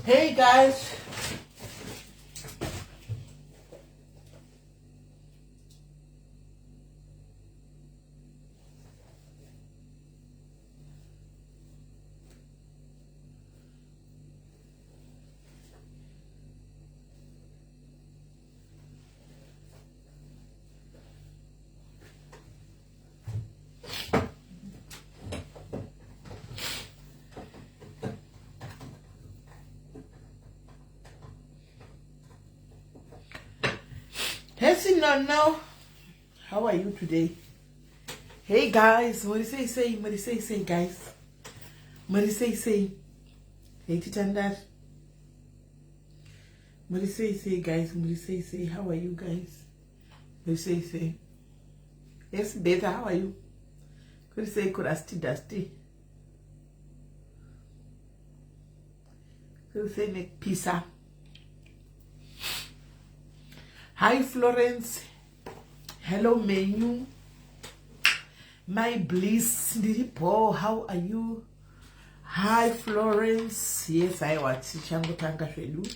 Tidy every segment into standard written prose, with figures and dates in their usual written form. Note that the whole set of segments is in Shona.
Hey guys. Hey no how are you today? Hey guys, what say say, what say say guys? What say say? Hey Titandar. What say say guys, what say say, how are you guys? What say say? Yes, better, how are you? Could say kurasti dusty. Could say make pizza. Hi Florence. Hello menu. My bliss ndiripo. How are you? Hi Florence. Yes, aiwa tichangotanga zvedu.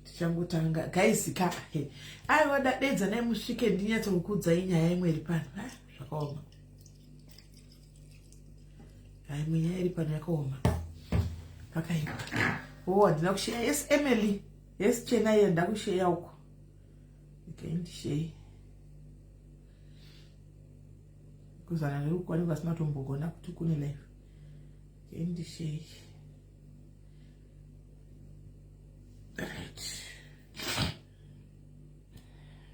Tichangotanga. Guys ka. Aiwa dadedza naye musvike ndinyatsokukudzai nyaya imwe iri pano. Ah, zvakaoma. Hai imwe nyaya iri pano yakaoma. Pakaipa. Oh, handina kusheya. Yes, Emily. Yes, Chenai ndakusheya uko. Okay, ndisheye. Kuzana nerukwane vasina tombogona kuti kune life. Okay, ndisheye. Right.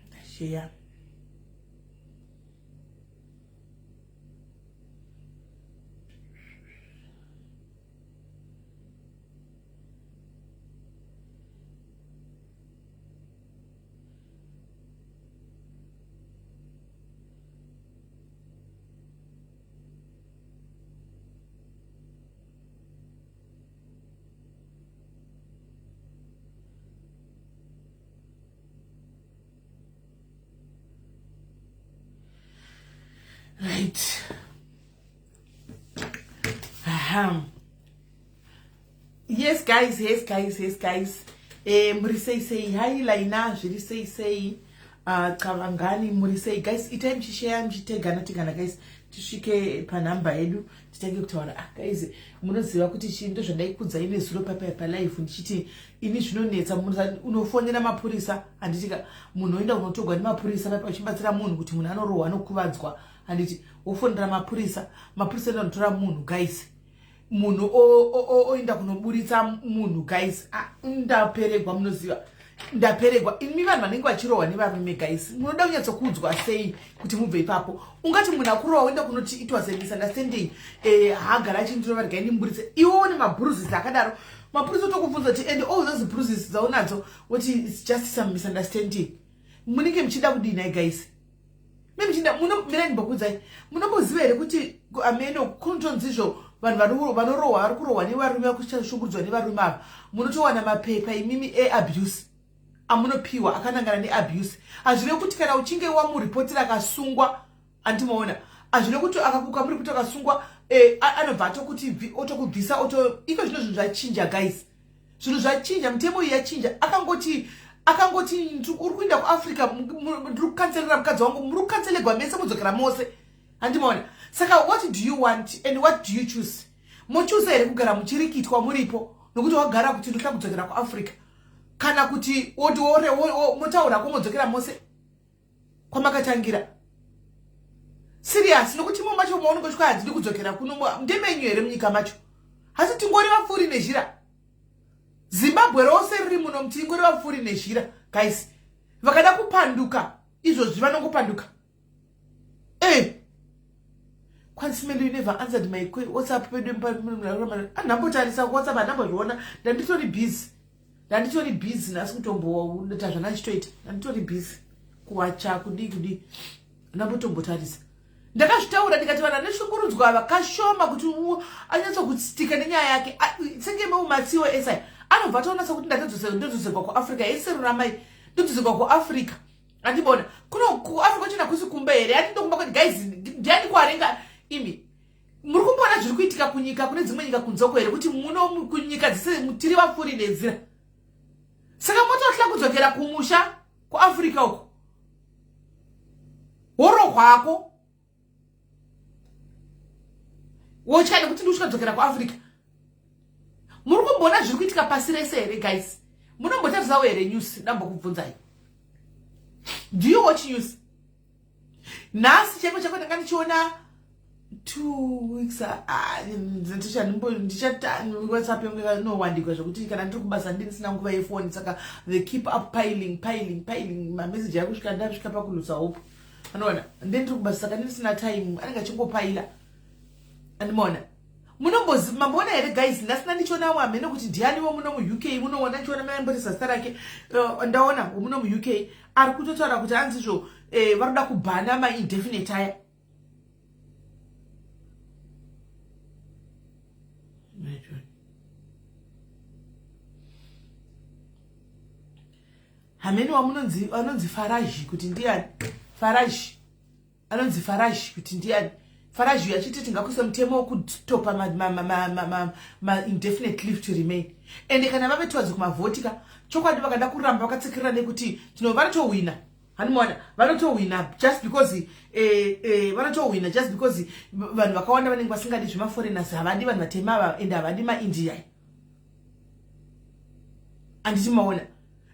Ndasheya. Right. Ahem. Yes guys, yes guys, yes guys. Eh muri sei sei hi Laina zviri sei sei. Chavangani muri sei guys, itai muchishare muchitegana tegana guys tisvike panhamba yedu titange kutaura. Ah guys, munoziva kuti chii ndozvandaikudzai nezuro papa pa live ndichiti ini zvinonetsa unofonera mapurisa handiti ka munhu oenda kunotogwa nemapurisa papa uchibatsira munhu kuti munhu anorohwa anokuvadzwa handiti wofonera mapurisa mapurisa enda kunotora munhu guys munhu oenda kunoburitsa munhu guys ah, ndaperegwa munoziva ndaperegwa imi vanhu vanenge vachirohwa nevarume guys munoda kunyatsokuudzwa sei kuti mubve ipapo ungati munhu akurohwa oenda kunoti it was a misunderstanding eh, haagara achindirova regai ndimuburitse iwe une mabruises akadaro mapurisa otokubvunza kuti and all those bruises dzaunadzo woti its just some misunderstanding munenge muchida kudii nhai guys memuchinda muno mirai ndimbokuudzai munomboziva here kuti ameno kunotonzizvo vanhu vanorohwa vari kurohwa nevarume vakushungurudzwa nevarume ava munotowana mapepa imimi eabuse amunopiwa akanangana neabuse hazvirevi kuti kana uchinge wamuripotera akasungwa andimaona hazvirevi kuti akakuka muripoti akasungwa eh, anobva atokuti otokubvisa oto iko zvino zvinhu zvachinja guys zvinhu zvachinja mitemo iyi yachinja akangoti akangoti uri kuenda kuafrica ndiri kukanselera mukadzi wangu muri kukanselegwa mese mudzokera mose handimaona saka what do you want and what do you choose mochuza here kugara muchirikitwa muripo nokuti wagara kuti ndoda kudzokera kuafrica kana kuti woti motaura komodzokera mose kwamakatangira serious nokuti imo macho maunenge uchikwa hadzidi kudzokera kuno ndemenyu here munyika macho hasi tingori vapfuuri nezhira zimbabwe rose riri muno mutingori vapfuuri nezhira guys vakada kupanduka izvozvi vanongopanduka e eh. kwansimelo you never answered my whatsapp pedu andambotarisa whatsapp andambozviona ndanditori busy ndanditori busy nhasi kutomboita zvandachitoita ndanditori busy kuwacha kudii kudii ndambotombotarisa ndakazvitaura ndikati vanhu aneshungurudzwa ava kashoma kuti anyatsokutstika nenyaya yake senge meumatsiwo esai anobva atoona sekuti ndatodzoserwa kuafrica eseruramai ndodzoserwa kuafrica andibona kuno kuafrica china kusi kumba here ati ndokumba kuti guys ndiani kwarenga imi muri kumboona zviri kuitika kunyika kune dzimwe nyika kunzoko here kuti muno kunyika dzese tiri vapfuuri nenzira Saka mototya kudzokera kumusha kuAfrica uko, worohwako, wotya nekuti ndiuchikadzokera kuAfrica. Muri kumboona zviri kuitika pasi rese here, guys? Munombotarisawo here news? Ndambokubvunzai, do you watch news? Nhasi cheko chako ndanga ndichiona 2 weeks, WhatsApp yangu inowandikwa zvekuti kana ndiri kubasa ndisina nguva yefoni, saka they keep up piling, piling, piling mameseji akusvika, ndasvika pakulusa hope. Anoona ndendiri kubasa, saka ndisina time, anenge achingopaila. Andimaona, munombozi mamboona here, guys? Ndasina ndichiona hamene kuti ndianiwo muno muUK munoona, ndichiona maimborisa zita rake, ndaona muno muUK ari kutotaura kuti hanzizvo vari kuda kubhana maindefinite aya. Hamene wamunonzi anonzi Faraji kuti ndiani Faraji, anonzi Faraji kuti ndiani Faraji uyo, achiti tingakuisa mutemo wekutopa maindefinite leave to remain. Ende kana vave towards kumavhoti ka, chokwadi vakada kuramba vakatsikirira nekuti tino vanotohwina. Handimaona, vanotohwina just because vanotohwina just because vanhu vakawanda vanenge vasingadi zvemaforeigners, havadi vanhu vatema ava, ende havadi maIndia. Handiti maona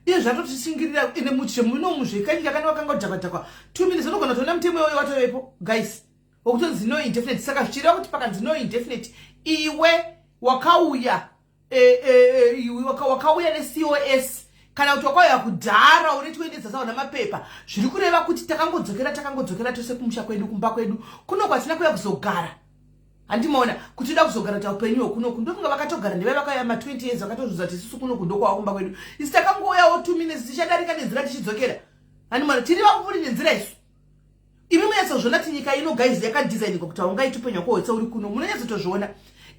iye zvatotisingirira? Ende muchemunomu zvekanyika kana wakanga udhakwadhakwa 2 minutes, unogona kutoona mutemo iwoyo watovepo, guys, wokutonzi no indefinite. Saka zvichireva kuti pakanzi no indefinite, iwe wakauya wakauya neCOS kana kuti wakauya kudhara une 20 sauna mapepa, zviri kureva kuti takangodzokera, takangodzokera tose kumusha kwedu, kumba kwedu kuno kwatina kuya kuzogara. Handimaona kuti toda kuzogara ta upenyu hwekunoku, ndokunga vakatogara ndevai vakauya ma20 years, vakatozvidza kuti isusu kunoku ndokwava kumba kwedu. Isi takangouyawo 2 minutes, tichadarika nenzira tichidzokera. Handimaona, tiri vapfuuri nenzira isu. Imi munyatsozviona kuti nyika ino, guys, yakadhizainikwa kuti haungaiti upenyu hwako hwese uri kuno. Munonyatsotozviona,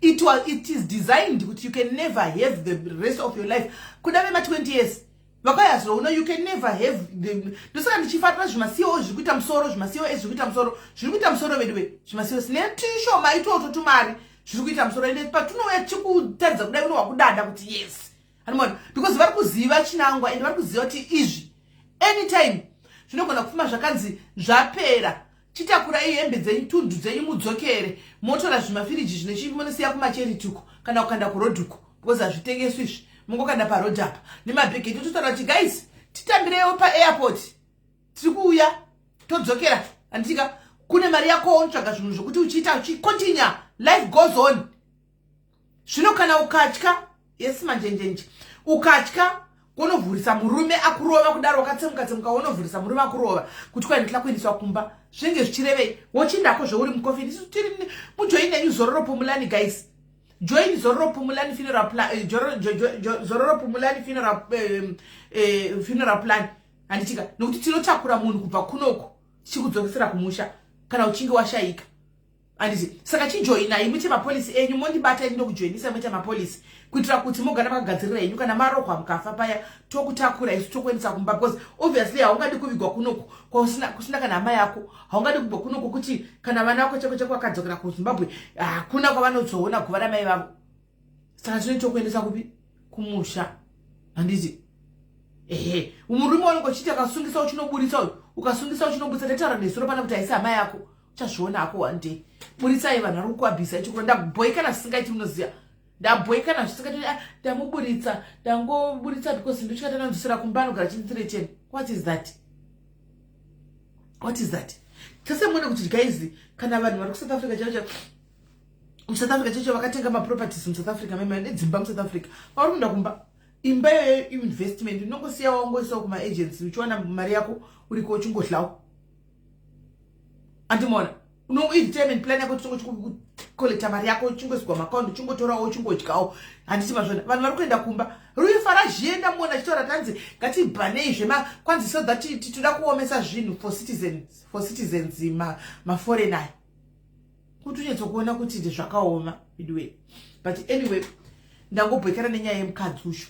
it is designed kuti you can never have the rest of your life. Kuda vema20 years vakauya zouno, you can never have the. Ndosaka ndichifarira zvimasiwo zviri kuita musoro, zvimasiwo ezviri kuita musoro, zviri kuita musoro veduwe, zvimasiwo netishoma itoto tumari zviri kuita musoro. Ende patinouya tichikutaridza kudai, unohwa kudada kuti yes. Hanimona, because vari kuziva chinangwa, ende vari kuziva kuti izvi anytime zvinogona kufuma zvakanzi zvapera, chitakurai hembe dzenyu, tundu dzenyu, mudzokere, motora zvimafiriji zvine munosiya kumacharity uko kana kukanda kurodhi uko, because hazvitengeswi izvi. Mungokanda parodhi apa nemabhegi edu, totaura kuti guys, titambireiwo paairport, tiri kuuya, todzokera. Handitika kune mari yako, unotsvaga zvinhu zvokuti uchiita uchicontinue, life goes on. Zvino kana ukatya, yesi manjenjenje, ukatya unovhurisa murume akurova kudaro, wakatsemuka tsemuka, unovhurisa murume akurova kuti kwai ndinoda kuendeswa kumba, zvinenge zvichirevei? Wochindako zveuri mukofini. Isu tiri mujoin nenyu Zororo Pumulani, guys. Join Zororo Pumulani funeral plan, Zororo Pumulani funeral plan. Handitika nokuti tinotakura munhu kubva kunoku tichikudzokesera kumusha kana uchinge washayika, handiti? Saka chijoinai, muite mapolisi enyu, mondibata ini ndokujoinisa, muite mapolisi kuitira kuti mogara makagadzirira henyu. Kana marohwa mukafa paya, tokutakura isu tokuendesa kumba, because obviously haungadi kuvigwa kunoku kusina kana hama yako. Haungadi kubva kunoku kuti kana vana vako chako chako vakadzokera kuZimbabwe, hakuna kwavanozoona guva ramai vavo. Saka tinoita tokuendesa kupi? Kumusha, handiti? Ehe, murume wanenge uchiti akasungisa uchinoburitsa uyu, ukasungisa uchinoburitsa, ndataura nesuro pana kuti haisi hama yako, uchazviona hako one day. Buritsai vanhu vari kukuabhisa ichikuro. Ndabhoikana zvisingaiti, munoziva, ndabhoikana zvisingaiti. Ah, ndamuburitsa, ndangoburitsa because ndochikati anonzwisira kumba, anogara chinditireteni. What is that? What is that? Tese muone kuti, guys, kana vanhu vari kuSouth Africa chaicho, muSouth Africa chaicho, vakatenga maproperties muSouth Africa, mema nedzimba muSouth Africa, vari kuenda kumba. Imba iyoyo investment, unongosiya wangoisawo kumaagency, uchiwana mari yako uriko uchingodlawo. Andimona iretirement plan yako, tichingokolekta mari yako, uchingoiswa maakaunti, uchingotorawo, uchingodyawo. Handiti mazvona? Vanhu vari kuenda kumba. Ruye Faraji ndamuona achitaura, tanzi ngatibhanei zvema kwanzi so that toda kuomesa zvinhu for citizens maforeign aya, kuti unyatsokuona kuti ndezvakaoma anyway. But anyway, ndangobhekera nenyaya yemukadzi uyu.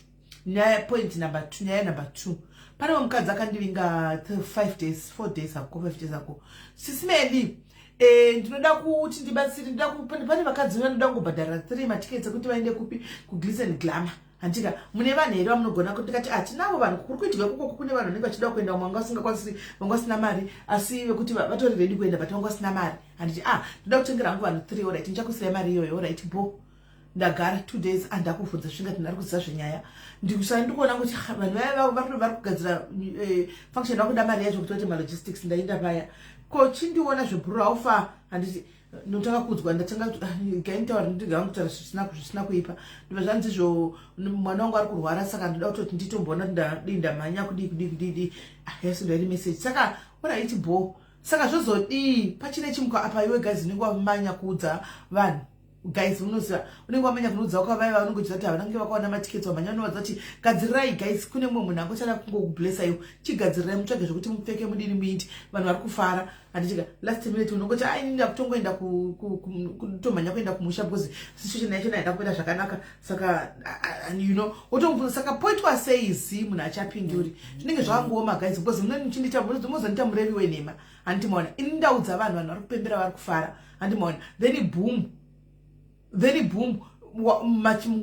Nyaya point number two, nyaya number two, pane mukadzi akandivinga 5 days, 4 days ago, 5 days ago. Sisi Meli, ndinoda kuti ndibatsire, pane vakadzi vanoda kungobhadhara three matikets ekuti vaende kupi, kuGlitz and Glamour. Handika mune vanhu here vamunogona ndikati hatinavo vanhu kuri kuitika ikoko kune vanhu vanenge vachida kuenda vamwe vanga vasingakwanisi, vanga vasina mari, asi vekuti vatori ready kuenda but vanga vasina mari. Handiti ah, ndoda kutengera hangu vanhu 3. Alright, ndichakusirai mari iyoyo. Alright, bo ndagara 2 days andakubvunza zvisingati ndari kuziva zvenyaya. Ndikusara ndikuona kuti vanhu vaya vari kugadzira function vakuda mari yacho kuti vaite malogistics. Ndaenda paya ko chindiona zvebhuru haufa. Handiti ndotanga kuudzwa, ndatanga gainitaura, ndiganga kutaura zvisina kuipa. Ndibva zvanzi izvo mwana wangu ari kurwara, saka ndoda kutoti nditomboona ndadii, ndamhanya kudii kudii kudii dii. Yasindwa iri message. Saka alright, bo saka zvozodii pachine chimuka apa? Iwe guys, unenge wamanya kuudza vanhu. Guys, unoziva unenge wamanya kunoudza wakavaiva vanongoziva kuti havanange vakawana matiketi. Wamhanya unovaudza kuti gadzirirai guys, kune mumwe munhu angochada kungokublessa iwo. Chigadzirirai, mutsvage zvekuti mupfeke, mudini, muiti vanhu vari kufara. Handitika last minute unongoti ai, ndakutongoenda kutomhanya kuenda kumusha because situation yacho naenda kupinda zvakanaka. Saka wotomubvunza, saka poitwa sei zi munhu achapinduri? Zvinenge zvakangooma guys, because mozondiita murevi wenhema. Handimaona ini ndaudza vanhu, vanhu vari kupembera, vari kufara. Handimaona, then boom, then boom,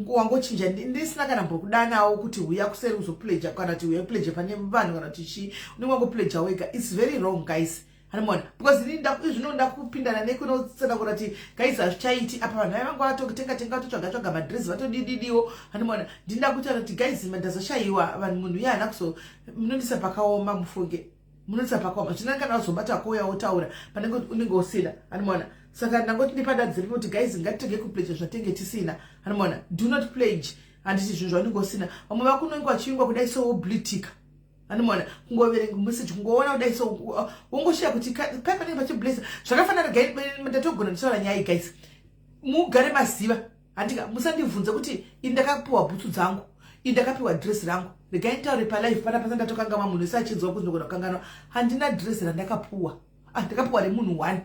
wangochinja. Ndisina kana mbokudanawo kuti huya kuseri uzopledga, kana kuti huya pledge pane vanhu, kana kuti chii. Unenge wangopledga wega. It's very wrong guys. Hanimona, because ini zvino ndakupindana nekunotsanangura kuti guys, hazvichaiti apa. Vanhu vaya vanga vatotenga tenga, vatotsvaga tsvaga madress, vatodididiwo. Hanimona, ndinda kutaura kuti guys, ndazoshayiwa vanhu. Munhu iye haana kuzo munondisa pakaoma, mufunge munondisa pakaoma. Zvino kana wazobata kouya wotaura panenge unenge usina. Hanimona, saka ndangoti ndipadadziripo kuti guys, ngatitege kupledge zvatenge tisina. Hanimona, do not pledge, handiti, zvinhu zvaunenge usina. Vamwe vakunonge vachiyungwa kudai so woblitika. Hanimona, kungoverenga message, kungoona kudai so wongoshiya kuti pai panenge pachiblessa. Zvakafanana, ndatogona ndichitaura nyaya guys, mugare maziva. Handika musandibvunze kuti ini ndakapiwa bhutsu dzangu, ini ndakapiwa dress rangu. Regai nditaure palive pana pasa ndatokangamwa, munhu wese achinzwa kuti ndogona kukanganwa. Handina dress randakapuwa. Ah, ndakapiwa remunhu one.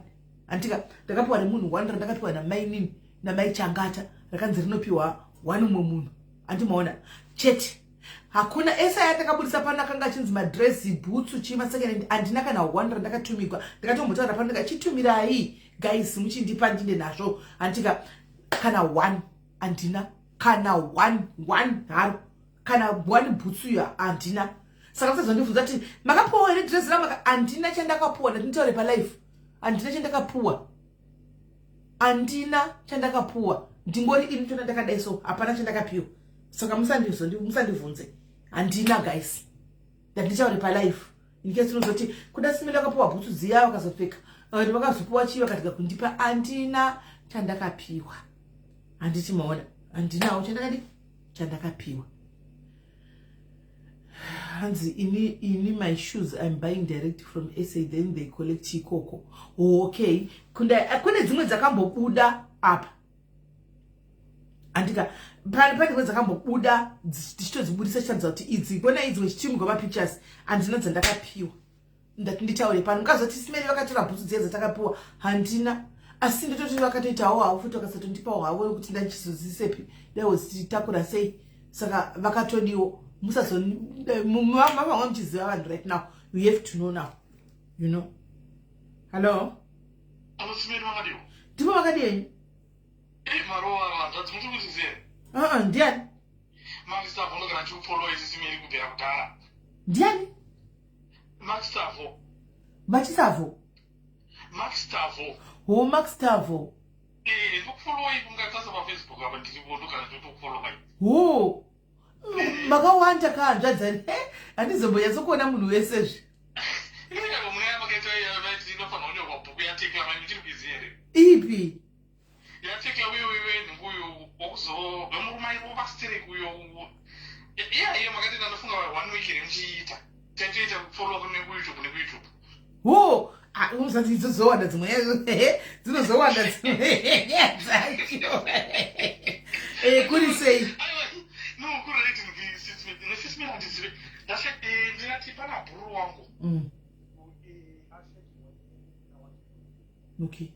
Handika ndakapiwa remunhu one randakapiwa namainini, namai Changata, rakanzi rinopiwa one umwe munhu. Handimaona chete, hakuna ese aya ndakabudisa pano akanga achinzi madresi, bhutsu, chii, masecond. Handina kana one randakatumigwa. Ndakatombotaura pano ndikachitumirai guys, muchindipa ndinde nazvo. Handika kana one, handina kana one, one haro, kana one bhutsu iyo handina. Saka musazondibvunza kuti makapuwa here dress ramaka. Handina chandakapuwa. Ndanditaure palive, handina chandakapuwa, handina chandakapuwa. Ndingori ini tona ndakadai so hapana chandakapiwa. Saka musandibvunze, handina guys. Ndandichaure palive in case unozoti kuda simile vakapiwa bhutsu dziya vakazopfeka, vakazopiwa chii, vakatika kundipa. Handina chandakapiwa. Handiti maona, handinawo chandakadi chandakapiwa. Hanzi ini my shoes I'm buying direct from SA, then they collect ikoko. Okay, kune dzimwe dzakambobuda apa. Andika pane dzimwe dzakambobuda tichitodzibudisa tichiratidza kuti idzi kona idzi wechitimugwa mapictures. Handina dzandakapiwa. Ndati nditaure pano mukazoti simeri vakatora bhutsu dziya dzatakapiwa. Handina, asi ndototi vakatoitawo havo futi, vakasatondipawo havo nekuti ndandichizozisepi daiwo zichitakura sei. Saka vakatodiwo musazomavanga muchiziva vanhu. Right now you have to know now, you know. Hallo. Ndipo vakadienyu? Aa, ndiani? Ndiani? Machisavo ho, Max Tavo. Ho, makawanda kahanzvadzani, handizombonyatsokuona munhu wesezve. Ipi? Yatekla uyo wenhu uyo wakuzo wemurume airova sterek uyo. Iye makati ndandofunga one week here muchiita taitoita follow up nekuYouTube, nekuYouTube. Ho, usati idzozowanda dzimwe, dzinozowanda dzimwe dzacho. Kuri sei? No, kurate nesismira handizive. Ndinati pana bhuru wangu. Okay.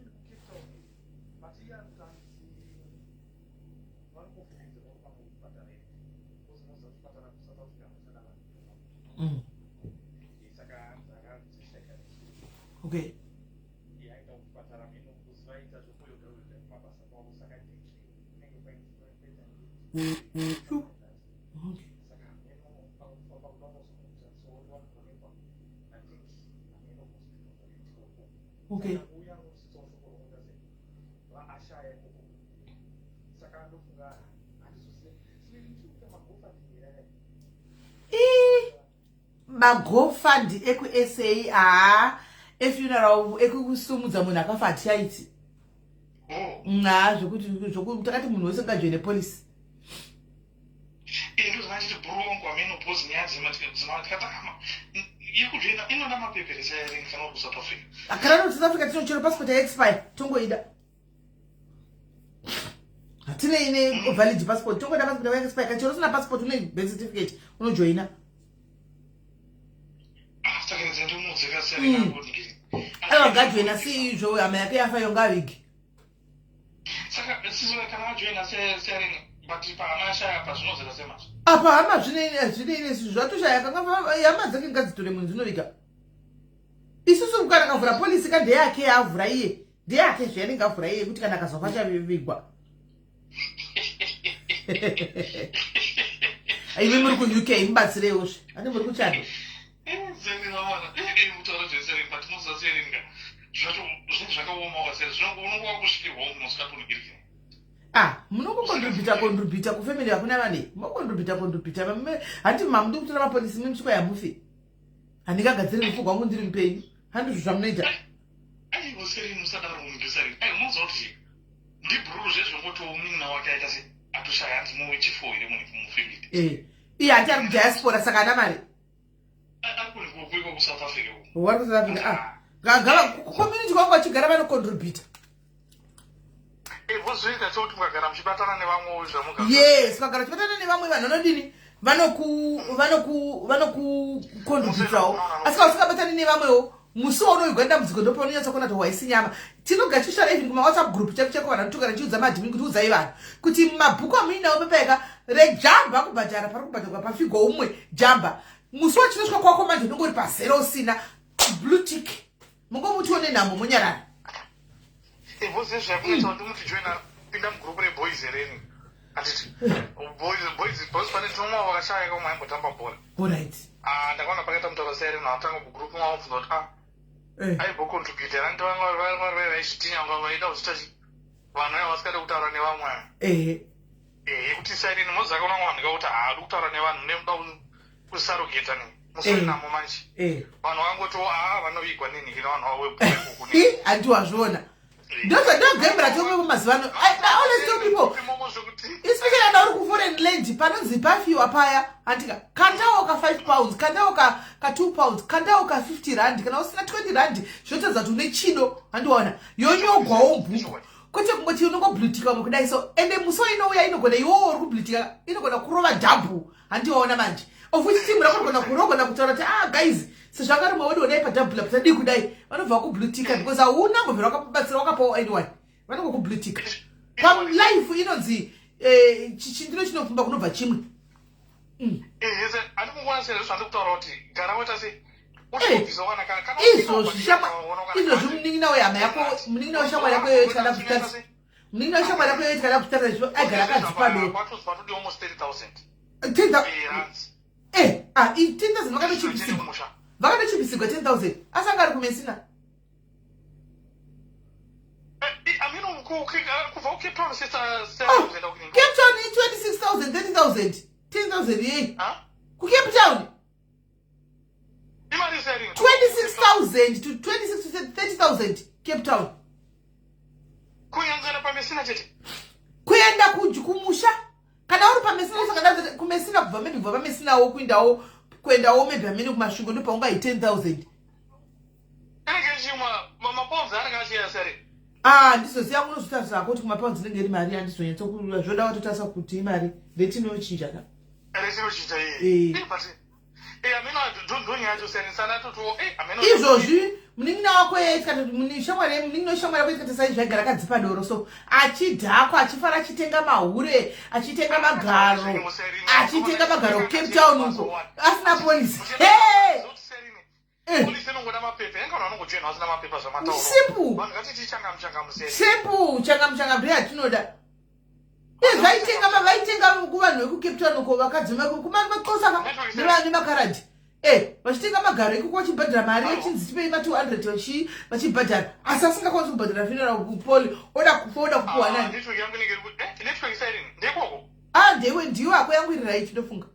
Okay. Uya anosvitsawo shoko rokuti ase vaashaya ikoko. Saka ndofunga handizozive tiri kuita maGoFundMe here? Ii, maGoFund ekuSA, haa, efuneral, ekusimudza munhu akafa hatichaiti. Oh. Ha, zvokuti zvokuti takati munhu wese ngajoine policy. Ini ndozvanditi bhuru wangu amene bhozi nyaya dzematikatama yekujoina inoda mapeperesa here kana uri kuSouth Africa? Kana uri South Africa, tinochero passport yaexpire, tongoida. Hatinei nevalid passport, tongoida passport yaexpire. Kachero usina passport, une birth certificate, unojoina. Ah, saka ndomudzeka serini. Aiwa, ngajoina. Si izvo hama yake yafa iyo, ngavige. Saka sizoe kana wajoina serini, but pahama yashaya pazvinozera semazvo. Apa hama zvinei nesu? Zvatoshaya kanga hama dzake ngadzitore munhu dzinoviga. Isusu kana akavhura policy ka, ndeyake yaavhura iye, ndeyake zvayanenge avhura iye, kuti kana akazofa achavigwa. Imi muri kuUK, mubatsireiwozve ati muri kuchando. Mutaura zveserini, but munoziva serini ka, zvacho zvinhu zvakaoma kaseri, unonge wakusvikirwawo munhu usikatonigirikini. Ah, munongocontributa, contributa kufamily, hakuna vane mocontributa, contributa. Handi mamudi kutora mapolicy mimusiko yamufi, handingagadziri rufu rwangu ndiri mupenyu, handizvo zvamunoita. Aiwa serini, usadaro munhu serini. Ai, unoziva kuti ndibhururu zvezvongotiwo munin'ina wake aita se atoshaya, hanzi muwechifo here munhu mufamily? Eh, iye hati ari kudiaspora, saka ana mari. Ari kunikuiko kuSouth Africa uko. Wari kuSouth Africa. Ah, gava kucommunity kwangu vachigara vanocontributa. Vozoita sekuti mukagara muchibatana nevamwe zvamuga. Yes, vagara vachibatana nevamwe vanhu, vanodini, vanokucontributawo. Asi kana usingabatani nevamwewo, musi waunoigwa dambudziko ndopaunonyatsa kuona kuti waisi nyama. Tinogara tichishara even kumaWhatsApp group cheko cheko, vanhu togara tichiudza maadmin kuti udzai vanhu kuti mabhuku amuinawo pepaika rejamba kubhadhara, pari kubhadharwa pafigo umwe jamba. Musi wachinosvika kwako manje unenge uri pazero, usina blue tick, mungomuti one nhamo, monyarara. Vozezvakuita kuti muti joina, pinda mugroup reboys hereni, handiti boys, boys, boys, pane tinomwa vakashaya kamwe aimbotamba bhora. Alright. Ah, ndakaona pakaita mutauro serini, atanga kugroup mwavabvunza kuti ah, aimbocontributa hanti vamwe vaizvitinya, nga vaida kuzvita vanhu vaya vasikade kutaura nevamwe. Ehe. Ehe, kuti sairini mozaka unonga vanhu kakuti haadi kutaura nevanhu, nemuda kusarogeta ne musori namo manje. Vanhu vangotiwo aa, vanovigwa nenhiki nevanhu vavo webhuku. Handi wazviona, ndozvandinogembera tomwe mazuva ano. I always tell people, especially kana uri kuforeign land, panonzi pafiwa paya, handika kandawo ka £5, kandawo ka £2, kandawo ka 50 rand, kana usina 20 rand, zvinotaridza kuti une chido. Handiwaona yonyogwawo bhuku, kwete kungoti unongoblutika vamwe kudai. So ende musi wainouya inogona, iwowo uri kublutika, inogona kurova double. Handiwaona manje, of which team rako rogona kutaura kuti, "Ah guys, sezvo anga rimwe wedu, odai padouble patadii kudai." Vanobva vakublutika because hauna mbobvira wakabatsira, wakapawo anyone, vanongokublutika. Palife inonzi chindiro chinopfumba kunobva chimwe. Handikungoona sezvo zvandikutaura kuti gara waita sei. Izvozvi izvozvi munin'ina wehama yako, munin'ina weshamwari yako iyoyo, tikada kutarisa munin'ina weshamwari yako iyoyo, tikada kutarisa izvo aigara akadzipa doro. 10,000 vakatochipisigwa, vakatochipisigwa 10,000, asi anga ari kuMessina. Kubva kuCape Town. Cape Town i26 000, 30 000, 10,000 yei kuCape Town? 26,000 to 26 to 30,000 Cape Town. Kuyanzana paMessina chete? Kuenda kumusha kana uri paMessina, saka kuMessina kubva maybe kubva paMessinawo kuendawo, kuendawo maybe amene kuMasvingo, ndopaungai 10,000. Inenge ichimwa mapounds anenge achiya seri. Ah, ndizoziva, unozotarisa kuti kumapounds inenge iri mari, handizonyatsokuura, zvoda watotarisa kuti imari retinochinja ka. Retinochinja iye, but izvozvi munin'ina wako shamwari, munin'ina weshamwari yako ikati sai zvaigara akadzipa doro, so achidhakwa, achifara, achitenga mahure, achitenga magaro, achitenga magaro Cape Town uko, asina policy. Simple, simple, changamu changamu ndeyatinoda. Vaitenga, vaitenga kuvanhu vekuCape Town uko, vakadzi kumaXhosa nemaKaradhi. Eh, vachitenga magaro ikoko vachibhadhara mari yechinzi tipei ma 200 vachibhadhara asi asingakwanisi kubhadhara funeral poli oda kufa oda kupuwa ah, nani eh, ah ndewe ndiwe ako yangu iri right ndofunga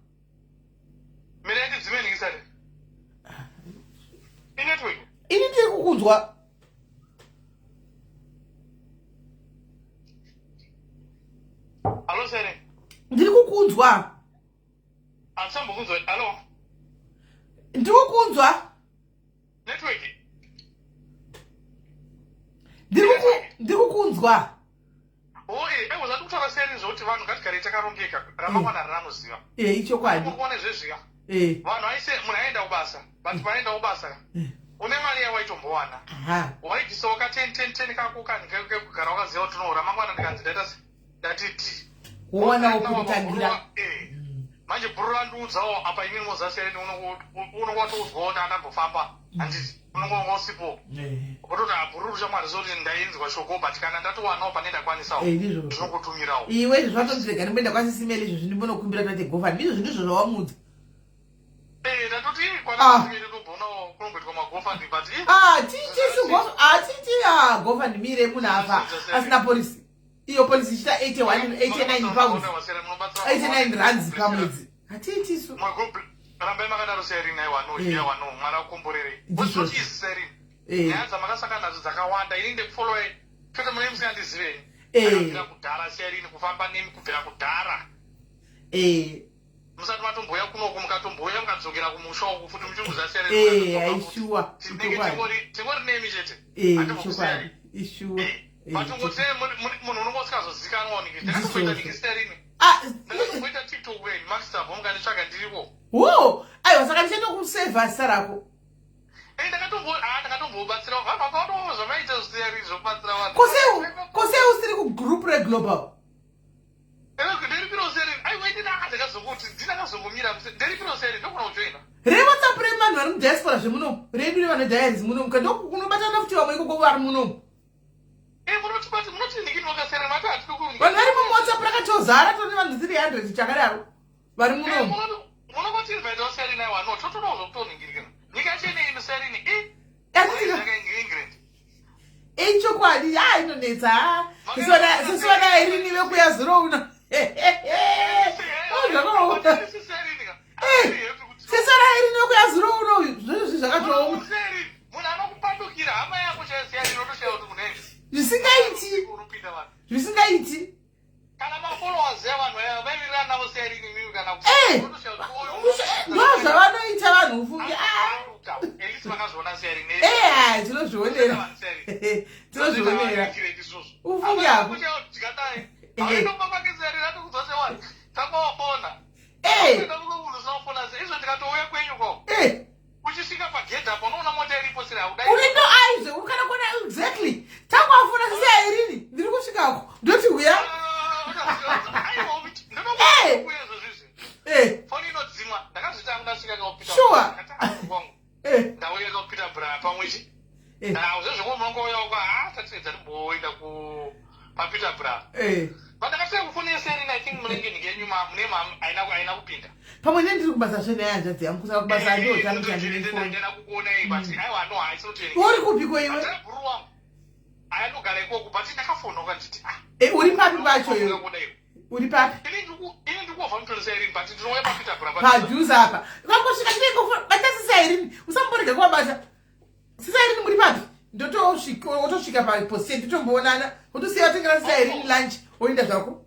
ini ndiri kukunzwa. Ndiri kukunzwa. Andisambokunzwa. Alo. Ndiri kukunzwa. Network. Ndiri kukunzwa. Oh, eh, eh, uzati kutaura seri zvekuti vanhu ngatigarei takarongeka. Ramangwana ranoziva. Eh, ichokwadi. Kuona zvezviya. Eh. Vanhu aise munhu aenda kubasa. But vaenda kubasa. Eh. Une mari yawaitombowana. Aha. Waibvisawo ka 10 10 10 kako kani kekugara wakaziva kuti no ramangwana ndikanzi ndaita ndati d wowana wekutangira. Eh. Manje bhuru randiudzawo apa inini mozasiyani unonga watoudzwawo kuti andambofamba handiti unonga wanga usipo wototi abhururu shamwari zoti ndainzwa shoko, but kana ndatowanawo pane ndakwanisawo Eh, ndizvo. ndinongotumirawo. Iwe izvo zvatondirega ndimboenda kwasisimeli izvozvi, ndimbonokumbira toite GoFund, ndizvo ndizvo zvawamuudza. Eh, ndatoti Ah. kwanasisimeli tobhonawo kunomboitwa maGoFund, but Ah, tisu hatiti GoFund mire munhu afa asina policy, iyo policy ichiita 81 89 pounds, 89 rands pamwedzi, hatiitisu. Rambai makadaro serini, aiwa no. Aiwa no, Mwari akomborerei. Ndizvo. Not easy, serini. Nyaya dzamakasangana nadzo dzakawanda. Ini ndekufollowai kwete mune musingandiziveni. Ndakabvira kudhara serini, kufamba nemi kubvira kudhara musati matomboya kunoku, mukatomboya mukadzokera kumusha uku futi muchunguza serini. Aishuwa. Tinenge ichokwadi. tingori nemi chete. Ichokwadi, ishuwa. But ungoti munhu unonge usikazozikanwa niki ndakatomboita niki serini. Ah, Ndakatomboita TikTok weni maxtavo, mukanditsvaga ndiriko. Wo, aiwa, saka ndichatokusevha zita rako. Eh, ndakatombobatsira vanhu vakaonawo zvamaita zvisiyari zvokubatsira vanhu. Kose usiri kugroup reglobal? Nderipiro seri? Aiwa, ndinakazongokuti ndinakazongomira nderipiro seri, ndogona kujoina. ReWhatsApp revanhu vari mudiaspora zvemunomu, redu revanhu diaries munomu, kunobatana futi vamwe ikoko vari munomu. Eh, munotibati munoti ndikini wakasiyana mati hatidi ku Vanhu vari muWhatsApp rakatozara, tone vanhu 300 chakadaro vari munomu. Munokotinvaitawo serini? Aiwa no, totodawo zvokutoningirikana nyika yacho ine serini i England. Ichokwadi, ya inonetsa. Sisiwana irini vekuya zuro uno. Oh, zvakaoma. Sisiwana irini vekuya zuro uno, zvinhu zvakatooma. Munhu anokupandukira hama yako chasiyani, unotoshaya kuti munenge Zvisingaiti. Unopinda vanhu. Zvisingaiti. Kana mafollowers evanhu aya vaivirirana navo serini mimi kana unotoshaya kuti Ndo zvavanoita vanhu, ufunge. At least makazviona serini. Eh, tinozvionera, tinozvionera, ufunge ako. Izvo ndikatouya kwenyuko, uchisvika pagedhi apo unoona mota iripo siri haudai. Urindo aizve urikana kuona exactly tangu afuna sisi airini, ndiri kusvikako, ndoti uya. Ndinokuuya izvozvizvi. Foni inodzimwa, ndakazvita ndasvika kaupita kwangu. Ndauya kaupita bra pamwe chi zvezvongo munongouya uko, ha, tatiedza timboenda ku paPeter bra. Pandakasvika kufoni yeserini, I think munenge ngenyu mune haina kupinda. Pamwe ne ndiri kubasa zvenai, hanzvadzi yangu, kusaka kubasa ndo tangu chandinefoni. Ndenda kukuonai, but aiwa no, haisi. Uri kupiko iwe? Bhuru wangu ayanogara ikoko, but ndakafonoka nditi ah. Uri papi pacho iwe? Kudai. Uri papi? Ini ndikuovha mutonisairini, but ndinouya paPeter bra. Padhuze apa vangosvika tinengobata sisairini, usamborega kuvabata. Sisairini, muri papi? Ndotosvika, wotosvika paposite, totomboonana, wotosiya watengera sisairini lunch, woenda zvako.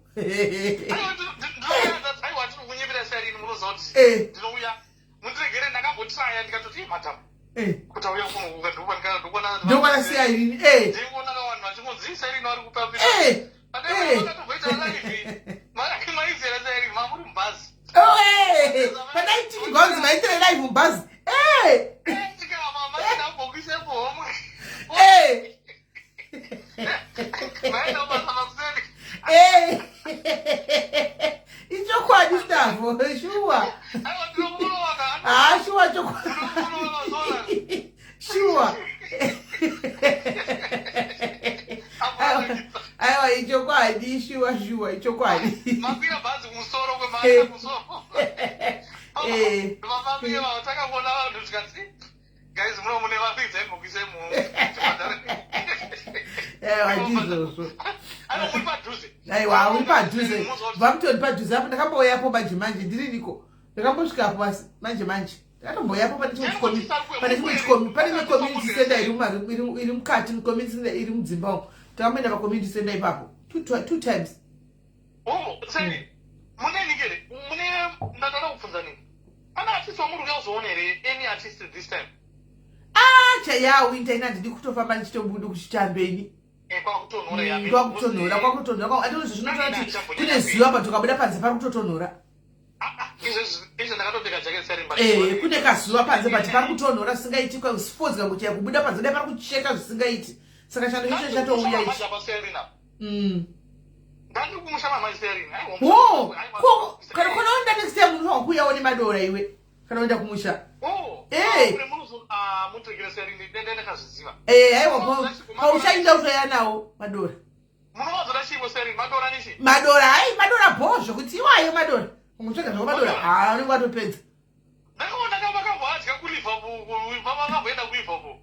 Aiwa, tiri kunyepera sairini, munoziva kuti ndinouya, mundiregere. Ndakambotraya ndikatoti, madam, kuti auya kunokuka ndokwana. Ndokwana sisairini. Ndingoona vanhu vachingonzi sairini vari kupa. Vakatomboita live maizera sairini mamuri mubhazi. Oh, pandaitikirwa kunzi maitire live mubhazi. Tikama mainakuisepo homwe. Maenda kubasa makuseni. Ichokwadi stavo, shuwa. Aiwa, ndinomurovaka. Ha, shuwa, chokwadi, shuwa. Aiwa, ichokwadi, shuwa, shuwa, ichokwadi. Makwira bhazi kumusoro kwemaasa kumusoro. Vamwe takaona vanhu zvikanzi, "Guys, muno mune varidza imhokise mu." Ewa, ndizvozvo. Ano muri padhuze. Aiwa, uri padhuze, vamutori padhuze apo. Ndakambouyapo manje manje, ndiriniko, ndakambosvikapo basi manje manje, ndakatomboyapo pane chimwe pane imwe community center iri mukati, community center iri mudzimba umo. Takamboenda pacommunity center ipapo two times. Oh, sei mune nikere mune ndandada kubvunza nini, pane artist wamuri kuya kuzoona here, any artist this time? Acha, yawinter ina, handidi kutofamba ndichitobuda kuchitambeni. Kwakutonhora ya. Kwakutonhora, kwakutonhora. Andinozvo zvinotora kuti kune zuva, but ukabuda panze pari kutotonhora. Izvo ndakatopfeka jacket sarimba. Kune kazuva panze, but pari kutonhora zvisingaiti. Fodzi kangochaya kubuda panze dai pari kucheka zvisingaiti, saka chando icho chatouya ichi. Ndandiri kumusha mamai serini. Ho, kana unoenda next time unofanwa kuuyawo nemadora iwe, kana uenda kumusha. Mutekere serini, dende ndakazviziva. Aiwa, pauchaenda utoya nawo madora. Munovazoda chivo serini, madora nechi? Madora, hai, madora bho zvokuti iwayo madora, ungotsvaga zvako madora, ha, unenge watopedza. Ndakaona vakamboadya kuLiverpool, vakamboenda kuLiverpool.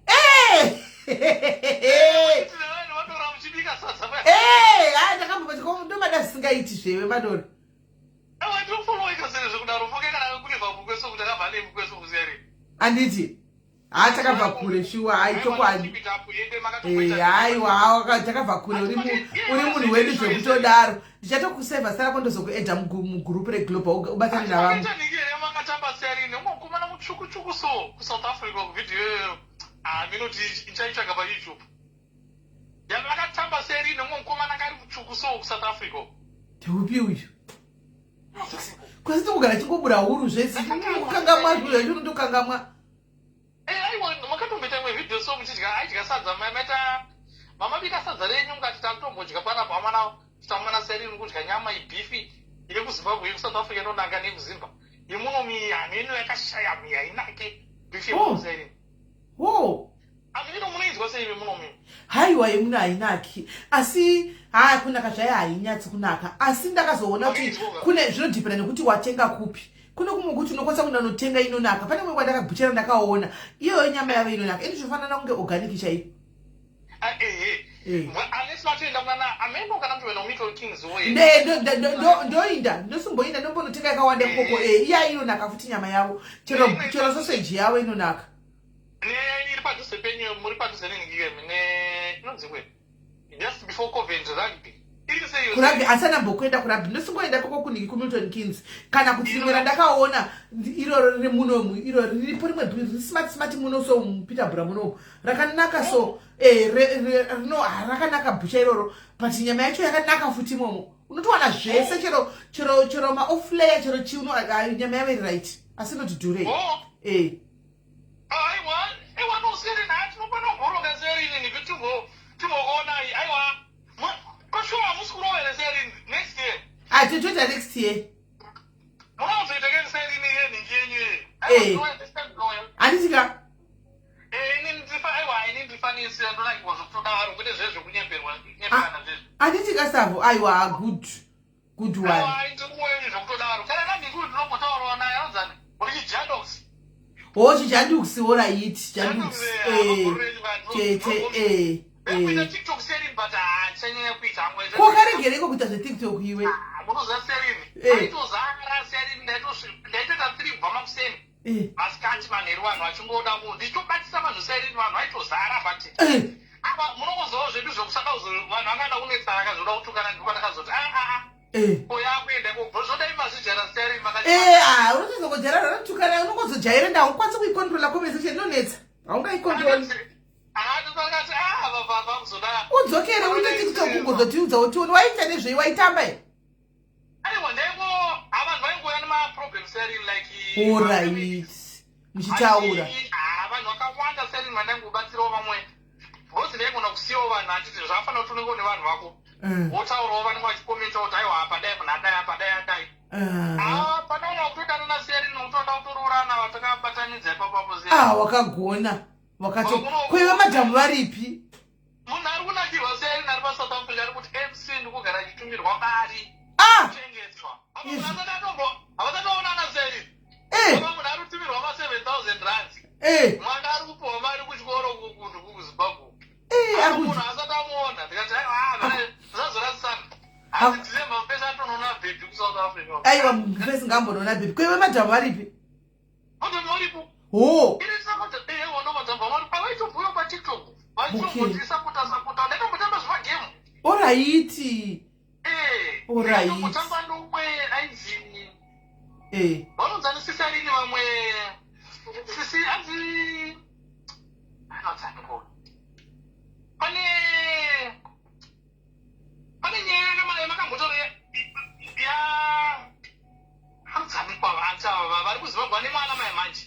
Madora muchibika sadza. Hai, ndakambobva ndomada zvisingaiti zvewe madora. Aiwa, ndinofoloweka sere zvekudaro, funge kana kuLiverpool kweso kuti akabva nemi kweso kuseri. Handiti ha, takabva kure shuwa, hai, chokwadi. Haiwa, takabva kure, uri munhu wedu zvekutodaro. Ndichatokusevha zita rako, ndozokuedha mugurupu reglobal, ubatane navamwe. Makatamba serini umwe mukomana mutsvukutsvuku so kuSouth Africa kuvhidhiyo iyoyo, minoti ichaitsvaga paYouTube, vakatamba serini umwe mukomana anga ari mutsvuku so kuSouth Africa. Ndeupi uyu? Kwasi tongogara chingobura huru zvese, kukangamwa zvinhu zvacho, unotokangamwa. Aiwa, makatomboita imwe vhidhiyo so muchidya, aidya sadza, maita mamabika sadza renyu, mukati takutombodya panapa amana, tamana serini kudya nyama ibhifi yekuZimbabwe, yekuSouth Africa inonaka nekuZimba yemuno hameno yakashaya hainake bhifi yemunoserini. Ho. Amino munoinzwa sei vemunomi? Haiwa, yemuno hainaki, asi ha, kunaka zvayo hainyatsi kunaka, asi ndakazoona kuti kune zvinodhipenda nekuti watenga kupi. Kune kumwe kuti unokwanisa kuenda unotenga inonaka. Pane kumwe kwandakabhuchera, ndakaona iyoyo nyama yavo inonaka, ine zvofanana kunge organic chaiyo. Unless vatoenda kunana ameno kana mutoenda kuMilton Keynes. Ndoinda, ndosimboinda, ndombonotenga yakawanda ikoko. Iya inonaka futi nyama yavo, chero sausage yavo inonaka. Iri padhuze penyu, muri padhuze nenhingikemi ne inonzi kwe just before Coventry Rugby. Kurugby asi andambokuenda kurugby, ndosingoenda koko kunhingi kuMilton Keynes, kana kuti rimwe randakaona iroro riri munomu, iro riripo rimwe riri smart smart muno so muPeterborough munomu, rakanaka so, rino rakanaka bhucha iroro, but nyama yacho yakanaka futi imomo. Unotowana zvese, chero maofflayer, chero chiuno, nyama yavo iri right, asi inoti dhurei. Aiwa, aiwa, noseri nhai, tinofana kugoronga serini niki timbokuonai. Aiwa, pashuwa hamusi kurovera serini next year? Ati toita next year. Munozoita keni serini yenhingi yenyu? Handiti ka? Aiwa, ini ndifanise ndonakirwa zvokutodaro, kwete zvezvekunyeperwa nyeperana zvezvo. Handiti ka, Savo? Aiwa, good one. Aiwa, ndikuweni zvokutodaro, kana nanhingi uyu ndinombotaurawo naye, anonzani, uri chijandox. O, chijandux, alright, jandux, tete. Kuita TikTok serini, but hachanyanya kuita hamwe. Ko karegereko kuita zveTikTok iwe? Munoziva serini, aitozara serini, ndaitoita 3 kubva makuseni, masikati, manheru, vanhu vachingoda ku ndichitobatisa vanhu serini, vanhu vaitozara, but apa munongozivawo zvedu zvokusaka vanhu vangada kunetsana, kazoda kutukana, ndipo ndakazoti aa, koyakuenda ikoko zvodai mazvijara serini. Unotozongojaira, vanotukana, unongozojaira, nda haukwanisi kuicontrola conversation, inonetsa, haungaicontroli. Udzokere uite TikTok, ugozotiudza utione waita nezvei, waitamba here? Aiwa, ndaingo avanhu vaingouya nemaproblems serini, like Alright, muchitaura. Vanhu vakawanda serini vandaingobatsirawo vamwe, because ndaigona kusiyawo vanhu, handiti zvafanira kuti unenge une vanhu vako, wotaurawo, vanenge vachikomenta kuti aiwa, apa dai munhu adai, apa dai adai. Panaona kutodanana serini, utoda kutoroorana, vatakabatanidza ipapapo. Ah, wakagona, wakato kweiva madhamu varipi? Munhu ari kunakirwa serini ari paSouth Africa ari kuti MC ndikugara achitumirwa mari kuchengetwa. Havasatoonana serini, munhu ari kutumirwa. kudya. Asati amuona ndikati zazorasana asi December mufesi atonoona bhebhi kuSouth Africa. Aiwa, mufesi ngaambonoona bhebhi. Kweiwe madhamu varipi? Madhamu varipo. Ho. Vaitobhuya paTikTok, vaitombondisapota sapota, ndaitombotamba zvimagemu. Oraiti. Alright. Ndaitombotamba nomwe ainzi vanonzani sisi arini vamwe sisi anzi anonzaniko pane nyaya yamakambotaura ya anonzanikwa vanti ava vari kuZimbabwe vane mwana mai manje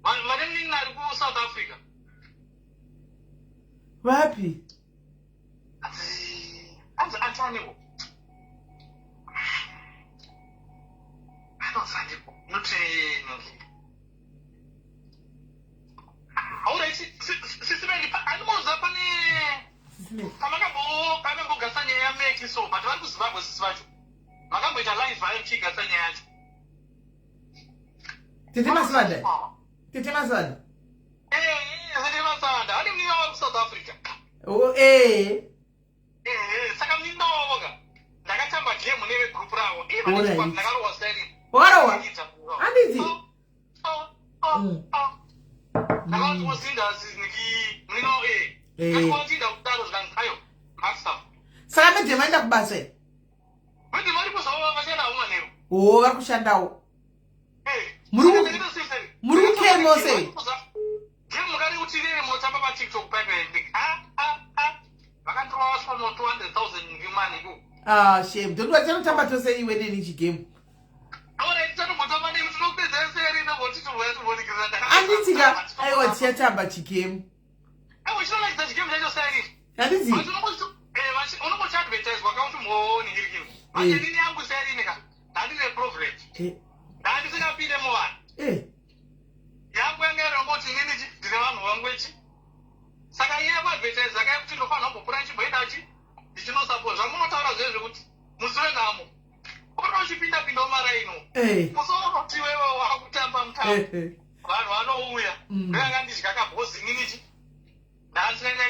vane munin'ina ari kuSouth Africa. Vapi? Anzi antaniko, anonzaniko noti alright sisi vendi animoza pane pamakambogasa nyaya yameki so, but vari kuZimbabwe sisi vacho makamboita live vayo muchigasa nyaya yacho. Tete Maswada, tete Maswada. Tete Maswada vane munin'ina vari kuSouth Africa. Oh, eh. Saka munin'ina wavo ka ndakatamba gemu nevegroup ravo. Ndakarohwa style. Wakarohwa handiti? Ndakatozinda munin'ina ndakatozinda kudaro zvikanzi ayo master. Saka medhe maenda kubasa here? Medhe varipo zvavo, vachenda manheru. O, vari kushandawo. Muri kukemo sei? Gemu kari kuti rere munotamba paTikTok paipe vakandirova vasvika mo 200 000 mani iko. Ah, shame. Don't chanotamba tose iwe neni chigemu. Alright, tanombotamba nemi tinopedza seri namboti timbonikirira. Anditika aiwa, tichatamba chigemu. Aiwa, chinonakidza chigemu chacho seri. Handizi. Unongochiadvertiswa kauti muoningirikiro manje nini yangu serini ka ndandine problem, ndandisingapinde muvanhu. Yangu yanga irongoti inini ndine vanhu vangu ichi, saka iye kuadvertise kaya kuti ndofanira kumbopura ndichimboenda chi ndichinosapota zvamunotaura zvezve kuti musi wenhamo uri uchipinda pindawo maraino musi unoti wewe wakutamba mutambo, vanhu vanouya. Ndoyanga ndidya kabhozi nini chi.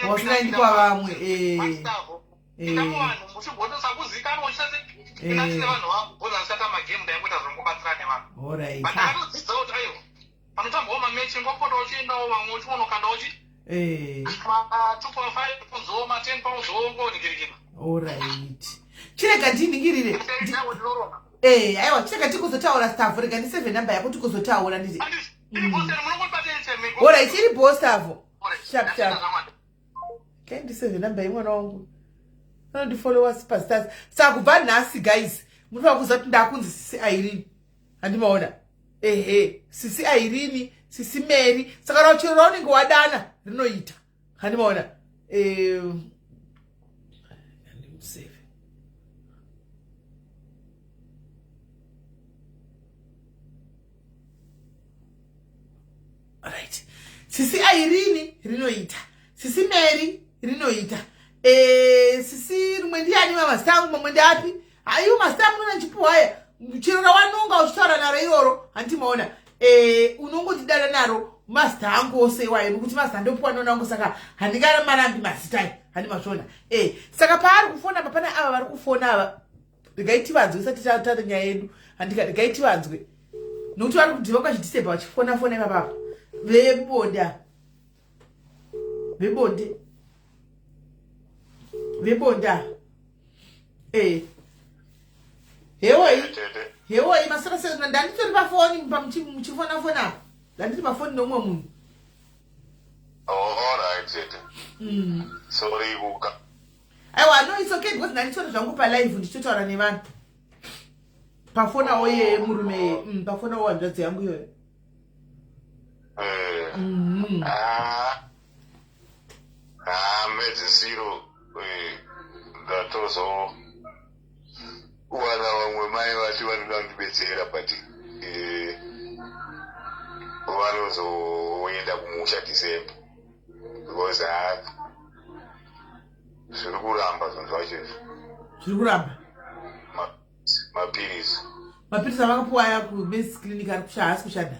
Wasingaendi kwavamwe. Inda muvanhu muchimbotosakuzikanwa uchitase inatine vanhu vangu bhozi andisata magemu, ndaingoita zvongobatsira nevanhu. But ndakatodzidza kuti aiwa, panotambawo mamechi ngopota uchiendawo vamwe uchionokanda uchi ma 2.5 pounds, ma 10 pounds, ngoningirikina. Alright, chirega ndiningirire. Aiwa, chirega tikuzotaura staff, rega ndisave namba yako tikuzotaura nditi. Alright, iri bo stavo, sharp sharp. Kai ndisave namba yemwana wangu anondifollowa superstars. Saka kubva nhasi guys, munofanira kuziva kuti ndakunzi sisi Irene, handimaona? Ehe, sisi Irene, sisi Mary. Saka rauchero raunenge wadana rinoita, handimaona? Handimusave. Right, sisi Irene rinoita, sisi Mary rinoita, sisi rimwe ndiani mamazita angu mamwe ndeapi? Haiwo mazita amunoona nchipuhwa aya, chero rawanonga uchitaura naro iroro, handimaona? Unongotidana naro mazita angu ose iwayo nokuti mazita ndopuwa nona angu, saka handingamarambi mazita aya, handimazviona? Saka paari kufona apa, pane ava vari kufona ava, regai tivanzwe isati tata nyaya yedu, handika? Regai tivanzwe nokuti vari kuti vakazvidisebha vachifona fona ipapapa vebonda vebonde vebonda. Hewoi, hewoi, masara sei? Ndanditori pafoni muchifona fona apa, ndandiri pafoni nomumwe munhu. Alright, tete. Sorry kuka. Aiwa, no, it's okay because ndanditori zvangu palive ndichitotaura nevanhu pafonawo yemurume, pafonawo hanzvadzi yangu iyoyo. Ah. Ah, medzisiro ndatozo wana vamwe mai vati vanoda kundibetsera, but vanozoenda kumusha December because ha, zviri kuramba zvinhu zvacho izvi. Zviri kuramba? Mapirisi. Mapirisi avakapuwa aya kuMeds Clinic ari kusha, haasi kushanda?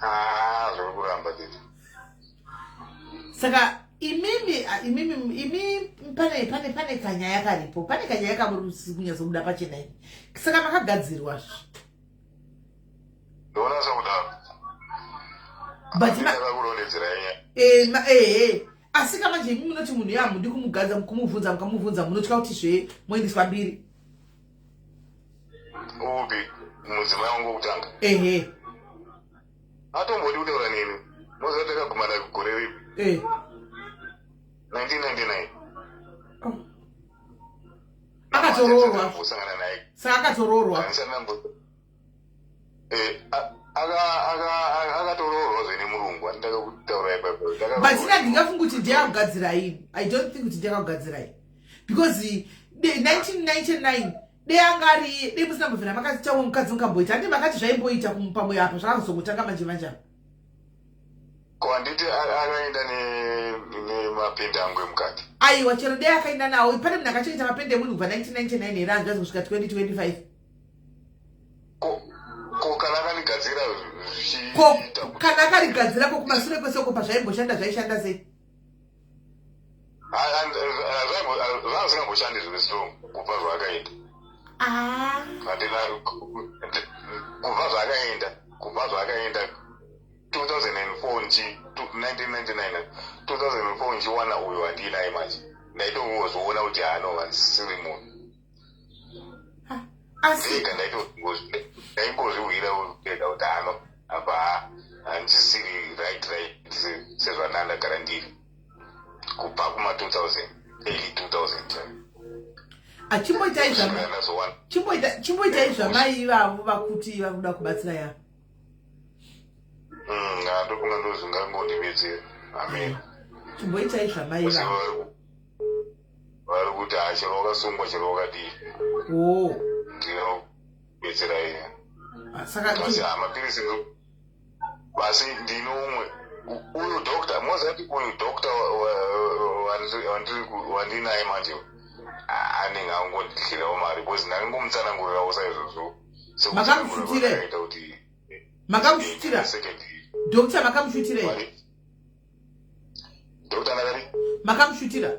Ah, zviri kuramba tete. Saka Imimi, imimi, imi pane pane pane kanyaya karipo, pane kanyaya kamuri kunyatsobuda pachena imi. Saka makagadzirwa zve. Ndoona sokudaro. But ma Ndakakurondedzera nyaya. Eh, ma, eh, eh. Asi ka manje imi munoti munhu yamudi kumugadza, kumubvunza, mukamubvunza munotya kuti zve moendeswa mbiri. Upi mudzimai wangu wokutanga? Ehe. Atombodi kutaura neni. Moziva takagumana gore ripi? 1999. Oh. Akatoroorwa. Kusangana naye. Saka akatoroorwa. Handisati ndambo- Akatoroorwa zve nemurungu. Handitaka kutaura ipapo. But ina ndingafunga kuti ndiye akugadzirai. I don't think kuti ndiye akugadzirai. Because de 1999 de anga ari de musina mbovhera makati chawo mukadzi mukamboita. Handi makati zvaimboita pamwe apa zvakazongotanga manje manje apa. Ko handiti akaenda nemapende angu emukati? Aiwa, chero dei akaenda nawo. Pane munhu akachengeta mapende emunhu kubva 1999 here hanzvadzi kusvika 2025? Ko kana akanigadzira Ko zvichiita kuti kana akarigadzira, ko kumasure kwese uko pazvaimboshanda zvaishanda sei? Zvanga zvisingamboshandi zviri strong kubva zvaakaenda. Ah. Handina kubva zvaakaenda 2004 nchi 1999, 2004 nchiwana uyo wandinaye manje, ndaitongozoona kuti hano handisiri munhu. Ah, asi ndega ndaingozviwira ndega kuti hano apa handisiri right sezvandandagara ndiri kubva kuma 2000, early 2000. Achimboitai zvama Kusvikira ndazowana Chimboitai zvamai ivavo vakuti vakuda kubatsira ya. Ndofunga ndozvingangondibetsera, amen. Chimboitai zvamai Asi ivavo. Vari kuti ha, chero wakasungwa, chero wakadii, O. ndinobetsera iye. Saka Asi ha, mapirisi basi ndino umwe uyu doctor, mozati uyu doctor wandinaye manje anenge angondihlirawo mari because ndakangomutsanangurirawo saizvozvo. Makamushutira? Sekuita kuti Makamushutira? Second. Doctor makamushutira here? Doctor ndakati Makamushutira?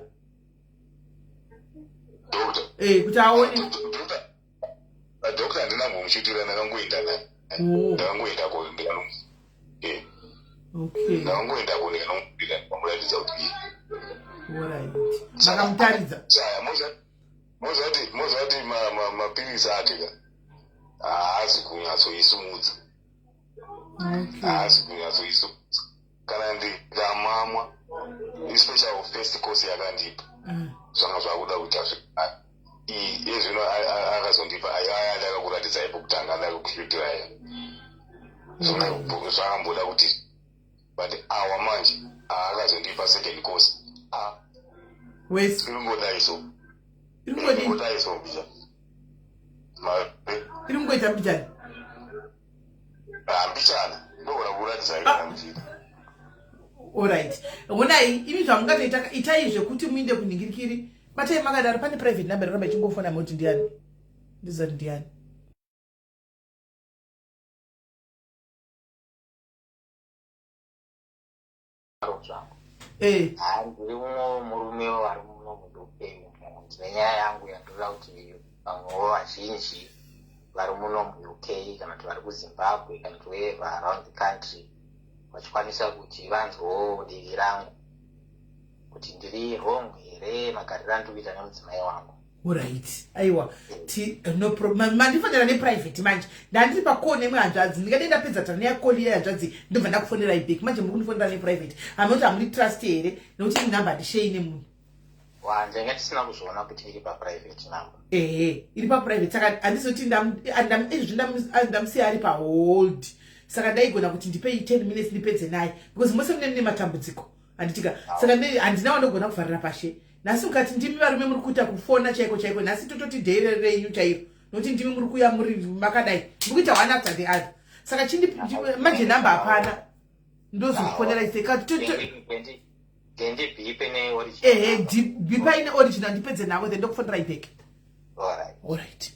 Doctor? Eh, kuti aone. Doctor handina kumbomushutira, ndakangoenda naye. Oh. Ndakangoendako ndikano ndakangoendako ndikanomubira, ndikamuratidza kuti iyi. Alright, makamutaridza. Saya mozati mapirisi ake ka haasi kunyatsoisimudza. Haasi kunyatsoisimudza kana ndikamamwa, especially first course yakandipa. Zvanga zvakuda kuita iyi ezvino akazondipa aya ndakakuratidza ipo kutanga ndakakushutira aya, zvakamboda kuti, but awa manje aakazondipa second course, ah, Wese. Iri ngodai so. Iri kungodii? Ngodai so mbija mari. Iri kungoita mbichani. Mbichana ndogona kuratidza Ah. kana muchida. Alright, honai imi, zvamungatoita, itai zvekuti muinde kunhingirikiri. Batai makadaro. Pane private number ramba ichingofona, moti ndiani, ndizati ndiani. Zvangu. Eh. Ndiri mumwe murume vari muno muUK umu. Ndine nyaya yangu yandoda kuti vamwewo vazhinji vari muno muUK kana kuti vari kuZimbabwe kana kuti wherever around the country vachikwanisa kuti vanzwewo divi rangu kuti ndiri wrong here magariro andiri kuita nemudzimai wangu. Alright, aiwa, ti no mandifonera neprivate manje. Ndandiri pacall nemwe hanzvadzi, ndingade ndapedza tani yacall yehanzvadzi, ndobva ndakufonerai back. Manje muri kundifonera neprivate, hamunoti hamuri trust here nekuti nhamba handishei nemunhu. Wanzenge tisina kuzviona kuti iri paprivate number. Ehe, iri paprivate, saka handizoti izvi ndamusiya ari pahold, saka ndaigona kuti ndipei 10 minutes ndipedze naye because mose mune matambudziko, handitika? Saka handina wandogona kuvharira pashe nhasi. Mukati ndimi varume muri kuita kufona chaiko chaiko nhasi, tototi day renyu chairo, nokuti ndimi muri kuuya muri makadai, muri kuita one after the other. Saka chindi manje nhamba hapana, ndozokufonera ise. Ndendibhipe neoriginal. Ehe, bhipai neoriginal, ndipedze navo, then ndokufonerai back. Alright. Alright.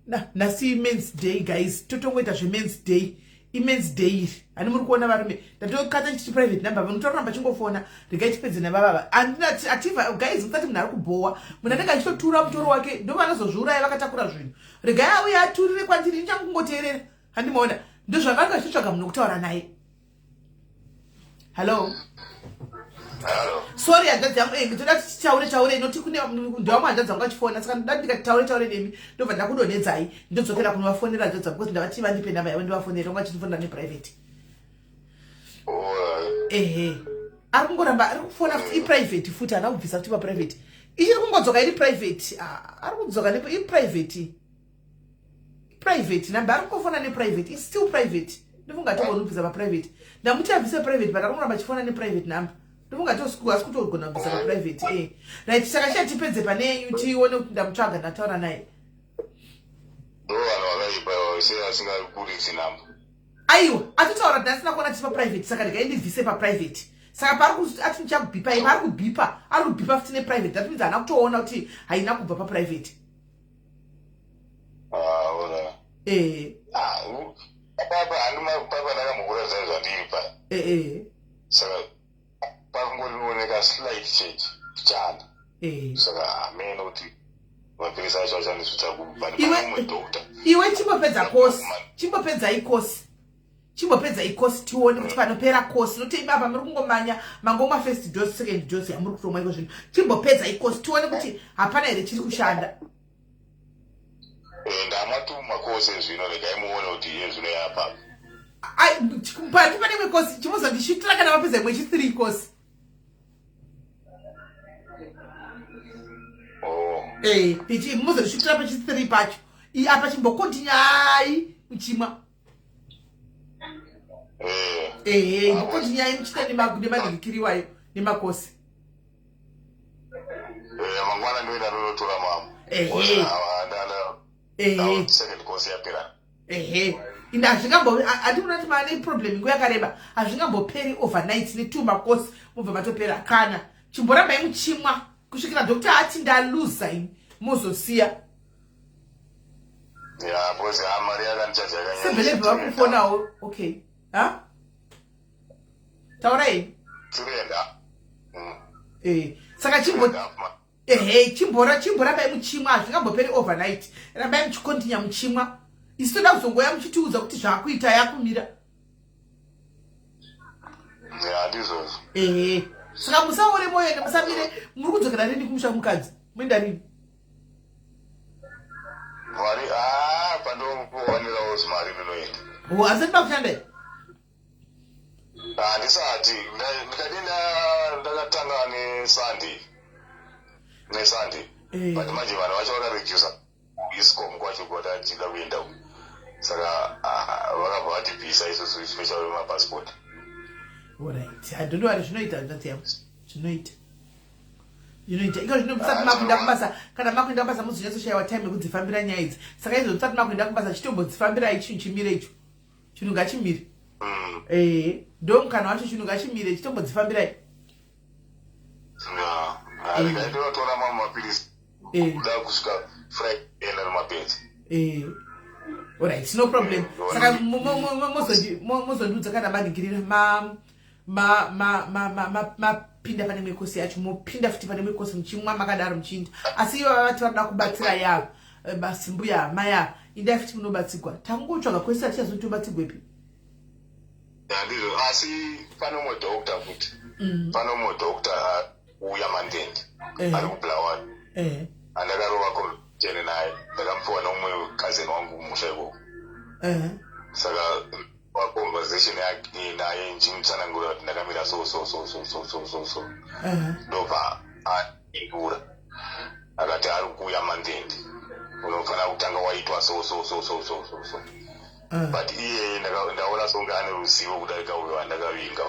Na nhasi Men's Day, guys, totongoita zvemens day. Imens day iri. Hani muri kuona varume. Ndatokata ndichiti private number vanhu toramba chingofona. Regai tipedze navavava. Andina ativa guys musati munhu ari kubhowa. Munhu anenge achitotura mutoro wake ndovanozozviuraya vakatakura zvinhu. Regai auye aturire kwandiri ndichangungoteerera. Handimaona. Ndozvavanga vachitotsvaga munhu wekutaura naye. Hello. Hello. Sorry hanzvadzi yangu eh, ndoda kuti titaure taure inoti kune ndewamwe hanzvadzi yangu achifona saka ndoda ndikati taure taure nemi ndobva ndakudonhedzai ndodzokera kunovafonera hanzvadzi yangu because ndavati vandipe namba yavo ndivafonere vanga vachindifonera neprivate. Ehe. Ari kungoramba ari kufona futi iprivate futi haana kubvisa futi paprivate. Ichiri kungodzoka iri private. Ah, ari kudzoka nepo iprivate. Private number ari kungofona neprivate. It's still private. Ndofunga togonobvisa paprivate. Ndamuti abvise private but arikuramba achifona neprivate number. Ndofunga tosku asi kutogona kubvisa paprivate. Eh. Right saka chiya tipedze pane yenyu tione kuti ndamutsvaga ndataura naye. Ndo vanhu vakaipa ivo sei vasingaburitsi number. Aiwa atotaura kuti ndasina kuona tiri paprivate saka regai ndibvise paprivate. Saka paari ati ndichakubhipai paari kubhipa ari kubhipa futi neprivate that means haana kutoona kuti haina kubva paprivate. Ah, ora. Eh. Ah, papa handima papa ndakambokuratidza zvandiri pa. Eh eh. Saka pakungorioneka slight change chana. Eh. Saka hameno kuti mapirisa acho achandisvitsa kubva Iwe doctor. Iwe chimbopedza course. Chimbopedza ikosi. Chimbopedza ikosi tione kuti panopera course. Nokuti ibaba muri kungomanya mangomwa first dose second dose yamuri kutomwa iko zvino. Chimbopedza ikosi tione kuti hapana here chiri kushanda. Eh, ndamwa tu makosi ezvino regai muone kuti iye zvino yapa. Ai pati pane imwe kosi chimozondishitira kana mapedza imwe chi 3 kosi. Oh. Eh, ichi muzondishitira pachi 3 pacho. I apa chimbokontinyai muchimwa. Eh. Eh, imbokontinyai muchita nemadhikiriwayo nemakosi. Eh, mangwana ndoenda ndonotora mama. Ehe. Ehe. Second course yapera. Ehe. Ende hazvingambo handikuona kuti maane problem nguva yakareba hazvingamboperi overnight netwo makosi mobva matopera kana chimborambai muchimwa kusvikira doctor ati ndaluza ini mozosiya. Ya, because mari yakandichaja yakanyanya. Sebelebhe vakufonawo okay. Ha? Taurai. Tirenda. Eh, saka chimbo ehe chimbora chimborambai muchimwa hazvingamboperi overnight rambai muchikontinya muchimwa isu toda kuzongoya muchitiudza kuti zvakuita yakumira. Ya, ndizvozvo. Ehe saka musaore moyo ende musamire muri kudzokera rini kumusha mukadzi moenda rini? Mari ah pandowanirawo mari ndinoenda. Oh, asi ndinoda kushanda here? Handisati ndikati ndakatanga nesunday nesunday Eh. but manje vanhu vacho vakaredusa iscom kwacho kwatachida kuenda uku saka ah, vakabva vatibvisa isusu especially vemapassport. Alright, I don't know what zvinoita hanzvadzi yangu. Zvinoita. Zvinoita. Iko zvino musati makuenda kubasa kana makuenda kubasa muzonyatsoshayiwa time yekudzifambira nyaya idzi. Saka izvo musati makuenda kubasa chitombodzifambirai chinhu chimire icho. Chinhu ngachimire. Eh, ndo mukana wacho chinhu ngachimire chitombodzifambirai. Ya, regai ndinotora mamwe mapirisi Eh. kuda kusvika Friday enda nemapedzi. Eh. Alright, no problem. Saka mozondiudza kana maningirira ma ma ma ma ma ma mapinda pane imwe kosi yacho mopinda futi pane imwe kosi muchimwa makadaro muchiinda asi ivo vavati varikuda kubatsira yavo basi mbuya maya indai futi munobatsigwa tangotsvaga kwese atichazotobatsigwepi. Ya, ndizvo asi pane umwe doctor futi pane umwe doctor uya mandende ari kuBulawayo andakarova conversation naye ndakamupiwa neumwe cousin wangu kumusha ikoko saka conversation yake naye ndichimutsanangurira kuti ndakamira so so so so so so so so ndobva aindura akati ari kuuya mandende unofanira kutanga waitwa so so so so so so so but iye ndaona songe ane ruzivo kudarika uyo andakavinga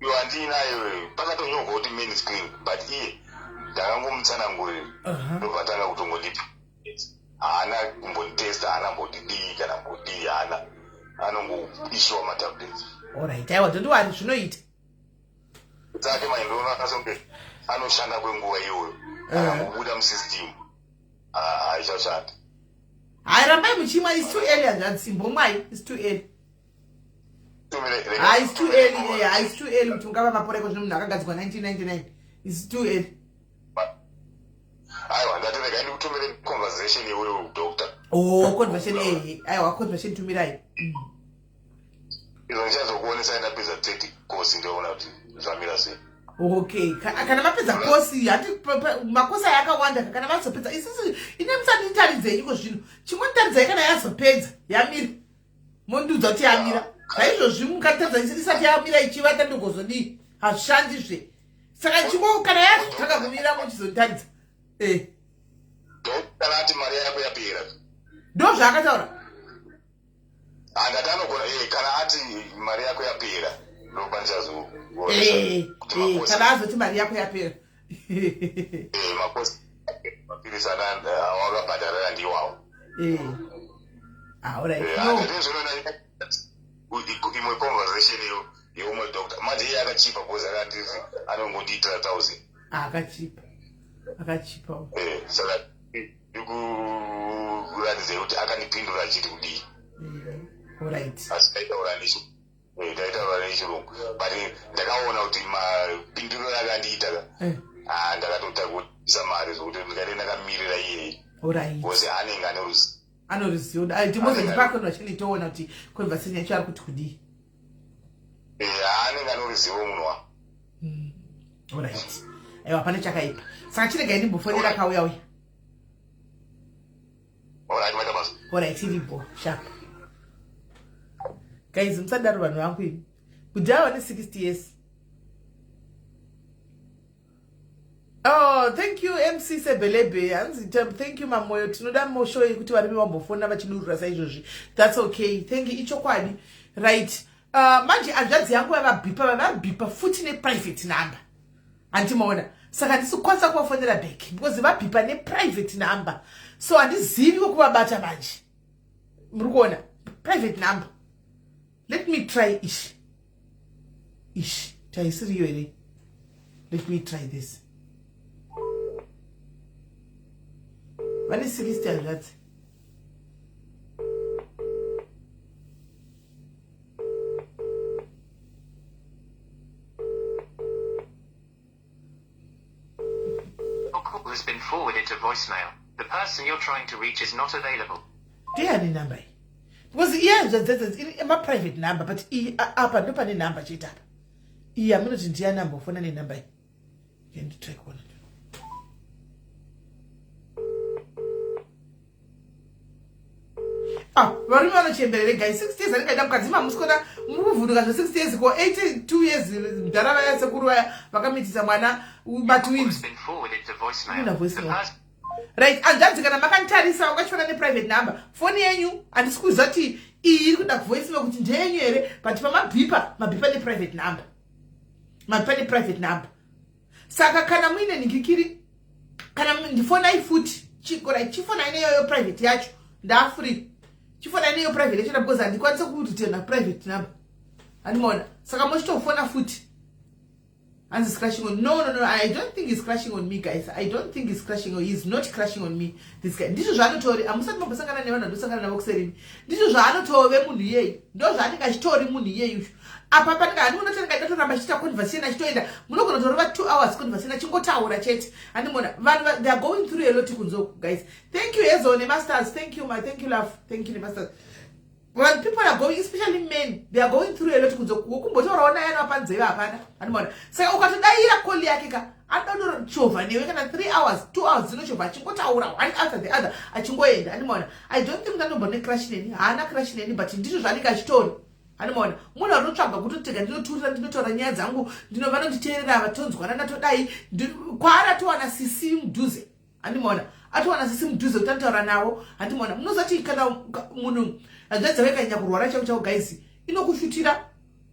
uyo andiinaye pakatonyorwa kuti main screen but iye ndakangomutsanangurira ndobva atanga kutongondipa haana kumbonditesta haana mbondidii kana mbodii haana anongoishiwa matablets. Alright, aiwa don't worry zvinoita. Dzake manje ndoona songe anoshanda kwenguva iyoyo akangobuda musystem haichashandi. Hayi, rambai muchimwa, is too early hanzvadzi, imbomwai, is too early. Hayi, is too early, eh, hayi, is too early kuti ungava maporeko zvino munhu akagadzirwa 1999, is too early. Aiwa, ndati regai ndikutumire conversation iwewe doctor. Oh, conversation, eh, aiwa, conversation tumirai. Izvo ndichazokuonesai ndapedza 30 course, ndoona kuti zvamira sei. Okay, kana mapedza kosi, hati makosi aya akawanda, kana mazopedza isusu ine musanditaridze iko zvino, chingonditaridzai kana yazopedza yamira, mondiudza kuti yamira. Zvaizvozvi mukanditaridza isati yamira ichivata, ndogozodii? Hazvishandi zve. Saka chingo kana yazotanga kumira mochizonditaridza, eh. Kana ati mari yako yapera. Ndo zvaakataura. Handati anogona, eh, kana ati mari yako yapera ndopandichazo Eh, eh, kana azoti mari yako yapera. Eh, makosi mapirisi awakabhadharira ndiwawo. Eh. Ah, alright. No. Imwe conversation iyo yeumwe doctor manje iye akachipa because akati anongondiitira 1000. Ah, akachipa, akachipa. Eh, saka ndikuratidze kuti akandipindura achiti kudii. Alright. Asi taitaura nechirungu, but ndakaona kuti mapinduriro akandiita ka, ah, ndakatota kuisa mari zvokuti ndikade ndakamirira iyeye because anenge ane ruzivo. Anoruzivo. Timozondipa conversation, toona kuti conversation yacho ari kuti kudii. Eh, anenge ane ruzivo munhu wa Alright, aiwa, pane chakaipa. Saka chiregai ndimbofonera kauya uya. Alright, maita basa. Alright, iripo sharp. Guys, musadaro vanhu vangu imi, kudhaya vane 60 years. Oh, thank you MC Sebelebe. Hanzi thank you Mamoyo. Tinoda mosho yekuti varume vambofona vachidurura saizvozvi. That's okay. Thank you. Ichokwadi. Right. Manje hanzvadzi yangu vavabhipa, vavabhipa futi neprivate number. Handimaona. Saka handisi kukwanisa kuvafonera back because vabhipa neprivate number. So handizivi kwekuvabata manje. Muri kuona? Private number. Let me try ish. Ish. Taisiriyo here? Let me try this. Vane 60 hanzvadzi. Your call has been forwarded to voicemail. The person you're trying to reach is not available. Ndiyani namba iyi? Because iye hanzvadzi maprivate number, but iyi apa ndo pane namba chete apa. Iyi hamunoti ndiyani ambofona nenamba iyi? Nditry kuona. Ah, varume vanochemberere guys, 60 years anenge aida mukadzi, mamusikona muri kuvhunduka zve 60 years ko 82 years mudhara vaya, sekuru vaya vakamitisa mwana matwins. Has been forwarded to voicemail. Kuna The voicemail. person Right, hanzvadzi, kana makanditarisa ungachiona neprivate number foni yenyu, handisi kuziva kuti iyi iri kuda kuvoicemail kuti ndeyenyu here, but pamabhipa, mabhipa neprivate number, mabhipa neprivate number. Saka kana muine nhingikiri, kana ndifonai futi chikora, chifonai neyoyo private yacho, ndafree, chifonai neyo private yacho because handikwanisi kureturna private number, handimaona. Saka mochitofona futi. Hanzi is crushing on, no, no, no, I don't think he's crushing on me, guys. I don't think he's crushing on, he's not crushing on me, this guy. Ndizvo zvaanotori, hamusati mambosangana nevanhu vandosangana navo kuserini. Ndizvo zvaanotove munhu iyeyu, ndo zvaanenge achitori munhu iyeyu. Apa panenge handikuona kuti anenge achitoramba achiita conversation, achitoenda, munogona kutorova 2 hours conversation achingotaura chete, handimona. Vanhu they are going through a lot kunze uku, guys. Thank you Hazel nemasters, thank you my, thank you love, thank you nemasters. When people are going, especially men, they are going through a lot kunze uku. Kumbotaurawo naye anoapa nzeve hapana, handimona. Saka ukatodayira call yake ka, anoda kutochovha newe kana 3 hours, 2 hours dzinochovha achingotaura one after the other achingoenda, handimona. I don't think anombona necrush neni, haana crush neni, but ndizvo zvaanenge achitori, handimaona. Munhu anotsvaga kutotega, ndinoturira, ndinotaura nyaya dzangu, vanonditeerera, vatonzwanana, todai kwaari atowana sisi mudhuze, handimaona, atowana sisi mudhuze kuti anotaura navo, handimaona. Munoziva kuti kana munhu hanzvadzi dzavo ikanyanya kurwara chako chako, guys, inokushutira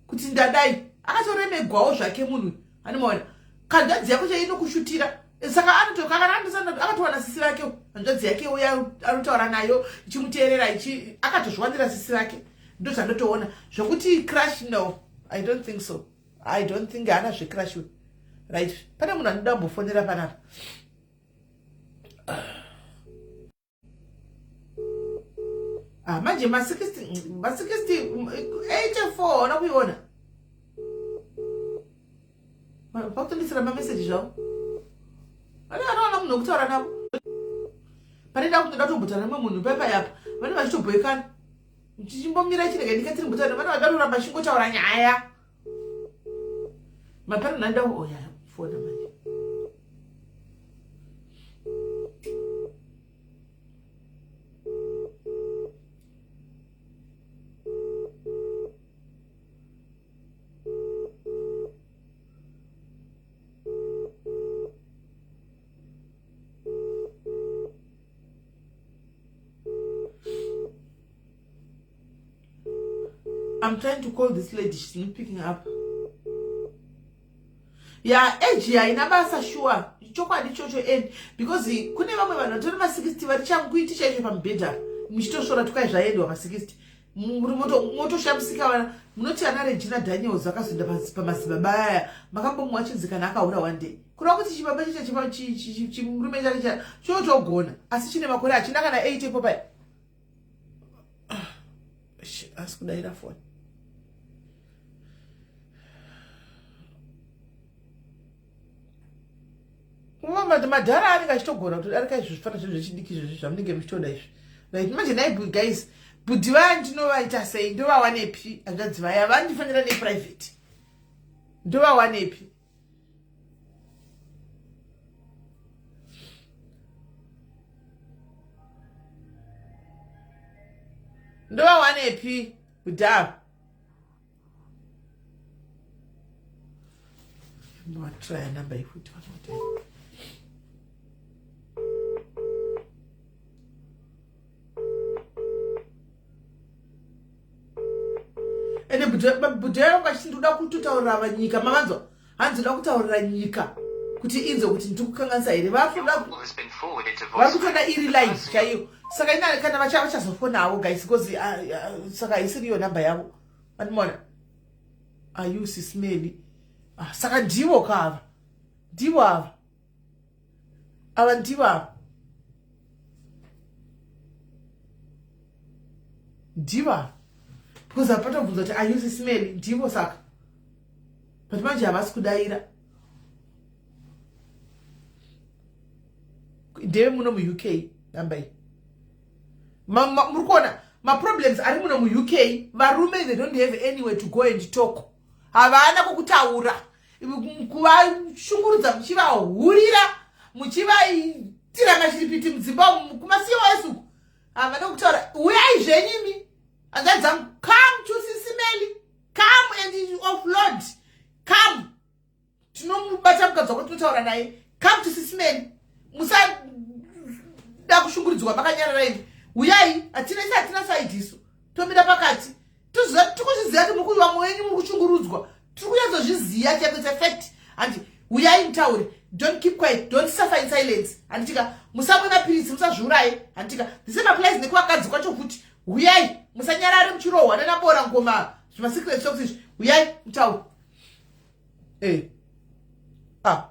kuti ndadai akatoremegwawo zvake munhu, handimaona. Kanzvadzi yako chai inokushutira. Saka akatowana sisi vake, hanzvadzi yake uya anotaura nayo ichimuteerera, akatozviwanira sisi vake. Ndo zvandotoona zvokuti crush, no, I don't think so. I don't think haana zvecrush. Right, pane munhu anoda kumbofonera panapa. Ah, manje ma-60 ma-60 84 ona kuiona vakutondisira mameseji zvavo vane vanowana munhu wekutaura navo pane da kutoda kutombotaura nemwe munhu pepa yapa vane vachitobhoikana chichimbomira chirega ndikatiri mbotaura vane vada kuramba vachingotaura nyaya mapano nanda oya oh, fona manje I'm trying to call this lady, she's not picking up. Ya age haina basa sure. Chokwadi chocho end because kune vamwe vanhu vatori ma 60 vari changuiti chaicho pamubhedha muchitosvora tukai zvaendwa ma 60 motoshamisika vana munoti ana Regina Daniels akazoenda pamazibaba aya makambomuwa chinzi kana akaura one day kureva kuti chibaba chicha chimurume chake chotogona asi chine makore hachina kana 8 ipo paya asi kudaira foni madhara anenge achitogona kutodarika izvi zvifana zvinhu zvechidiki izvozvi zvamunenge muchitoda izvi right manje nhai guys bhudhi vaya ndinovaita sei ndovawanepi hanzvadzi vaya vandifanira neprivate ndovawanepi ndovawanepi bhudhi ava Try number ifuti one ende bhudhi yangu achiti ndikuda kutotaurira vanyika mavanzwa hanzi ndoda kutaurira nyika kuti inzwe kuti ndiri kukanganisa here vari kutoda iri live chaiyo saka ina kana vachazofonawo guys because ah, ah, saka haisiri iyo number yavo andimona ayusi smeli ah, saka ndivo ka ava ndivo ava ava ndivo ava ndivo ava because apatobvunza kuti ayusi smeli ndivo saka but manje havasi kudaira ndeve muno muuk namba iyi muri kuona maproblems ari muno muuk varume they don't have anywhere to go and talk havana kwokutaura kuvashungurudza muchivahurira muchivaitira mashiripiti mudzimba umu kumasiyo esuku havana kutaura uyai zvenyimi hanzvadzi dzangu come to sisimeli come and offload come tinomubata mukadzi wako tinotaura naye come to sisimeli musada kushungurudzwa makanyarara imi uyai hatina isi hatina saidi isu tomira pakati tikuzviziva kuti muri vamwe wenyu muri kushungurudzwa tiri kunyatsozviziva chaiko its a fact handi uyai mutaure don't keep quiet don't suffer in silence handitika musamwe mapiritsi musazviuraye handitika the same applies nekuvakadzi kwacho futi huyai musanyarare muchirohwa nanabora ngoma zvimasecret socks izvi huyai mutaure eh. ah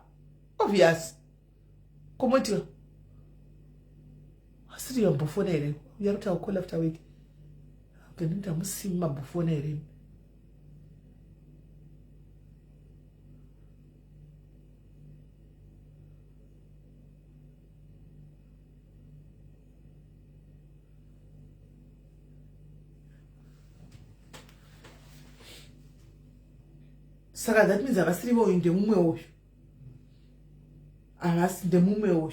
obvious komotiwa asiri yambofona here uyakuti aucall after week ndinoti hamusimi mambofona here saka that means havasirivo uyu ndemumwe uyu havasi ndemumwe uyu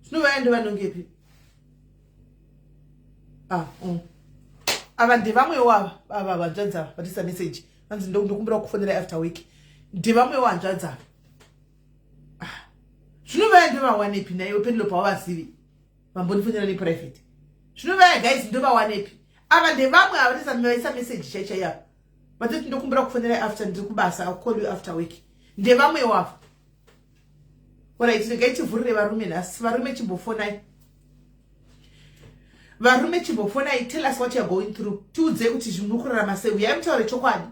zvino vaya ndovanongepi ah, mm. ava ndevamwewo ava ava hanzvadzi ava vatisa message vanzi ndokumbira kufonera after week ndevamwewo hanzvadzi ava ah. zvino vaya ndovawanepi naiwe penelope havazivi vambondifonera neprivate zvino vaya guys ndovawanepi ava ndevamwe ava vaisa message chai chai ava vatoti ndokumbira kufonera after ndiri kubasa I'll call you after work ndevamwewo ava orit regai tivhurire varume nhasi varume chimbofonai varume chimbofonai tell us what youare going through tiudzei kuti zvimuri kurarama sei uyai mutaure chokwadi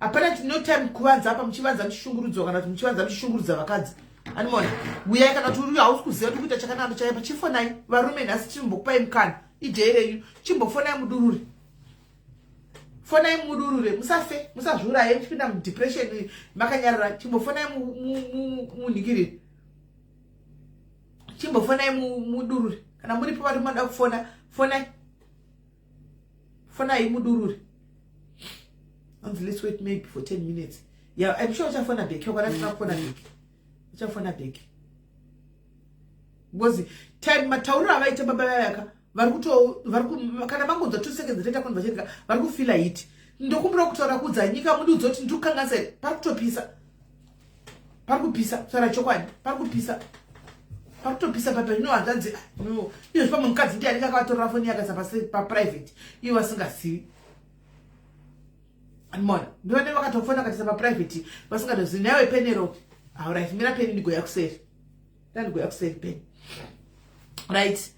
hapana no time kuvanza apa muchivanza muchishungurudzwa kana kuti muchivanza muchishungurudza vakadzi animona uyai kana kuti uri hausi kuziva kuti kuita chakanaka chaipa chifonai varume nhasi tinombokupai mukana. Ijei renyu. Chimbofonai mudurure. Fonai mudurure, musafe, musazviuraye muchipinda mudepression makanyarara. Chimbofonai munhikirire. Chimbofonai mudurure. Kana muripo vari mada kufona, fonai. Fonai mudurure. Anzi let's wait maybe for 10 minutes. Yeah, I'm sure uchafona back. Wakana tina kufona back. Uchafona back. Because time matauriro avaita baba vayaka vari kuto vari kana vangonzwa 2 seconds taita conversation ka vari kufila hit. Ndokumbira kutaura kudza nyika mundiudza kuti ndiri kukanganisa here? Pari kutopisa. Pari kupisa, kutaura chokwadi, pari kupisa. Pari kutopisa papa ino hanzvanzi no. Iyo pamwe mukadzi ndiye anenge akavatorera foni yake pa private. Iyo vasingazivi. Mona, ndivane vakatofona katisa pa private vasingatozivi. Nawe Penelope. Alright, mira peni ndigoya kuseri. Ndandigoya kuseri peni. Right.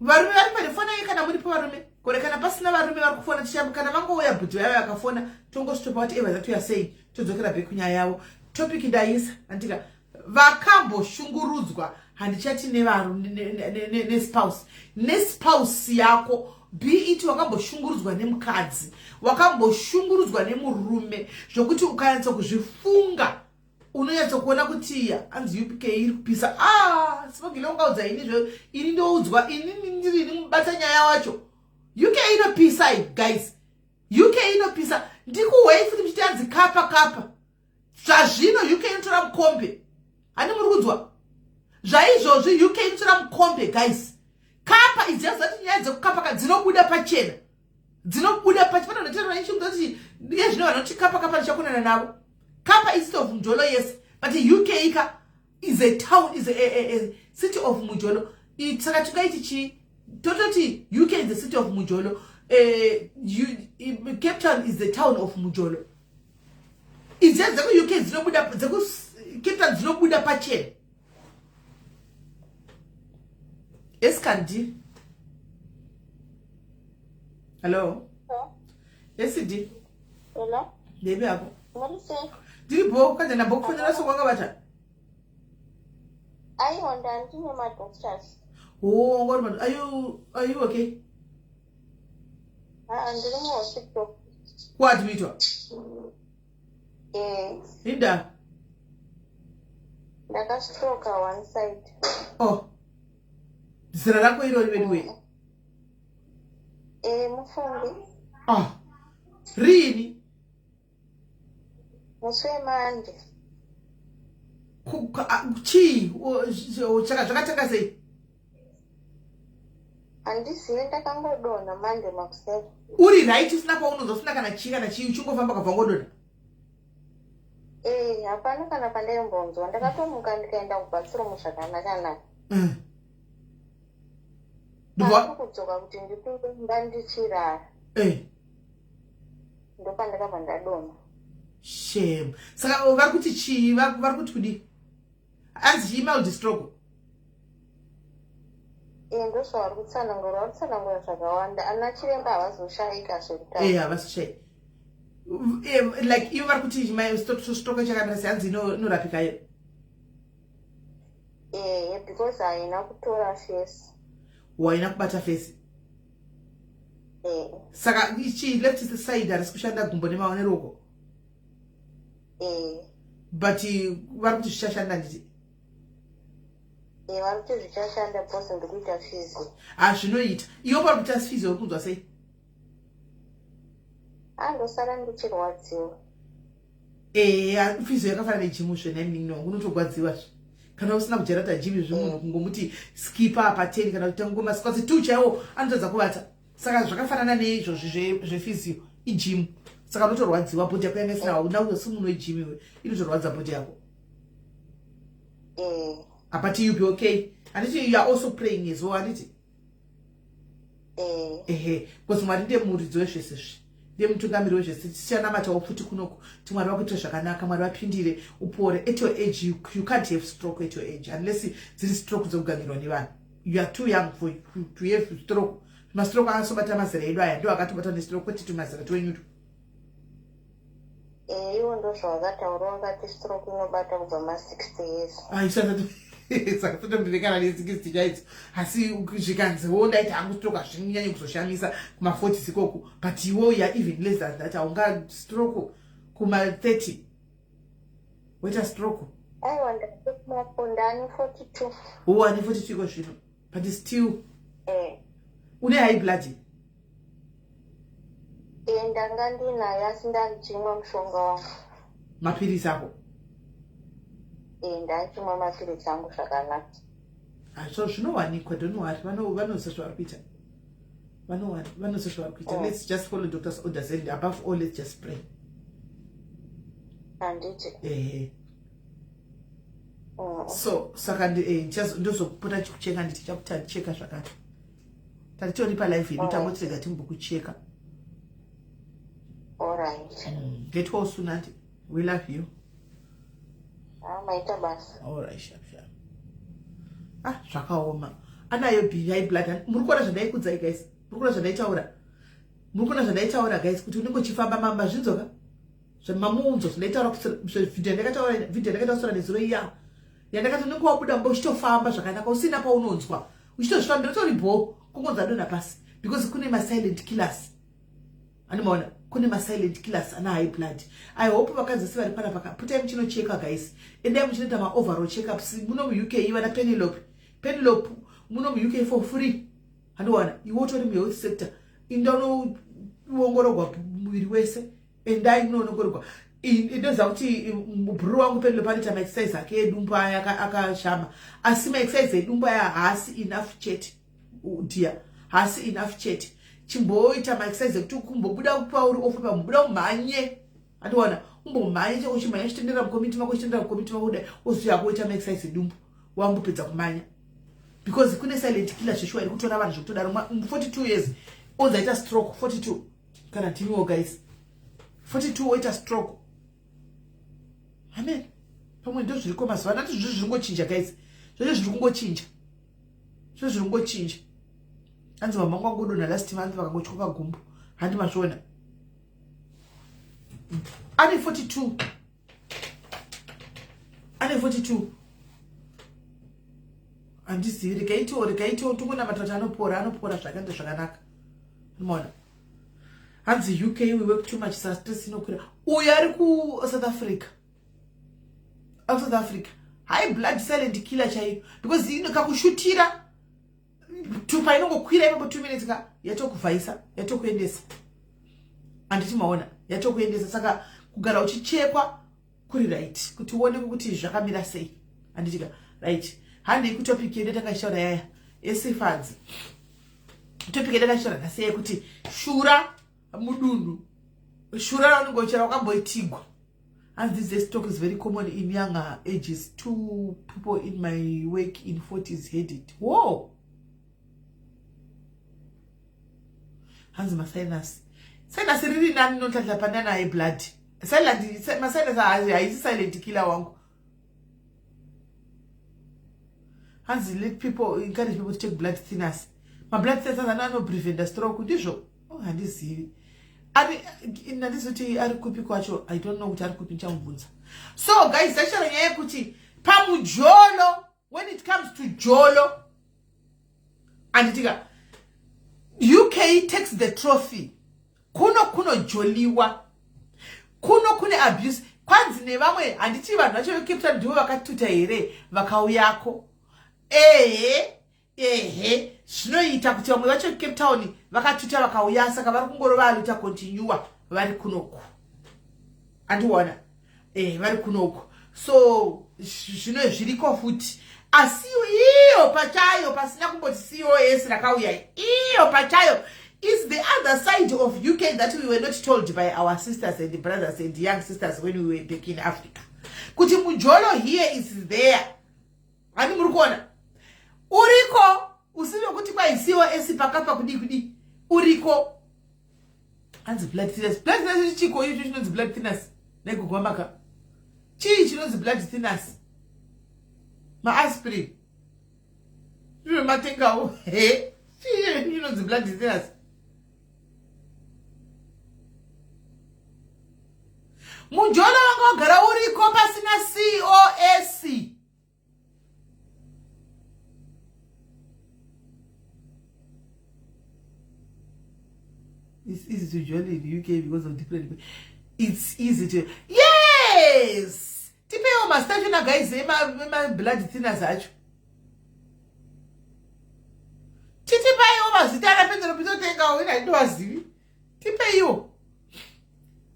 Varume vari pari fonai kana muripo varume. Kore kana pasina varume vari kufona tichamba kana vangouya bhuti vaya vakafona tongostopa whatever that we are saying todzokera back kunyaya yavo. Topic ndaisa andika vakamboshungurudzwa handichati nevarume nespouse. Nespouse yako be it wakamboshungurudzwa nemukadzi, wakamboshungurudzwa nemurume zvokuti ukanyatsa kuzvifunga unonyatsa kuona kuti anzi UPK iri kupisa. Sibongile ungaudza ini zve ini ndoudzwa ini ndiri ini mubata nyaya wacho. UK inopisa guys. UK inopisa. Ndikuhwei futi muchiti anzi kapa kapa. Zvazvino UK inotora mukombe. Hani muri kunzwa? Zvaizvozvi UK inotora mukombe guys. Kapa idzi dzati nyaya dzekukapa ka dzinobuda pachena. Dzinobuda pachena panoterera ichi kuti iye zvino vanoti kapa kapa ndichakonana navo. Kapa is of Mjolo, yes, but the UK ka is a town, is a city of Mjolo. Saka tingaiti chi tototi UK is the city of Mjolo. Cape Town is the town of Mjolo. Idzi dzeku UK dzinobuda dzeku Cape Town dzinobuda pachena. Eskandi. Hello. Esidi. Hello. Baby yako. Ndiri bho kanje ndambokufonera soko wakabata. Aiwa ndandine madoctors. Oh, ngori mad. Are you okay? Ah, ndiri muhospital. Kuadmitwa? Yes. Inda. Ndakastroka one side. Oh. Zera rako irori veduwe. Mufungi. Ah. Rini? Musi wemande. Chii? Zvakatanga sei? Handizivi, ndakangodonha mande makuseni. Uri right usina kwaunonzwa usina kana chii kana chii uchingofamba ukabva wangodonha? Hapana kana pandaimbonzwa. Ndakatomuka ndikaenda kubathroom zvakanaka-naka. Ndobva kudzoka kuti ndipinde mumba ndichirara. Ndopandakabva ndadonha. Shame. Saka vari kuti chii? Vari kuti kudii? Anzi chii mild stroke? Ndozvavari kutsanangura. Vari kutsanangura zvakawanda. Ana chiremba havazoshayika zvekutaura. Havazoshayi. Like ivo vari kuti stroke chakamira sei? Hanzi inorapika iyo. Because haina kutora face. Haina kubata face. Saka ichi left side harisi kushanda gumbo neruoko. But vari kuti zvichashanda nditi? Vari kuti zvichashanda because ndikuita physio. Zvinoita. Iwe pari kuita physio uri kunzwa sei? Andosara ndichirwadziwa. Physio yakafanana negym zve naiminini wangu unotogwadziwa zve. Kana usina kujarata gym zvemunhu kungomuti skipa apa 10 kana kuti ngoma squats 2 chaiwo anotadza kuvata. Saka zvakafanana neizvozvi zvephysio igym. Saka unotorwadziwa body yako yanga isina hauna usi munhu wegym iwe. Inotorwadza body yako. But you be okay. Handiti you are also praying as well, handiti? Ehe, because Mwari ndiye muridzi wezvese izvi. Ndiye mutungamiri wezvese. Tichanamatawo futi kunoko kuti Mwari vakuitire zvakanaka, Mwari vapindire upore. At your age you can't have stroke at your age unless dziri stroke dzekugangirwa nevanhu. You are too young for to have stroke. Mastroke akasobata mazera edu aya ndo akatobata nestroke kwete tumazera twenyutu. Iwo ndozvavakataura vakati stroke inobata kubva ma60 years. Isati. Saka totombivekana ne60 chaidzo, asi zvikanziwo ndaiti hangu stroke hazvinyanye kuzoshamisa kuma40s ikoko, but iwo ya even less than that, haunga stroke kuma30 woita stroke. Aiwa, ndani 42. O, ane 42 iko zvino, but still une high blood. Ndanga ndinayo, asi ndachimwa mushonga wangu. Mapirisi ako? Ndachimwa mapirisi angu zvakanaka. So zvinowanikwa, don't worry, vanoziva zvavari kuita. Vanoziva zvavari kuita. Let's just follow doctor's orders and above all, let's just pray. Handiti? Ehe. So saka ndozopota chikucheka, nditi chakutacheka zvakare, tatitori palive yedu, tangotirega timbokucheka. Alright. Get well soon, auntie. We love you. Ah, maita basa. Alright, sharp sharp. Ah, zvakaoma, anayo high blood. Muri kuona zvandaikudzai, guys? Muri kuona zvandaitaura? Muri kuona zvandaitaura, guys, kuti unenge uchifamba? Mazvinzoka mamuunzo zvandaitaura? Vhidhiyo yandakataura, vhidhiyo yandakataura nezuro iya yandakati unenge wabuda mba uchitofamba zvakanaka, usina paunonzwa, uchitozvifambira, utori bho, kungonzi adonha pasi, because kune masilent killers. Animaona kune masilent killers ana high blood. I hope vakadzi vese vari panapa, putai muchinocheka, guys. Endai muchinoita maoverall checkups muno muUK. Vana Penelope, Penelope, muno muUK for free. Handiwana iwe utori muhealth sector, inda unoongororwa muviri wese. Endai munoongororwa. Ndoziva kuti bhururu wangu Penelope anoita maexercise ake edumbu aya akashama, asi maexercise edumbu aya haasi enough chete, dear, haasi enough chete. Chimboita maexercise ekuti kumbobuda pauri off, pambobuda umhanye. Andiwana umbomhanye cheko, uchimhanya uchitendera mucommunity mako, uchitendera mucommunity mako kudai, oziya kuita maexercise edumbu wambopedza kumanya, because kune silent killer zveshuwa iri kutora vanhu zvekutodaro. 42 years onzi aita stroke, 42. Kana timiwo, guys, 42 oita stroke. Amen. Pamwe ndo zviriko mazuva anati zvizvi zviri kungochinja, guys, zvozvo zviri kungochinja, zvo zviri kungochinja. Hanzi mama vangu vangodonha last month, vakangotyoka gumbo. Handi mazviona? Ane 42, ane 42. Handizivi, regaitiwo, regaitiwo, tongonamata kuti anopora, anopora zvakaenda zvakanaka. Unoona, hanzi UK we work too much, sastress inokwira. Uyo ari kuSouth Africa, South Africa, high blood, silent killer chaiyo, because kakushutira tupa inongokwira ipapo 2 minutes ka, yatokuvhaisa, yatokuendesa. Handiti maona? Yatokuendesa. Saka kugara uchichekwa kuri right, kuti uoneke kuti zvakamira sei. Handitika? Right, handei kutopic yedu yatakachitaura yaya esifadzi. Topic yedu yakachitaura nhasi yekuti shura mudunhu, shura raunenge uchera wakamboitigwa. And this stroke is very common in younger ages. Two people in my work in 40s had it. Whoa. Hanzi masinus, sinus riri nani notlatla panana yeblood. Silent masinus haisi silent killer wangu. Hanzi let people, encourage people to take blood thinners. Mablood thinners ana anopreventa stroke, ndizvo? Oh, handizivi, handizivi kuti ari kupi kwacho. I don't know kuti ari kupi, ndichamubvunza. So guys, tachitaura nyaya yekuti pamujolo, when it comes to jolo, anditika, UK takes the trophy. Kuno kunojoliwa, kuno kune abuse. Kwanzi nevamwe, handiti vanhu vacho veCape Town ndivo vakatuta here vakauyako? Ehe, ehe, zvinoita kuti vamwe vacho Cape Town vakatuta vakauya, saka vari kungorova aluta continua vari kunoku. Andiona vari kunoku. So zvino zviriko futi, asi iyo pachayo pasina kumboti COS rakauya, iyo pachayo is the other side of UK that we were not told by our sisters and brothers and young sisters when we were back in Africa, kuti mujolo here is there. Hani muri kuona uriko usiri wekuti kwai COS pakapa kudii kudii, uriko. Hanzi blood thinners, blood thinners chiko icho chinonzi blood thinners negogwamaka? Chii chinonzi blood thinners? Maaspirin zvematengawo he? Chii chinonzi blood thinners? Mujolo wanga wagara uriko pasina COS. It's easy to join in UK because of different. It's easy to. Yes! Tipeiwo mazita acho na guys ema blood thinners acho. Titipaiwo mazita akapedzera pitotengawo ina ndinovazivi. Tipeiwo.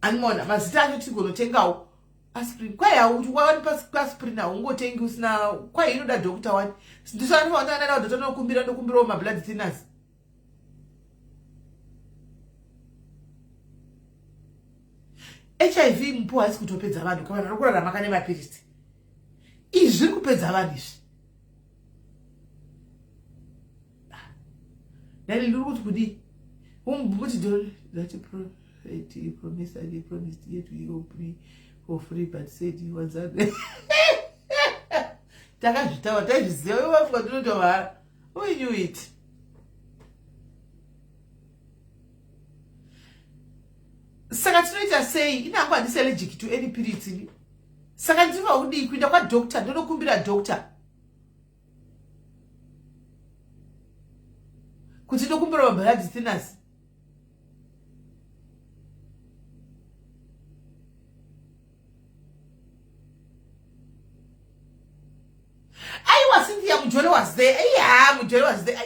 Animona mazita acho tigonotengawo. Aspirin kwai hauti wani aspirin haungotengi usina kwai inoda doctor wani. Ndisanofanira nana doctor nokumbira ndokumbirawo ma blood thinners. Hiv mupo haisi kutopedza vanhu ka vanhu vari kurarama ka nemapiritsi. Izvi zviri kupedza vanhu izvi. Dani ndiri kuti kudii? Umbuti don't that prophet he promised that he promised here to help me for free but said he was takazvitaura taizviziva iwe wafunga ndinoita mahara. We knew it. Saka tinoita sei? Ini hangu handisi allergic to any piritsi ini. Saka ndinofanira kudii? Kuenda kwadoctor, ndonokumbira doctor kuti ndokumbira mablood thinners. Aiwa, Cynthia Mujole was there. Iya, Mujole was there.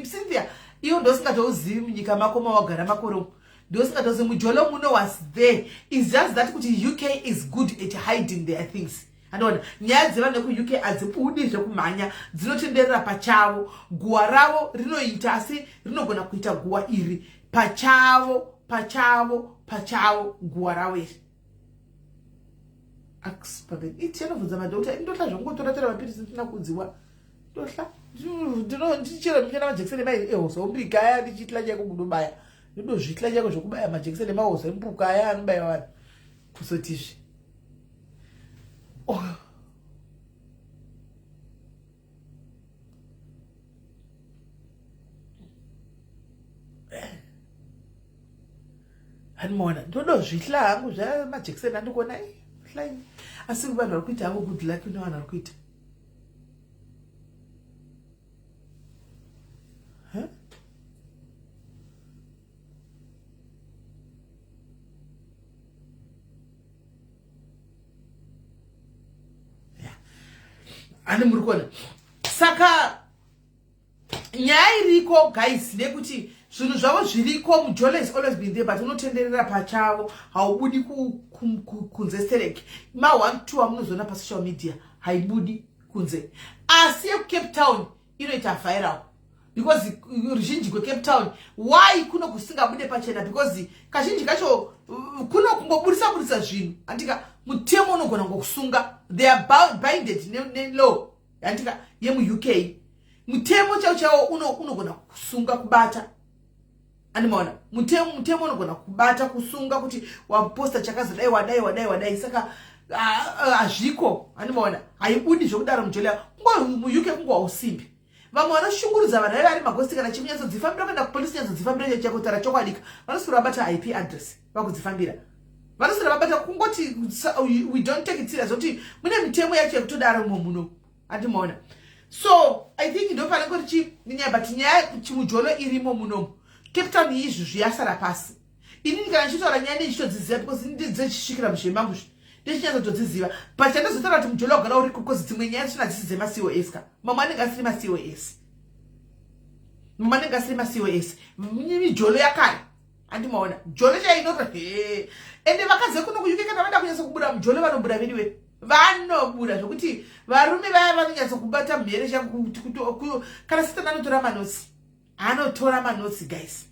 Cynthia, iyo ndosingatouzivi munyika mako mawagara makore ndosingatozivi. Mujolo muno was there. It's just that kuti UK is good at hiding their things. Andiona nyaya dzevanhu vekuUK hadzibudi zvekumhanya, dzinotenderera pachavo. Guwa ravo rinoita, asi rinogona kuita guwa iri pachavo pachavo pachavo guwa ravo iri. Tichanobvunza madhokota. Ndotla zvangotora tora mapirisi ndisina kuudziwa. Ndotla ndichero ndichena majekiseni emahoso ombika aya, ndichitla chaiko kundobaya, ndodozvitla chaiko zvekubaya majekiseni emahoso embuka aya anobaya vanhu kuzotizve. Oh. Handimaona ndodozvihla hangu zvamajekiseni andikuona hlaini, asi vanhu vari kuita havo good luck ne vanhu vari kuita. Handi muri kuona? Saka nyaya iriko guys ndeyekuti zvinhu zvavo zviriko. Mujolo is always been there, but unotenderera pachavo, haubudi kunze sterek. Ma 1 2 amunozoona pasocial media haibudi kunze, asi yekuCape Town inoita viral because ruzhinji kweCape Town. Why kuno kusingabude pachena? Because kazhinji kacho kuno kungobudisa budisa zvinhu, andika mutemo unogona ngokusunga. They are binded nelaw, andika yemuUK. Mutemo chaiwo chaiwo unogona kusunga, kubata. Andimaona mutemo unogona kubata, kusunga kuti waposta chakazodai, wadai, wadai, wadai. Saka hazviko. Andimaona haibudi zvekudaro mujole muUK, kungowa usimbi. Vamwe vanoshungurudza vanhu vaiva vari magosti kana chimunyatsodzifambira kuenda kupolisi, nyatsodzifambira chakutaura chokwadika, vanoswera vabata IP address, vakudzifambira, vanoswera vabata. Kungoti we don't take it serious kuti mune mitemo yacho yekutodaro mo muno. Andimaona? So I think ndo panenge richi nyaya, but nyaya chimujolo irimo munomu Cape Town. Izvi zviyasara pasi. Inini kana ndichitaura nyaya ndichitodziziva because ndidzechisvikira muzve mangu ndichinyatsotodziziva, but chandazotaura kuti mujolo wagara uriko because dzimwe nyaya dzisina dzisi dzemaCOS ka, mamwe anenge asiri maCOS, mamwe anenge asiri maCOS, mijolo yakare. Andimaona jolo chainoto he. Ende vakadzi vekuno kuUK kana vada kunyatsa kubuda mujolo vanobuda vediwe, vanobuda zvokuti varume vaya vanonyatsa kubata mhere chaku. Kana Satani anotora manotsi, anotora manotsi guys.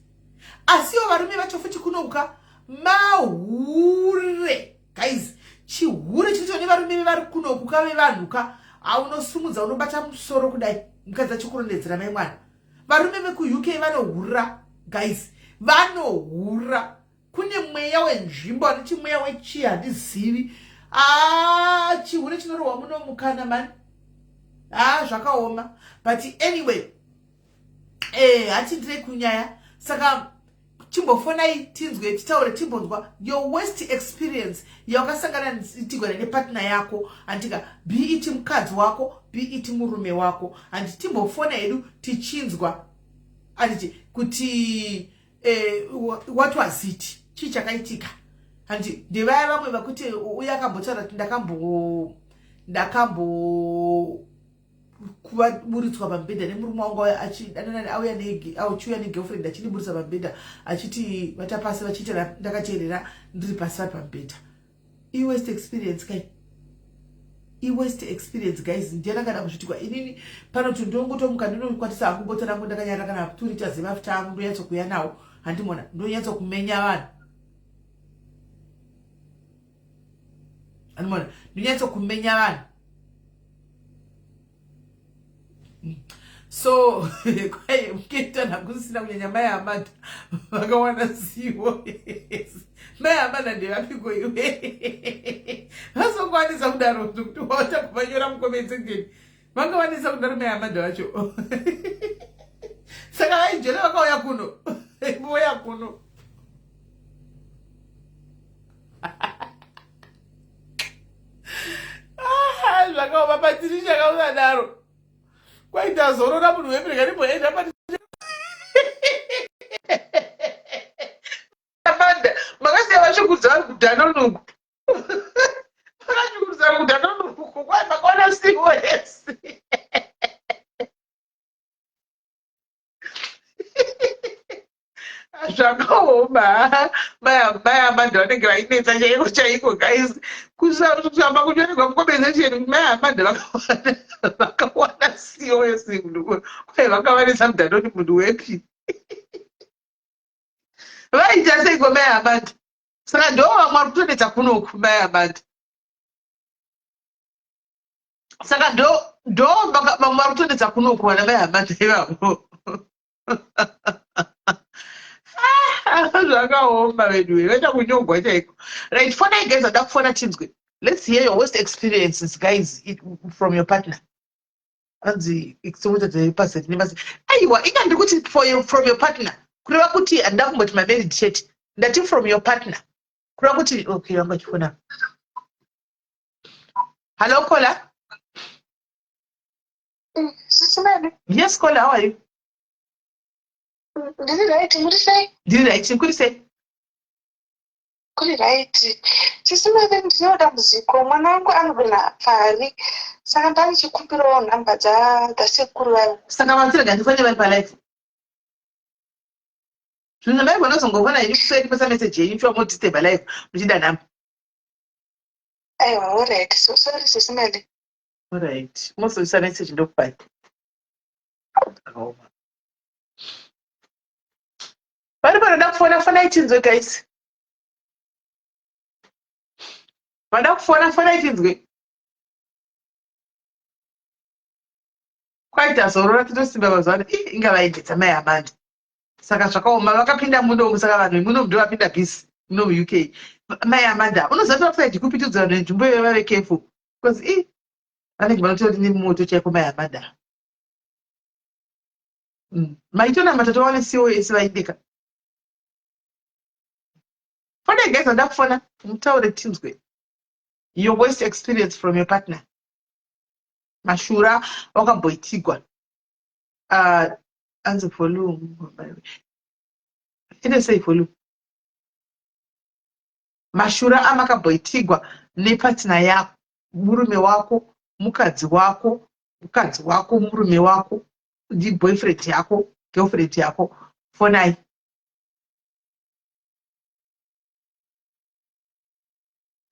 Asiwo varume vacho futi kunoka mahure guys. Chihure chinoitwa nevarume vari kunoku ka vevanhu ka, aunosumudza unobata musoro kudai mukadzi achikurondedzera mai mwana. Varume vekuUK vanohura guys, vanohura. Kune mweya wenzvimbo anoti mweya wechii handizivi. A chihure chinorohwa muno mukana mani, a zvakaoma. But anyway, hatindire kunyaya. Saka chimbofonai tinzwe, titaure, timbonzwa your worst experience yawakasangana tigwana nepartner yako, handika? Be it mukadzi wako, be it murume wako, handi? Timbofona hedu tichinzwa, handiti, kuti Eh, what was it? Chii chakaitika? Handi ndevaya vamwe vakuti uye akambotaura kuti ndakambo ndakambo kuvaburitswa pamubhedha nemurume wangu achidanana auya achiuya negirlfriend achindiburitsa pamubhedha achiti vatapasi vachiita ndakateerera ndiri pasi vari pamubhedha. Iwest experience kai iwest experience guys ndiyani akada kuzvitikwa inini panoti ndongotomuka ndinokwatisa hangu bota rangu ndakanyara kana turita zemafuta angu ndonyatso kuya nawo handimona ndonyatso kumenya vanhu handimona ndonyatso kumenya vanhu So kwaye muketana kusina kunyanya mai Amanda vakawana zivo. Mai Amanda ndevapiko iwe? Vasokwanisa kudaro zvekuti wata kuvanyora mucomment section. Vangawanisa kudaro mai Amanda vacho. Saka vaijele vakauya kuno. Voya kuno. Ah, zvakaoma Patricia kausadaro. Kwaita zorora munhu wepi rega ndimboenda Amanda makasiya vashukudza vari kudhanonuku vakashukudza vari kudhanonuku kwai makaona cos Zvakaoma mai Amanda vanenge vainetsa chaiko chaiko guys kusamba kunyorerwa mucomment section mai Amanda vakawana cos munhu kwai vakawanisa mudhanoni munhu wepi vaita seiko mai Amanda saka ndo vamwe vari kutonetsa kunoku mai Amanda saka ndo ndo vamwe vari kutonetsa kunoku vana mai Amanda ivavo Zvakaoma veduwe vaita kunyogwa chaiko. Right, fonai guys, ada kufona tinzwe. Let's hear your worst experiences guys from your partner. Anzi exomoted nemasi. Aiwa, inga ndiri kuti for your, from your partner. Kureva kuti handida kumboti my married chete. Ndati from your partner. Kureva kuti okay, vanga chifona. Hello caller. Sisi Medi. Yes caller, how are you? Ndiri right, muri sei? Ndiri right, kuri sei? Kuri right. Sisi Medi, ndine dambudziko, mwana wangu anodonha pfari. Saka ndanichikumbirawo nhamba dzasekuru vavo. Saka vatsirega ndifane vari palife. Zvinhu mai vanozongovona henyu kuseri kwesa message yenyu shuwa modisturba life muchida nhamba. Aiwa, alright. So sorry Sisi Medi. Alright. Mozoisa message ndokupai. Akaoma. Vari panoda kufona fonai tinzwe guys. Vada kufona fonai tinzwe. Kwaita zorora tinosimba mazuva ano. Ih, inga vaendetsa mai Amanda. Saka zvakaoma vakapinda muno saka vanhu muno ndo vapinda busy muno muUK. Mai Amanda, unoziva kuti vakusaidi kupi tiudze vanhu venzvimbo iyoyo vave careful. Because ih, vanenge vanotori nemoto chaiko mai Amanda. Maitonamata towane COS vaindika. Fonai guys, vanoda kufona mutaure tinzwe your worst experience from your partner. Mashura wakamboitigwa. Anzi volume. Ine sei volume? Mashura amakamboitigwa nepartner yako, murume wako, mukadzi wako, mukadzi wako, murume wako, boyfriend yako, girlfriend yako. Fonai.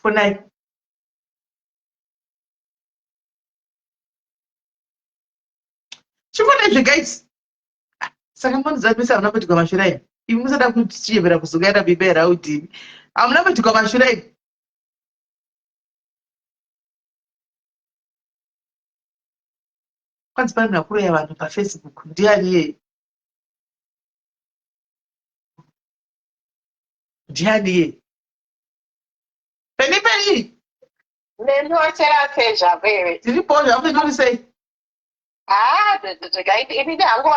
Fonai. Chifonai zve guys. Saka munozamisa hamuna kuitirwa mashura imi. Imi musada kuchiyevera kuzokaira bibe raudini. Hamuna kuitirwa mashura imi. Kwanzi pane munhu akuroya vanhu paFacebook. Ndiani iyeye? Ndiani iyeye? Peni peni. Neni wachera sei zvako iwe? Tiripo zvako uri sei? Haa, inini hangu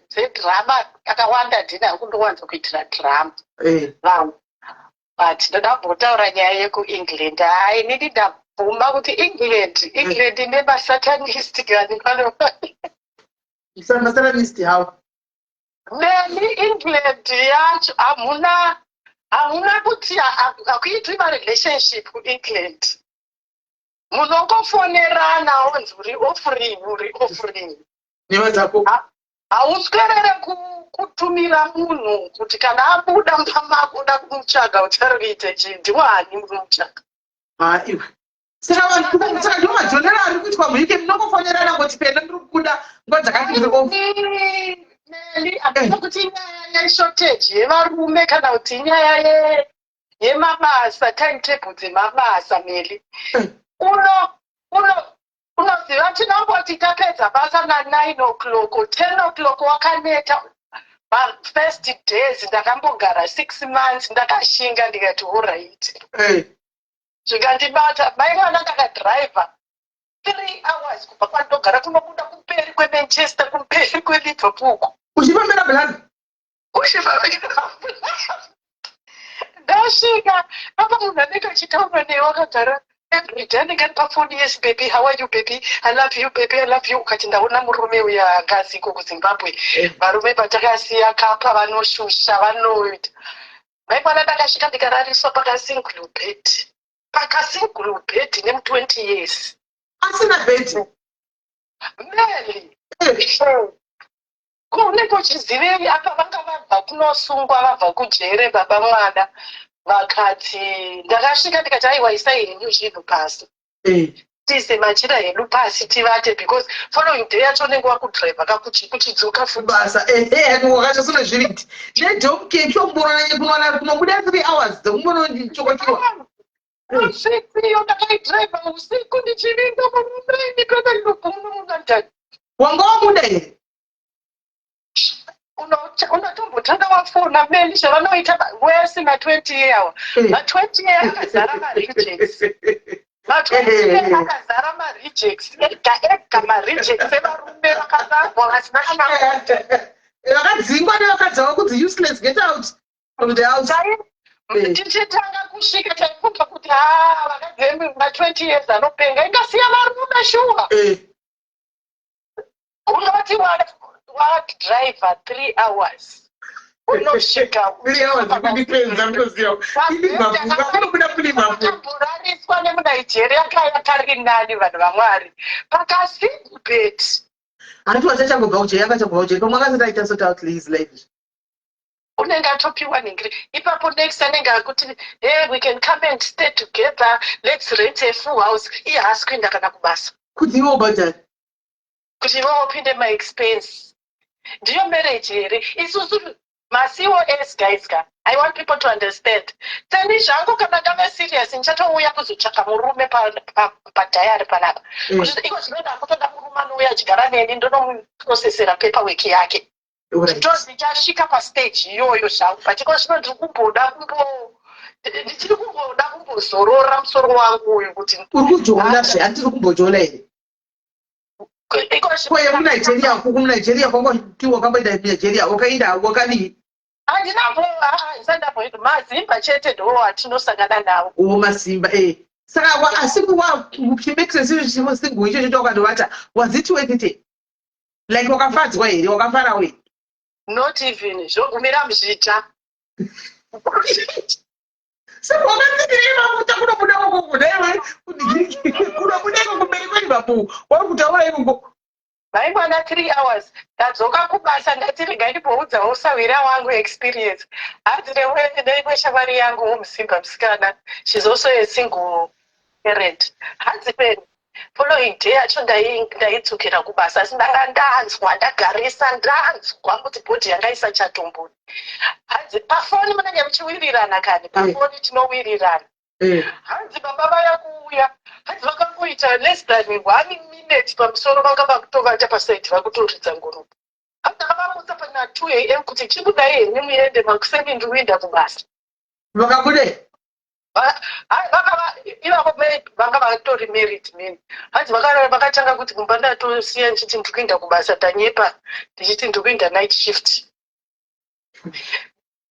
dzedrama akawanda ndini hangu ndowanza kuitira drama vanhu but ndoda kumbotaura nyaya yekuEngland. Haa, inini ndabvuma kuti England, England ine masatanist kani pano. Masatanist how? Neni England yacho hamuna kuti hakuitwi marelationship kuEngland. Munongofonerana, onzi uri offering, uri offering. Nema dzako. Hauswerere kutumira munhu kuti kana abuda mumba mako uda kumutsvaga, uchari kuite chii? Ndiwani uri kumutsvaga? Ha, iwe, saka vanhu, saka ndo majonero ari kuitwa muUK? Munongofonerana kuti pena ndiri kubuda nguva dzakati, ndiri off. Neli, handina kuti inyaya yeshortage yevarume kana kuti inyaya yemabasa, timetable dzemabasa, Meli. Uno unoziva tinongoti tapedza basa na9 o'clock, 10 o'clock, wakaneta. First days ndakambogara 6 months ndakashinga, ndikati alright. Zvikandibata, mai mwana, ndakadhiraivha 3 hours kubva kwandogara kunobuda kumberi kweManchester, kumberi kweLiverpool. Uchifambira blood. Uchifambira. Ndasvika apa, munhu anenge achitaura newe wakagara everyday anenge ari pafoni: "Yes baby, how are you baby? I love you baby, I love you." Ukati ndaona murume uya anga asiko kuZimbabwe. Varume patakasiya kapa vanoshusha, vanoita. Mai mwana, ndakasvika ndikarariswa pakasingle bed, pakasingle bed nemu20 years. Asina bhedhi? Meli, ko unenge uchizivei? Apa vanga vabva kunosungwa, vabva kujere, baba mwana. Vakati ndakasvika ndikati, "Aiwa, isai henyu zvinhu pasi, tiise machira hedu pasi tivate," because following day yacho unenge wakudhiraivha kakuchidzoka futi. Basa, ehe, wakachasona zviriti nedomke chomborona kunobuda 3 hours dzekumbonochokochiwa. Usiku ndakaidhiraivha usiku ndichivinga murume ini pena ndinobva muno muLondon. Wanga wamuda here? Unotombotanga wafona meni zvavanoita wese ma20 year, ma20 year akazara marejects, ma20 year akazara marejects ega ega, marejects evarume vakazarwa vasina kana. Vakadzingwa nevakadzi vavo kunzi, "Useless, get out from the house." Tichitanga kusvika taifunga kuti ha, vakadzi ma20 years anopenga, ingasiya varume shuwa. Unoti wadhiraivha 3 hours, unosvika. 3 hours kundipedza, ndinoziva kunobuda kuLiverpool. Akamborariswa nemuNigeria kaya kari nani, vanhu vaMwari, pakasingle bed. Hanti wachachangobva kujeri, akachangobva kujeri, pamwe akasati aita sort out his life. Unenge atopiwa ningiri ipapo. Next anenge akuti, "Hey, we can come and stay together, let's rent a full house." Iye haasi kuenda kana kubasa. Kuti iwe ubhadhare. Kuti iwe upinde maexpense. Ndiyo marriage here? Isusu maCOS guys ka, I want people to understand. Seni zvangu, kana ndave serious, ndichatouya kuzotsvaka murume padiary panapa. Kuti iko zvinoda kutoda murume anouya achigara neni, ndonomuprocessera paperwork yake. Tozi chasvika pastage iyoyo zvangu, but iko zvino ndiri kumboda kumbo ndichiri kumboda kumbozorora musoro wangu uyu kuti. Uri kujola zve? Handiri kumbojola here? Iko Ko yekuNigeria, kuNigeria kwangoti wakamboenda kuNigeria, wakaenda wakadii? Handinambo, handisandamboenda. Mazimba chete ndo atinosangana nawo. O, masimba e. Saka asi chimekisesingwe ichocho chawakandovata, was it worth it? Like, wakafadzwa here? Wakafarawo here? Not even zvogumira muzvita. Saka wakatsikirei mafuta kunobuda ukoko kudaiwe, kunobuda iko kumberi kweLiverpool wari kutaura ikoko? Mai mwana, 3 hours ndadzoka kubasa, ndati regai ndimboudzawo sawira wangu experience. Hanzi neimwe shamwari yangu womuZimba musikana, she's also a single parent, hanzi peni following day yacho ndaidzokera kubasa, asi ndanga ndanzwa ndagarisa, ndanzwa kuti body yanga isachatomboni. Hanzi pafoni munenge muchiwirirana kani, pafoni tinowirirana. Hanzi baba vaya kuuya, hanzi vakangoita less than one minute pamusoro, vanga vakutovata pasaidi, vakutoridza nguruve. Hanzi ndakavamutsa pana 2 a.m. kuti chibudai henyu muende, makuseni ndikuenda kubasa. Vakabude? Ivavo vanga vatori married men. Hanzi vakatanga kuti kumba ndatosiya ndichiti ndikuenda kubasa, ndanyepa ndichiti ndikuenda night shift.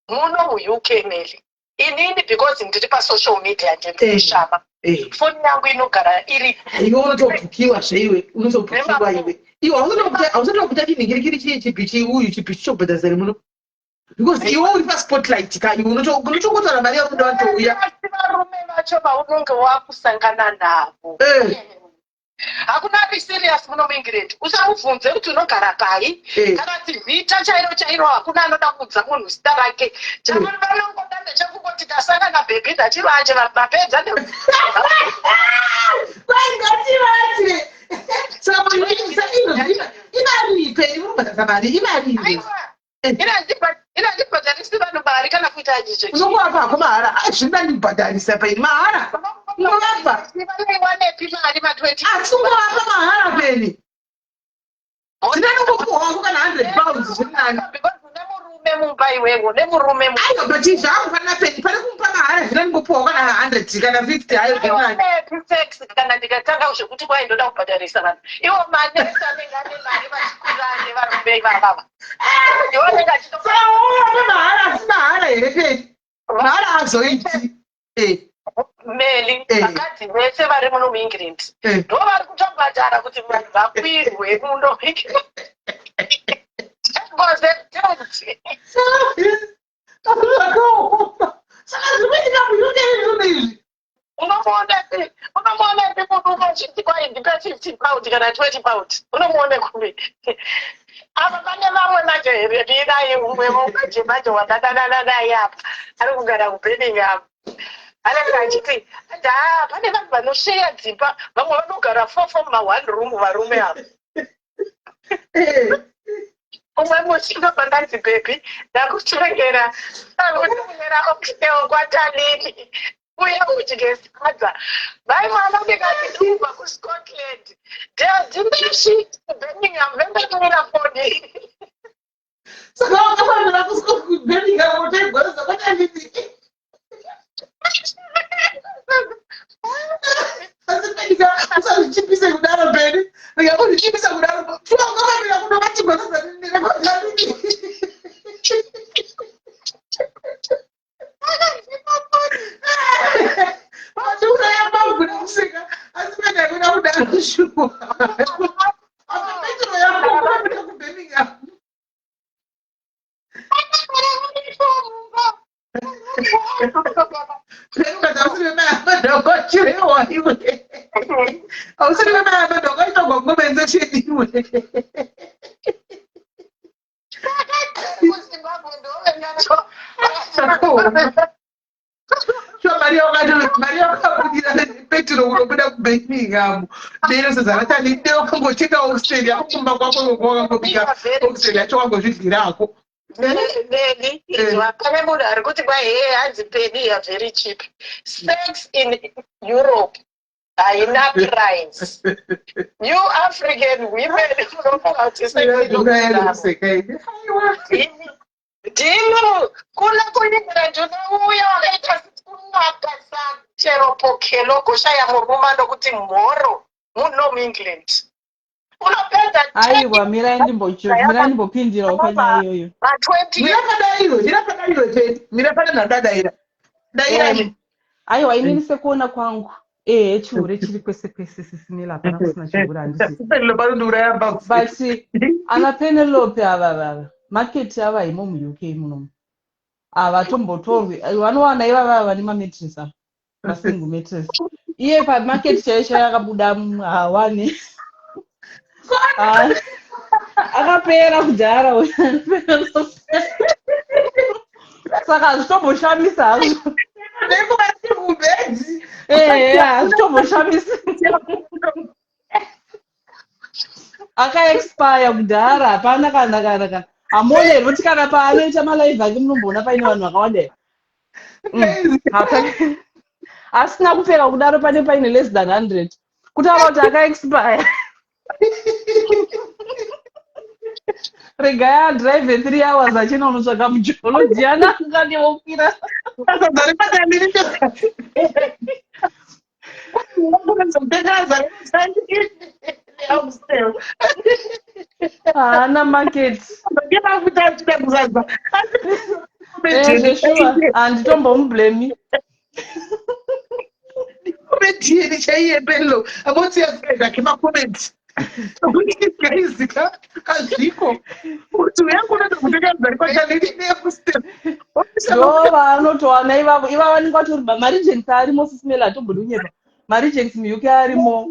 Muno muUK, Meli, inini because ndiri pasocial media, ndendikushama, foni yangu inogara iri. Iwe unotobhukiwa zveiwe, unotobhukiwa iwe. Iwe hausati wakuita chinhingirikiri chiye chipi chiuyu chipi chichobhadharisa muno, because iwe uri paspotlight ka, iwe unotongotaura mari yakuda, vatouya. Asi varume vacho vaunonge wakusangana navo, hakuna ari serious muno muEngland. Usamubvunze kuti unogara pai kana kuti zita chairo chairo. Hakuna anoda kuudza munhu zita rake. Chavanongoda ndechekungoti tasangana, baby, ndachivanje mapedza. Kwaingativati saka imari peni munobhadharisa mari, imari. Inandibhadharisi vanhu mari kana kuita chicho. Unongovapa hako mahara? Zvindandibhadharisa peni mahara, ungovapa. Vanoiwanepi mari ma20? Asi ungovapa mahara peni, zvinanongopuhwa wako kana £100, zviri nani. Because une murume mumba iwewo, nemurume. Aiwa, but zvakufanira peni, pane kumupa mahara, zvinanongopuhwa kana 100 kana 50, hayo, zviri nani. Iwanepi sex kana ndikatanga zvekuti kwai ndoda kubhadharisa vanhu? Iwo manesi anenge ane mari vachikwira nevarume ivavava, ndiwo anenge achito. Saka wovapa mahara, asi mahara here peni? Mahara azoiti. Meli, vakadzi vese vari muno muEngland ndo vari kutobhadhara kuti vanhu vakwirwe muno. Ngoze. Zvakaoma. Saka zviri kuitika muUK izvozvo izvi? Unomuona pi murume uchiti kwai ndipe £50 kana £20? Unomuone kupi? Apa pane vamwe manje, ndinai umwe manje manje wandadanana naye apa, ari kugara kuBirmingham, anenge achiti da pane vanhu vanosheya dzimba, vamwe vanogara four four muma-one room, varume ava. Umwe musi ndobva ndanzi, "Baby, ndakutsvengera ndakutsvengera oxtail kwaTalini, uye udye sadza." Mai mwana, ndikati ndikubva kuScotland, daddy, ndasvika kuBirmingham, vendatumira foni. Saka wakafanira kuBirmingham utoigoresa kwaTalini. Asi penika, usazvichipise kudaro peni, ndikakuzvichipisa kudaro, wakafanira kunovatigoresa kwaTalini. Vachiuraya pangu nekuseka, asi peni hakuda kudaro shuwa. Apa petro yako kuramira kuBirmingham. Peni ausiri vemayamadhokochirewa iwe, ausiri vemayamadhoko aitogwa compensation iwe. KuZimbabwe ndovengacho. Shuwa, mari yakati mari yakabudira petro unobuda kuBirmingham neinosadza ratani, wakangotenga oxtail yako kumba kwako ikoko, wakangobika oxtail yacho, wangozvidyirako. Neni pane munhu ari kuti kwai hee, hanzi peni ya very cheap. Sex in Europe haina price. You African women munofunga kuti sex inokudaro. Ndino kuna kuEngland unouya wakaita kunaka sachero pokelo, goshaya murume anokuti mhoro. Muno muEngland unopedza. Aiwa, mirai ndimbopindirawo panyaya iyoyo. Ma20. Mira padaiwe, mira padaiwe peni, mira pane nhadadaira dairai. Aiwa, inini sekuona kwangu, ehe, chihure chiri kwese kwese, sisimila, hapana kusina chihure, handisi? Penelope anondiuraya. But ana Penelope ava vava market ava imo muUK munomu havatombotorwi. Vanowana ivava vane mamattress ava, masingle mattress. Iye pamarket chaiyo chaiyo akabuda hawani. Ah, akapera kudhara uyu Penelope. Saka hazvitomboshamisa hazvo. Nekuvasimubhedzi. Ehe, hazvitomboshamisi, akaexpire kudhara. Hapana kana hamuone here kuti kana paanoita malive ake munomboona paine vanhu vakawanda here? Asina kupfeka kudaro, pane paine less than 100, kutaura kuti akaexpire. Regai adrive 3 hours achienda kunotsvaga mujolo, ndiana angandiwokwira? Sadza repatamiri kunozotenga zare. Haana market. Mafuta achida kusadza. Zveshuwa, handitombomublame. Comedian chaiye Penlo, amoti afraid ake macomments. Guys, kazviko kuti uya kunoda kutenga mzari kwachanei. Ndo vaanotowana ivavo. Ivavo vanenge vatori maregents arimo, Sis Melly, hatombodi kunyepa, maregents muUK arimo.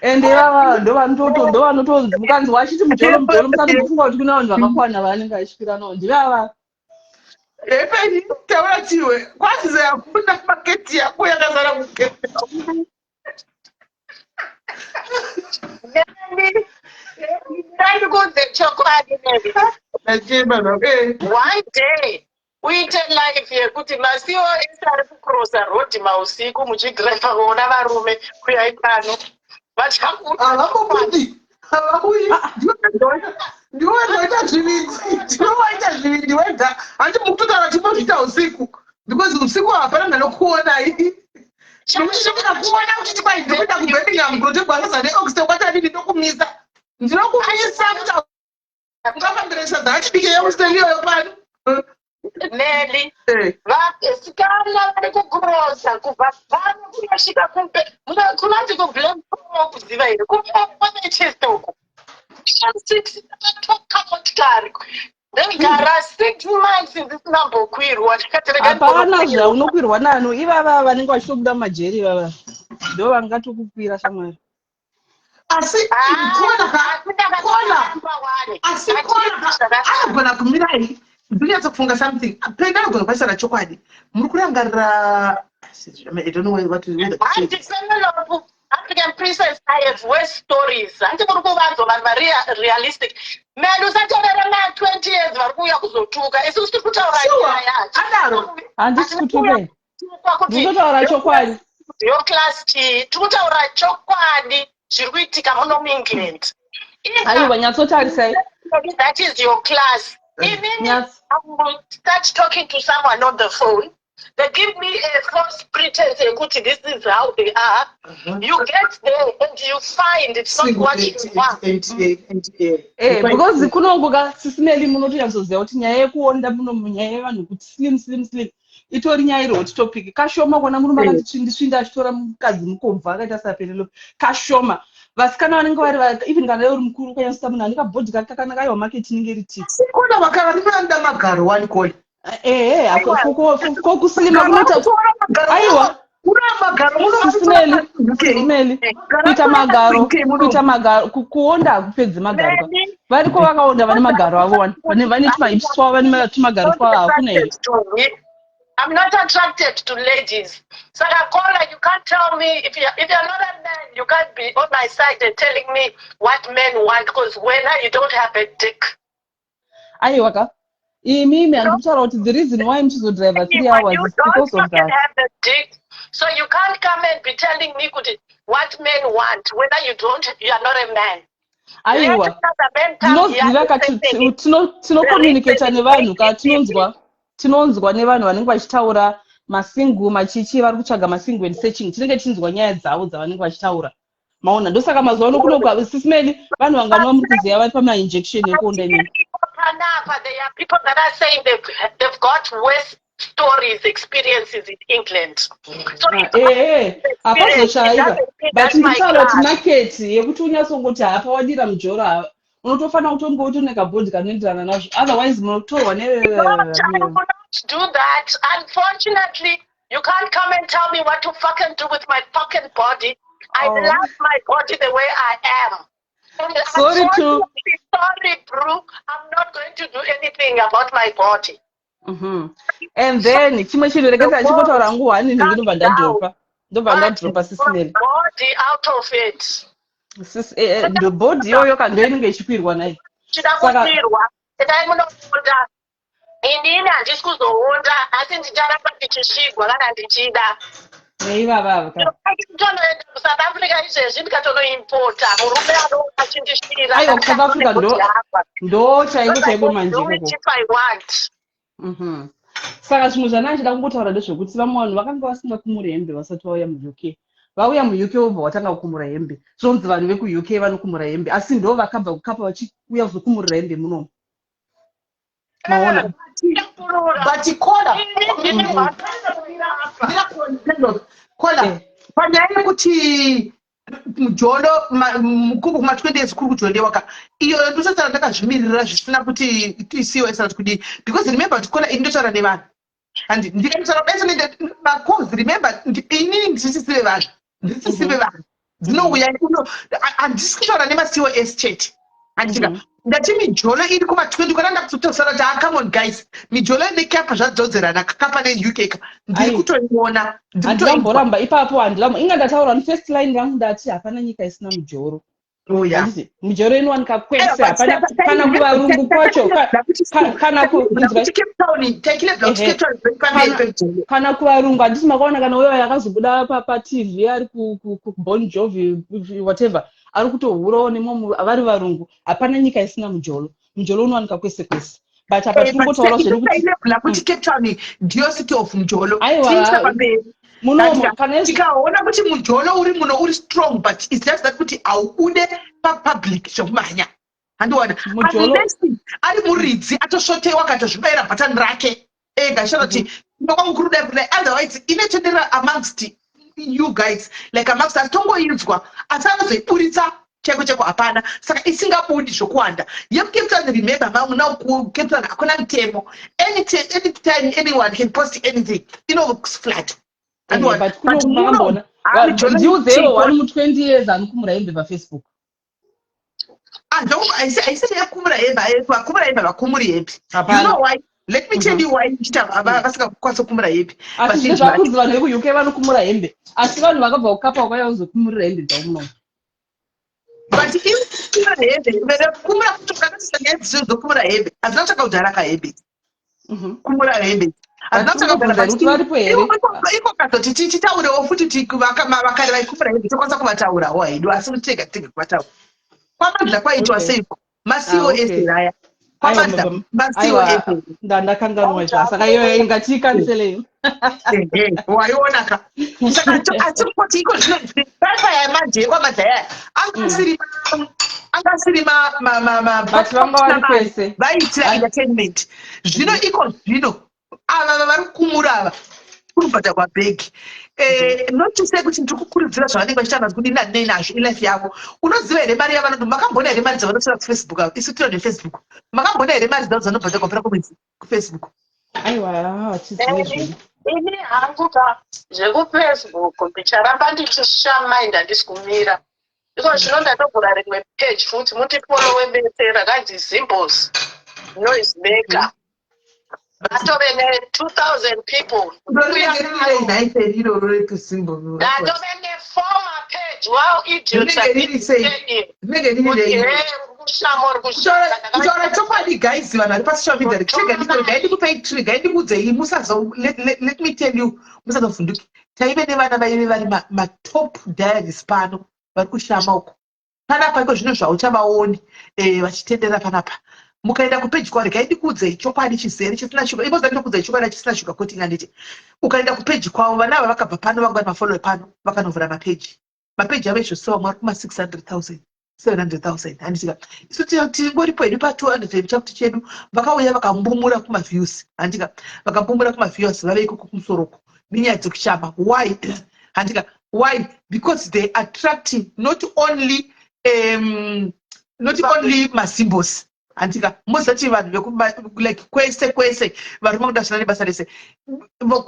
Ende ivava ndo vanotonzi mukanzi wachiti mujolo, mujolo, musatombofunga kuti kune vanhu vakakwana vaanenge achikwira navo, ndivava. Epeni taura chiwe kwanzi hakuna market yako yakazara kugeza. Ndandikuudze chokwadi, Nelly. Nachemba zvako. One day uite live yekuti masiwo ese ari kucrossa road mausiku muchidhiraivha kuona varume, kuyai pano vachakuudza. Havambobudi, havauyi. Ndiwe waita zvivindi, ndiwe waita zvivindi wega. Handi mukutotaura timbozviita usiku, because usiku hapana ndanokuonai, nokuti ndinoda kuona kuti tikwai ndinokuenda kuBirmingham kunotegwa neOxton kwatadini. Ndokumisa, ndinokumisa kuti ungafambire sadza achibike yeOxton iyoyo pano. Nelly, vasikana vari kucrossa kubva pano kunosvika kumbe kunonzi kuBlackpool, kuziva here kuManchester uko, 6 takatoka motikari, ndegara 6 months ndisinambokwirwa. Ndikati rega. Hapana zvaunokwirwa nanu. Ivava vanenge vachitobuda mumajeri, ivava ndo vangatokukwira, shamwari. Asi kona kona, asi kona anogona kumirai. Ndonyatsokufunga something penda anogona kubatsira chokwadi. Muri kurangarira, I don't know what to Hanti Penelope, African Princess, I have worse stories. Hanti muri kuvanzwa vanhu vari realistic. Man, usatorera ma20 years vari kuuya kuzotuka. Isusu tiri kutaura nyaya. Adaro. Handisi kutuka, ndinotaura chokwadi. Your class chii? Tiri kutaura chokwadi zviri kuitika muno muEngland. Aiwa, nyatsotarisai. That is your class. Inini, I will start talking to someone on the phone. They give me a false pretense yekuti this is how they are. You get there and you find it's not what you want. Because kunongoka, Sis Melly, munotonyatsoziva kuti nyaya yekuonda muno, nyaya yevanhu kuti slim, slim, slim, itori nyaya iri hot topic. Kashoma kuona murume akati tsvindi tsvindi achitora mukadzi mukobvu akaita saPenelope. Kashoma. Vasikana vanenge vari, even kana uri mukuru, ukanyatsoita munhu ane kabhodhi kake kakanaka, aiwa, market inenge iri tii. Kona vakavarime vanoda magaro wani, kona. Ehe, kokuslima kunoita, aiwa. Sis Melly, kuita magaro, kuita magaro, kuonda hakupedzi magaro. Variko vakaonda vane magaro avo, wani vane tumahips twavo, vane tumagaro twavo, hakuna here? I'm not attracted to ladies. Saka Kola, you can't tell me if you're not a man, you can't be on my side and telling me what men want, because when you don't have a dick. Aiwa ka, imimi handikutaura kuti the reason why muchizodriva 3 hours is because of that. Have a dick. So you can't come and be telling me kuti what men want, whether you don't, you are not a man. Aiwa, ndinoziva ka, tinocommunicata nevanhu ka, tinonzwa nevanhu vanenge vachitaura, masingle, machichi vari kutsvaga, masingle and searching, tinenge tichinzwa nyaya dzavo dzavanenge vachitaura. Maona, ndosaka mazuva ano kuno, Sis Melly, vanhu vanganova muri kuziva vari pamainjection ekuonda imini. Panapa there are people that are saying they've got worse stories, experiences in England. So ehe, hapazoshaika, but ndikutaura kuti market yekuti unyatsongoti hapa wadira mujoro, unotofanira kutonge utone kabhodhi kanoenderana nazvo, otherwise munotorwa ne Do that. Unfortunately, you can't come and tell me what to fucking do with my fucking body. I love my body the way I am. And Sorry to sorry, bro, I'm not going to do anything about my body. And then chimwe chinhu, rekesa achimbotaura nguva hani, ndinobva ndadropa, ndobva ndadropa, Sis Melly. Body out of it. Ndo bhodhi iyoyo ka, ndo inenge ichikwirwa nayo. Chida kukwirwa, endai munoonda. Inini handisi kuzoonda, asi ndicharamba ndichisvigwa kana ndichida. Neivavava ka. Tonoenda kuSouth Africa izvezvi, ndikatonoimpota murume anoona achindisvira. Aiwa, kuSouth Africa ndo chaiko chaiko manje ikoko. If I want. Saka zvimwe zvandanga ndichida kungotaura ndezvekuti vamwe vanhu vakanga vasingakumuri hembe vasati vauya muUK. Vauya muUK, vobva watanga kukumura hembe. Zvonzi vanhu vekuUK vanokumura hembe, asi ndo vakabva kukapa vachiuya kuzokumurira hembe munomu, maona? But kola, kola, panyaya yekuti Mujolo mukuru kuma 20 years kuri kujolewa ka. Iyo ndosataura ndakazvimirira zvisina kuti tisiwe isati kudii, because remember kuti kona ini ndotaura nevanhu, handi ndikataura kudai senoita macalls. Remember, inini ndisisive vanhu, ndisisive vanhu dzinouya kuno. Handisi kutaura nemaCOS chete, handitika? Ndati mijolo iri kuma20 kana ndakutosara kuti, ah, come on guys, mijolo nekapa zvadzodzerana, kapa neUK ka, ndiri kutoiona, ndiri kutoiona. Handinamboramba ipapo, handinambo inga ndataura first line rangu, ndati hapana nyika isina mujoro. Handiti mujoro inowanika kwese, hapana kana kuvarungu kwacho kana Cape Town taikilebla kuti Cape Town pamberi pemujolo. Kana kuvarungu, handiti makaona kana uyo akazobuda paTV ari kuBon Jovi, whatever, ari kutohurawo nemomu vari varungu. Hapana nyika isina mujolo. Mujolo unowanika kwese kwese, but apa tiri kungotaura zvedu kuti tailebla kuti Cape Town ndiyo city of mujolo. Aiwa, tiisa pamberi. Munomo kana Tikaona kuti mujolo uri muno uri strong, but it's just that kuti haubude papublic zvekumhanya, handiona? Unless ari muridzi atosvotewa, akatozvibayira bhatani rake ega shara kuti kwangu kuri kudai kudai. Otherwise inotenderera amongst you guys, like amongst us tongoinzwa, asi anozoiburitsa chaiko chaiko hapana. Saka isingabudi zvokuwanda yekuCape Town, remember now kuCape Town hakuna mutemo. Anytime anyone can post anything, inoflat. But kuno makamboona, ndiudzewo wani mu20 years anokumura hembe paFacebook? Haisiri yekumura hembe. Vakumura hembe vakumuri hembe. You know why? Let me tell you why ndichita vasingakwanisa kukumura hembe. Asi zvine zvakunzi vanhu vekuUK vanokumura hembe, asi vanhu vakabva kukapa vakauya kuzokumurira hembe dzavo munomu. But ikumura hembe, kumura kutokanasisa nyaya dzisidzo dzokumura hembe, hadzina kutsvaka kudhara kahembe. Kumura hembe hadzina kutsvaka kudhara. Kuti varipo here? Iko kazoti titaurewo futi vakare vaikumura hembe, tokwanisa kuvataurawo hedu, asi kuti tega tege kuvataura. Kwamandla kwaitwa seiko? MaCOS aya kwamandla, maCOS. Ndakanganwa izvo, saka iyoyo ingatiikanselei. Waiona ka. Saka asi kuti iko zvino paya manje yekwamandla yaya angasiri But vanga vari kwese. Vaitira entertainment. Zvino iko zvino ava vari kukumura ava kuri kubhadharwa bhegi. Not to say kuti ndiri kukurudzira zvavanenge vachiita vanzi kudini nadinei nazvo, ilife yavo. Unoziva here mari yavanoto? Makamboona here mari dzavanotora kuFacebook ava? Isu tiro neFacebook, makamboona here mari dzavo dzinobhadharwa kupera kwemwedzi kuFacebook? Aiwa, hatizive zvedu. Ini hangu ka, zvekuFacebook ndicharamba ndichishamai, ndandisi kumira iko zvino. Ndatogura rimwe page futi, mutifollowe mese, rakanzi Zimbos Noise Maker, ratove ne2000 people. Rinenge riri nhai iroro rekusimbo? Ndatove neformer page. Wow, idiot. Rinenge riri sei? Rinenge riri rei? Kushamo ri. Kutaura chokwadi guys, vanhu vari pasocial media, rega regai ndikupei, regai ndikuudzei, musazo let me tell you, musazovhunduki. Taive nevana vaive vari matop diaries pano vari kushama uko panapa. Iko zvino zvauchavaoni vachitendera panapa. Mukaenda kupeji kwavo, regai ndikuudzei chokwadi chizere chisina shuga imoza, ndinokuudzai chokwadi chisina shuga coating, handiti? Ukaenda kupeji kwavo, vana ava vakabva pano, vanga vari mafollower pano, vakanovhura mapeji. Mapeji avo izvo vamwe vari kuma 600 000, 700 000, handitika? Isu tingoripo hedu pa200 chakuti chedu. Vakauya vakambumura kumaviews, handika? Vakambumura kumaviews vave ikoko kumusoroko nenyaya dzekushama. Why, handika? Why? Because they attract not only mazimbos, handika? Mozati vanhu like kwese kwese varume kuda zvina nebasa rese, vari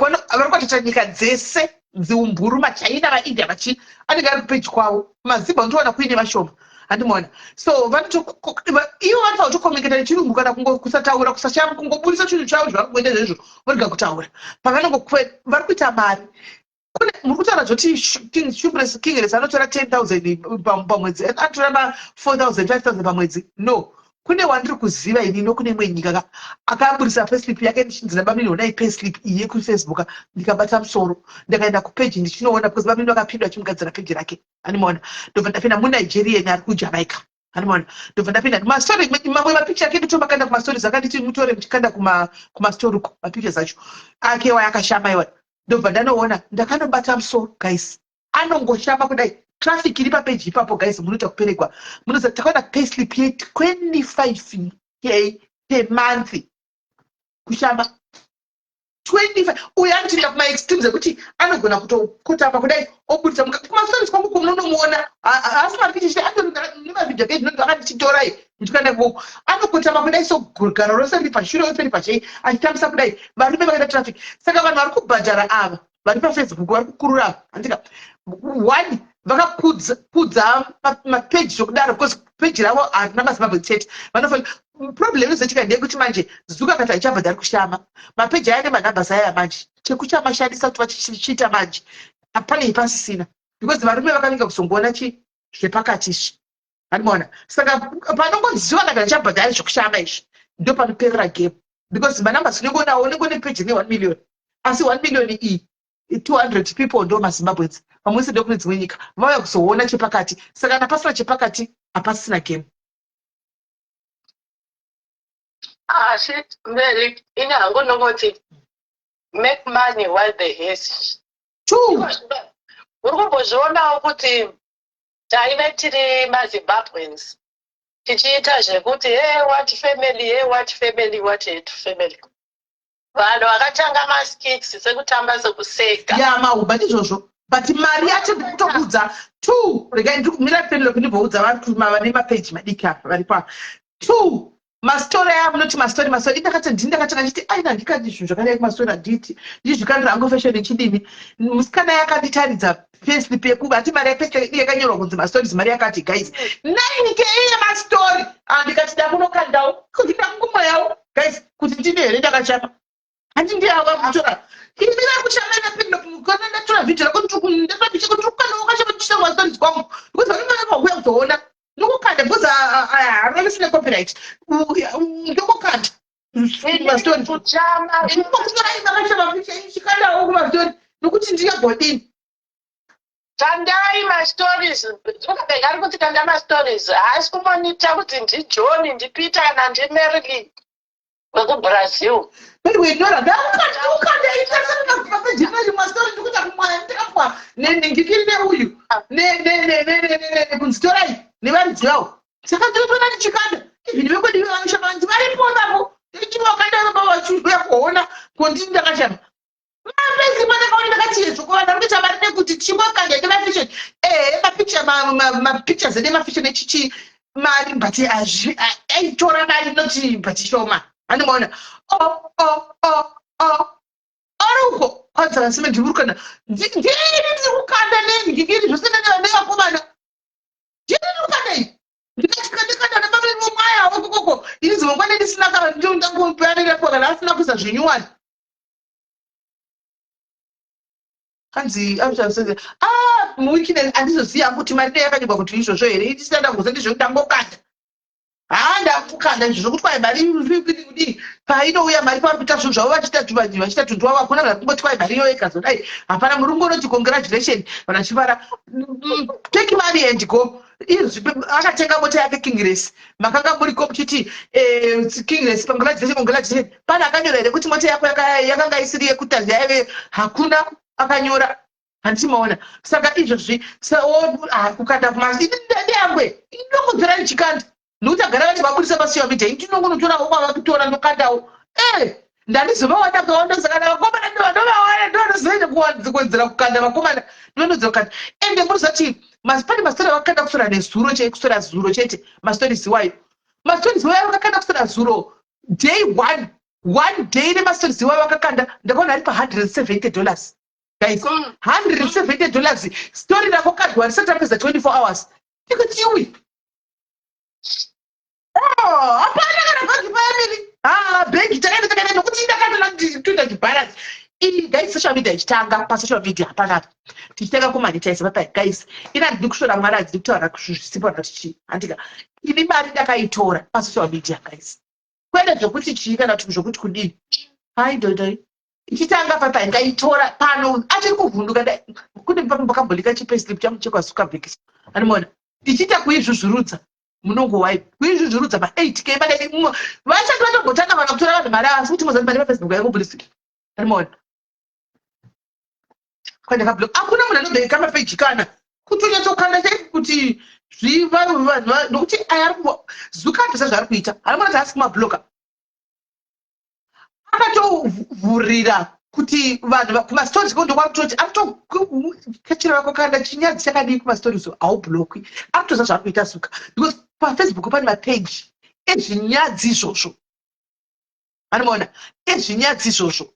kuatata nyika dzese dziumburu, maChina, vaIndia, vachi anenge ari kupeji kwavo. Mazimba unotowana kuine vashoma, handimaona? So ivo vanofanira kutokomeketa nechirungu kana kusataura, kusashama, kungoburisa chinhu chavo zvavari kungoita izvozvo, vorega kutaura pavanongo vari kuita mari. Kune muri kutaura zvoti Kingres anotora 10 000 pamwedzi, anotora ma 4000, 5000 pamwedzi. No, kune wandiri kuziva ini nokune imwe nyika ka, akaburisa payslip yake, ndichinzi nabamini, "Honai payslip iyi yekuFacebook." Ndikabata musoro, ndakaenda kupeji ndichinoona, because bamini vakapinda vachimugadzira peji rake, handimaona? Ndobva ndapinda muNigerian ari kuJamaica, handimaona? Ndobva ndapinda mastori, mamwe mapicha ake ndotomakanda kumastori, akanditi mutore muchikanda kumastori uko mapictures acho ake waya akashama iwaya. Ndobva ndanoona, ndakanobata musoro guys, anongoshama kudai. Traffic iri papeji ipapo guys, munoita kuperegwa. Munoziva takaona payslip ye25K per month kushama. 25 uyo anotoenda kumaextremes ekuti anogona kutokotama kudai obudisa kumastories kwangu kunonomuona haasi mapicha chete atonemavideo ke zvinonzi akandichitorai ndichikanda ikoko anokotama kudai so garo rose riri pashure rose riri pachei achitambisa kudai varume vakaita traffic. Saka vanhu vari kubhadhara ava vari paFacebook vari kukurura ava, handika one vakakudza mapeji zvokudaro, because peji ravo harina maZimbabwe chete. Vanofanira problem inozoitika ndeyekuti manje Zuka akati haichabhadhari kushama mapeji aya nemanhambers aya manje chekuchamashandisa kuti vachichiita manje pane pasisina, because varume vakavinga kuzongoona chi zvepakati izvi, handimaona. Saka panongoziva kana ndichabhadhari zvekushama izvi, ndo panoperera game, because manumbers unenge unawo, unenge une peji ne 1 million, asi 1 million iyi 200 people ndo maZimbabweans, vamwe vese ndokune dzimwe nyika vauya kuzoona chepakati. Saka kana pasina chepakati, hapasisina game. Asi Mary, ini hangu ndongoti make money while the has True. Uri kumbozvionawo kuti taive tiri maZimbabweans tichiita zvekuti, "Hey, what family? Hey, what family? What head family?" Vanhu vakatanga maskits sekutamba, sekuseka. Ya, mahuba ndizvozvo, but mari yacho ndikutokudza two. Regai ndikumira Penelope, ndimboudza vanhu vane mapeji madiki apa varipo apa. Two mastori aya munoti mastori, mastori indakati ndini ndakatanga chiti aina ndikati zvinhu zvakadai kumastori handiti ndizvikandira hangu fashion ichidini. Musikana yakanditaridza payslip yekuba ati mari yapayslip yakanyorwa kunzi mastories, mari yakati, guys, 9K yemastori. Andikati dakunokandawo kuti ndakungomwayawo, guys, kuti ndine here ndakachapa handi ndiava kutora imira kushama napinda ndatora vhidhio rako ndakukanda wakashama ndichita mastories kwangu, because vanenge vakuuya kuzoona ndokukanda, because havarisine copyright, ndokukanda mastori. Kuchama. Ndinokutorai chikandawo kumastori nokuti ndingagodini. Kandai mastories. Zuckerberg ari kuti kanda mastories, haasi kumonita kuti ndiJohn, ndiPeter kana ndiMarilyn wekuBrazil. Anyway, Nora, ndakukanda itasaapejimari mastori ndikuita kumwaya ndakapwa nengikiri neuyu kunzi torai nevaridzi vavo. Saka ndinotoona ndichikanda even vekwedu vanoshama vanzi varipo ipapo ichivakanda baba vachiuya kuona kondini ndakashama mapesi pandakaona ndakati yezvo kuvanhu vari kuita mari nekuti chingokanda nemafashion, ehe, mapicha, mapictures edu emafashion echichi mari, but aitora mari noti but shoma, handimaona o ari uko kwanza vasime ndiri kukanda ndini ndiri kukanda nengikiri zvose nevakomana ndini ndiri kukanda iyi ndikati ndikanda nemamwe ini dzimwe nguva ndisina kana ndangopanirapo kana asina kuisa zvinyuwani hanzi ah muweekend handizoziva kuti mari dei yakanyorwa kuti izvozvo here isina ndangoza ndizvo ndangokanda haa ndakukanda izvo zvokuti kwai mari kudii painouya mari pavari kuita zvinhu zvavo vachiita vachiita tunhu twavo hakuna vanhu kungoti kwai mari iyoyo ikazodai hapana murungu unoti congratulation vanhu vachifara. Take money and go. Izvi akatenga mota yake Kingress, makanga muriko muchiti Kingress, congratulation, congratulation. Pane akanyora here kuti mota yako yakanga isiri yekutazi yaive? Hakuna akanyora, handiti maona? Saka izvozvi kukanda kumasi ndeyangwe inongotora ndichikanda nokuti agara vati vabudisa pasocial media indinongonotorawo kwavakutora ndokandawo e ndandizovawana kawanda. Saka navakomana ndovanovawana ndovanozoenda kuwedzera kukanda vakomana ndovanodzera kukanda. Ende murizati pane mastori avakanda kusora nezuro chai kusora zuro chete mastories iwayo, mastories iwayo vakakanda kusora zuro day one, one day nemastories iwayo vakakanda ndakaona ari pa$170, guys. $170 story rakokandwa risati rapedza 24 hours. Tikati iwi oh, hapana kana bhagi payamiri ha bhegi takaenda takaenda nokuti ndakatoona toita chibharansi iyi, guys. Social media ichitanga pasocial media hapanapa tichitanga kumonetize papa, guys, ina handidi kusvora Mwari, handidi kutaura zvisipo kana kuti chii, handika ini mari ndakaitora pasocial media, guys, kwete zvokuti chii kana kuti zvokuti kudini. Hai dodoi ichitanga papa ndaitora pano achiri kuvhunduka kune pakambolika chipayslip changu chekwaZuckerberg, anomaona ndichiita kuizvuzvurudza munongowai kuizvuzvurudza ma8K madai vasati vatombotanga vana kutora vanhu mari asi kuti mozati mari paFacebook yaingobudisika, anomaona kwandakablock hakuna munhu anobheka mapeji kana kutonyatsokanda chaiko kuti zvivanhu nokuti aya ari Zuka zvaari kuita anoona kuti haasi kumabloka. Akatovhurira kuti vanhu kumastories kondokwarikutoti arikutokachira vako kana chinyadzi chakadii kumastories, haublockwi. Arikutoziva zvaari kuita Zuka, because paFacebook pane mapeji ezvinyadzi izvozvo. Anomaona ezvinyadzi izvozvo,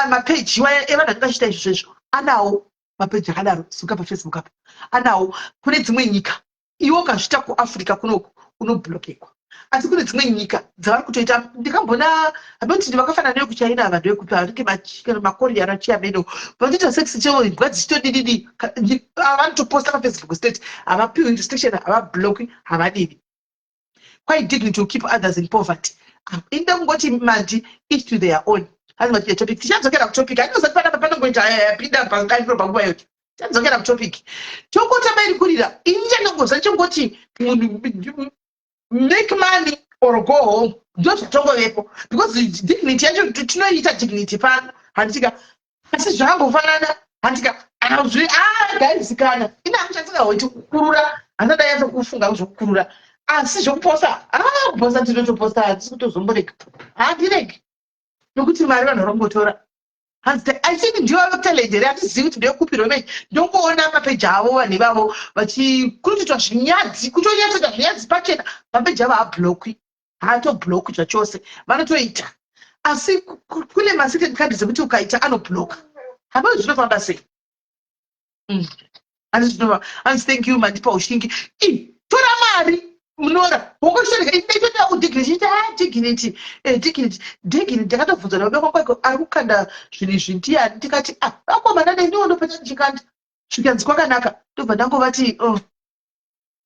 mapeji evanhu vanenge vachiita izvozvo izvo. Anawo mapeji akadaro Zuka paFacebook apa, anawo kune dzimwe nyika. Iwe ukazviita kuAfrica kunoku, unoblockekwa, asi kune dzimwe nyika dzavari kutoita. Ndikambona hamekuti vakafanana nevekuChina, vanhu vekupi, vanenge maKorea nachiameno, vanotoita sex cheo, imbwa dzichitodididi, vanotoposta paFacebook state, havapiwi restriction, havablockwi, havadidi. Quite dignity to keep others in poverty. Inde kungoti mandi each to their own. Hanzi topic, tichadzokera kutopic. Handinozati panapa panongoita pinda pangairo panguva iyoyo. Tichadzokera kutopic. Tongotamba iri kurira. Ini chandongoza chongoti munhu make money or go home, ndo zvatongovepo, because dignity yacho tinoiita dignity pano, handitika? Asi zvakangofanana, handika? Guys, kana ine hangu kukurura, handisati ndanyatsa kufunga zvokukurura, asi zvokuposta, kuposta tinotoposta, handisi kutozomborega, handiregi, nokuti mari vanhu vari kungotora. Hanzi I think ndivo talent here, handizivi kuti ndeyekupi rome. Ndongoona mapeji avo, vanhu ivavo vachikutoitwa zvinyadzi, kutonyatsoita zvinyadzi pachena. Mapeji avo haablockwi, haatoblockwi zvachose, vanotoita. Asi kune macertain countries ekuti ukaita anoblocka. Hapana, zvinofamba sei? Hanzi thank you, mandipa ushingi. Tora mari munora wongoshereka itoita udignity, ita dignity, dignity, dignity. Ndakatobvunza nababa kwangu, ari kukanda zvinhu izvi ndiani? Ndikati, ah, vakomana, neniwo ndopota ndichikanda. Zvikanzi kwakanaka. Ndobva ndangovati, oh,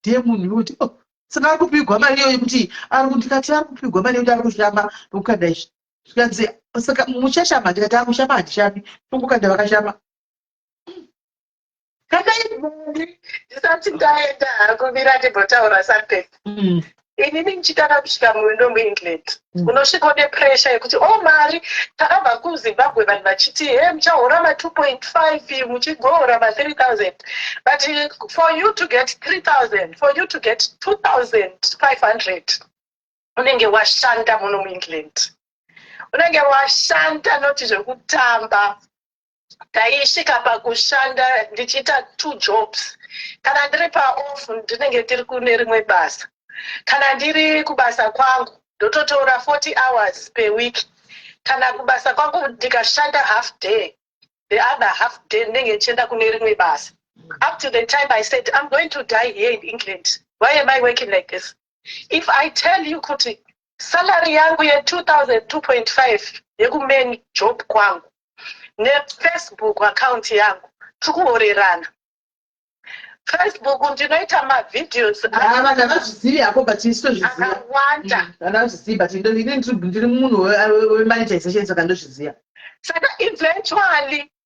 ndiye munhu wekuti, oh, saka ari kupigwa mari iyoyo kuti ari, ndikati ari kupigwa mari yekuti ari kushama nokukanda izvi. Zvikanzi saka muchashama? Ndikati akushama handishami, tongokanda vakashama. Kandai. Ndisati ndaenda hakumira, ndimbotaura something. Inini ndichitanga kusvika muno muEngland, unosvika une pressure yekuti, o mari, takabva kuZimbabwe vanhu vachiti, he, muchahora ma2.5, muchigohora ma3000, but for you to get 3000, for you to get 2500, unenge washanda muno muEngland, unenge washanda, noti zvekutamba. Ndaisvika pakushanda ndichiita two jobs. Kana ndiri paoff, ndinenge ndiri kune rimwe basa. Kana ndiri kubasa kwangu, ndototora 40 hours per week. Kana kubasa kwangu ndikashanda half day, the other half day ndinenge ndichienda kune rimwe basa, up to the time I said, "I'm going to die here in England. Why am I working like this?" If I tell you kuti salary yangu ye2002.5 yekumain job kwangu neFacebook account yangu tiri kuhorerana, Facebook ndinoita mavideos. Vanhu havazvizivi hako, but isu tozviziva. Akawanda. Vanhu havazvizivi, but ini ndiri munhu wemonetization, saka ndozviziva. Saka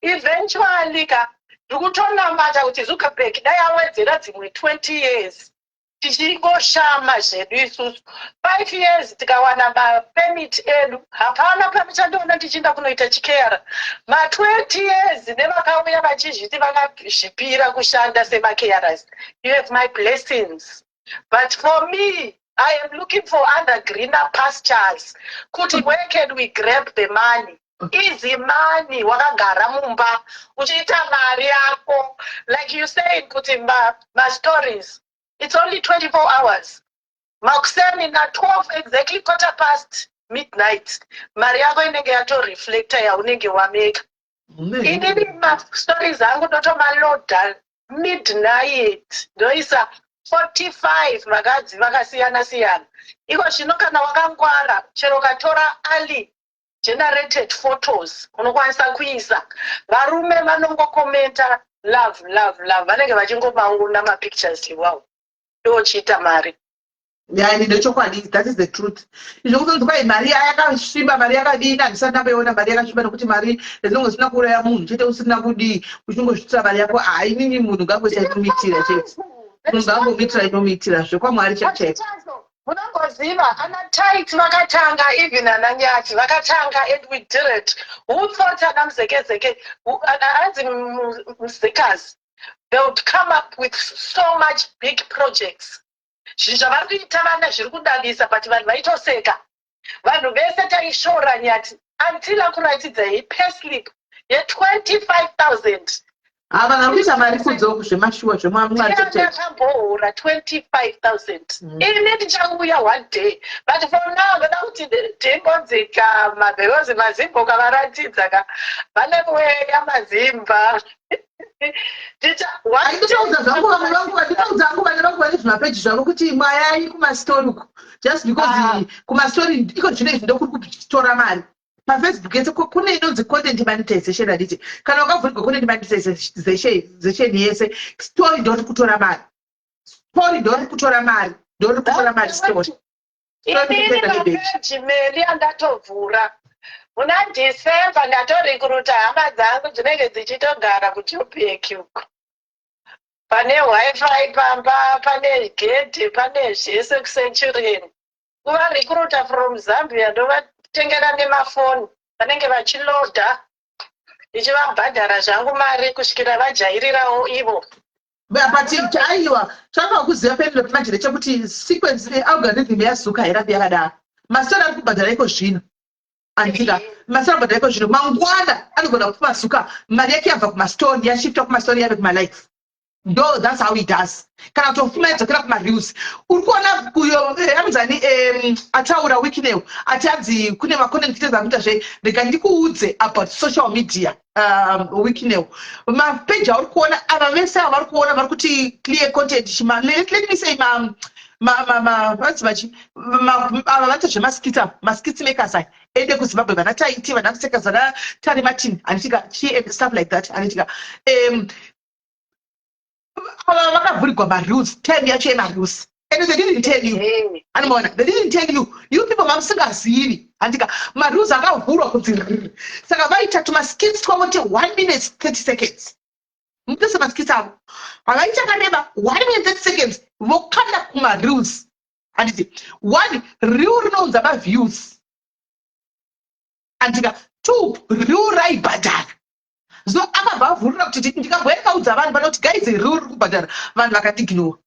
eventually ka, ndikutonamata kuti Zuckerberg dai awedzera dzimwe 20 years, tichingoshama zvedu isusu. 5 years tikawana mapermit edu, hapana pamuchandiona tichienda kunoita chikera. Ma20 years nevakauya vachizviti vakazvipira kushanda semacarers, you have my blessings, but for me, I am looking for other greener pastures, kuti where can we grab the money, easy money, wakagara mumba uchiita mari yako. Like you said kuti mastories, it's only 24 hours. Makuseni na12 exactly, quarter past midnight, mari yako inenge yatoreflecta yaunenge wameka. Inini mastories angu ndotomaloada midnight, ndoisa 45 vakadzi vakasiyana siyana. Iko zvino kana wakangwara, chero ukatora AI generated photos, unokwanisa kuisa, varume vanongokomenta "love, love, love", vanenge vachingomaona mapictures iwawo, ndochiita mari. Yani, ndechokwadi, that is the truth. Izvo kuzonzi kwai mari yakasviba, mari yakadini, handisati ndamboiona mari yakasviba, nokuti mari dzinonge zvisina kuuraya munhu chete, usina kudii, uchingosvitira mari yako. Hainini, munhu ngangoita inomuitira chete, munhu ngangomuitira inomuitira zvekwamwari chaiko chaiko. Munongoziva ana Tit vakatanga, even ana Nyati vakatanga, and we did it. Who thought ana Mzekezeke, anzi Mzekazi, they would come up with so much big projects? Zvinhu zvavari kuita vana zviri kudadisa, but vanhu vaitoseka. Vanhu vese taishora Nyati until akuratidzai payslip ye25 000. Ava vari kuita mari kunze zvemashuwa, zvemwamwari. Ndakambohora 25 000. Ini ndichauya one day, but for now ndoda kuti ndimbodzikama because mazimba ukavaratidza ka, vane mweya mazimba. Ndinoudza zvangu vamwe vangu, ndinoudza hangu vane vangu vane zvimapeji zvavo kuti mwayai kumastori uku, just because kumastori iko zvino izvi ndokuri kutora mari. PaFacebook yese kune inonzi content monetization, handiti? Kana wakavhurigwa content monetization yese, story ndori kutora mari, story ndori kutora mari, ndori kutora mari story. Inini mapeji meri andatovhura muna December, ndatorikruta hama dzangu dzinenge dzichitogara kuJobek uko. Pane WiFi pamba, pane gedhe, pane zvese kuCenturion. Kuvarikruta from Zambia, ndovatengera nemafoni, vanenge vachilodha, ndichivabhadhara zvangu mari kusvikira vajairirawo ivo. But aiwa, changa kuziva Penelope manje ndechekuti sequence, algorithm yaZuka hairambi yakadaro. Mastori ari kubhadhara iko zvino, andika? Mastori ari kubhadhara iko zvino, mangwana anogona kupuma Zuka mari yake yabva kumastori, yashifta kumastori, yave kumalive. Ndo that's how he does. Kana kutofuma yadzokera kumareels. Uri kuona uyo anonzani ataura Wicknell ati anzi kune macontent creators akuita zve. Rega ndikuudze about social media. Wicknell, mapeji auri kuona ava vese ava vari kuona vari kuti clear content chima, let me say vanzi vachi ava vaita zvemaskits, ava maskits makers aya ende kuZimbabwe, vana Taiti, vana Kuseka, vana Tari Martin, handitika? Chi and stuff like that, handitika? Ava vakavhurigwa mareels time yacho yemareels, and they didn't tell you. Anomaona, they didn't tell you, you people mamusingazivi, handika? Mareels akavhurwa kunzi rr. Saka vaita tumaskits twavo te 1 minute 30 seconds. Mutese maskits avo havaita akareba, 1 minute 30 seconds, vokanda kumareels, handiti? One reel rinounza maviews, andika? Two, reel raibhadhara. So akabva avhurira kuti ndikamboyakaudza vanhu panoti, "Guys, reel riri kubhadhara." Vanhu vakandiignora.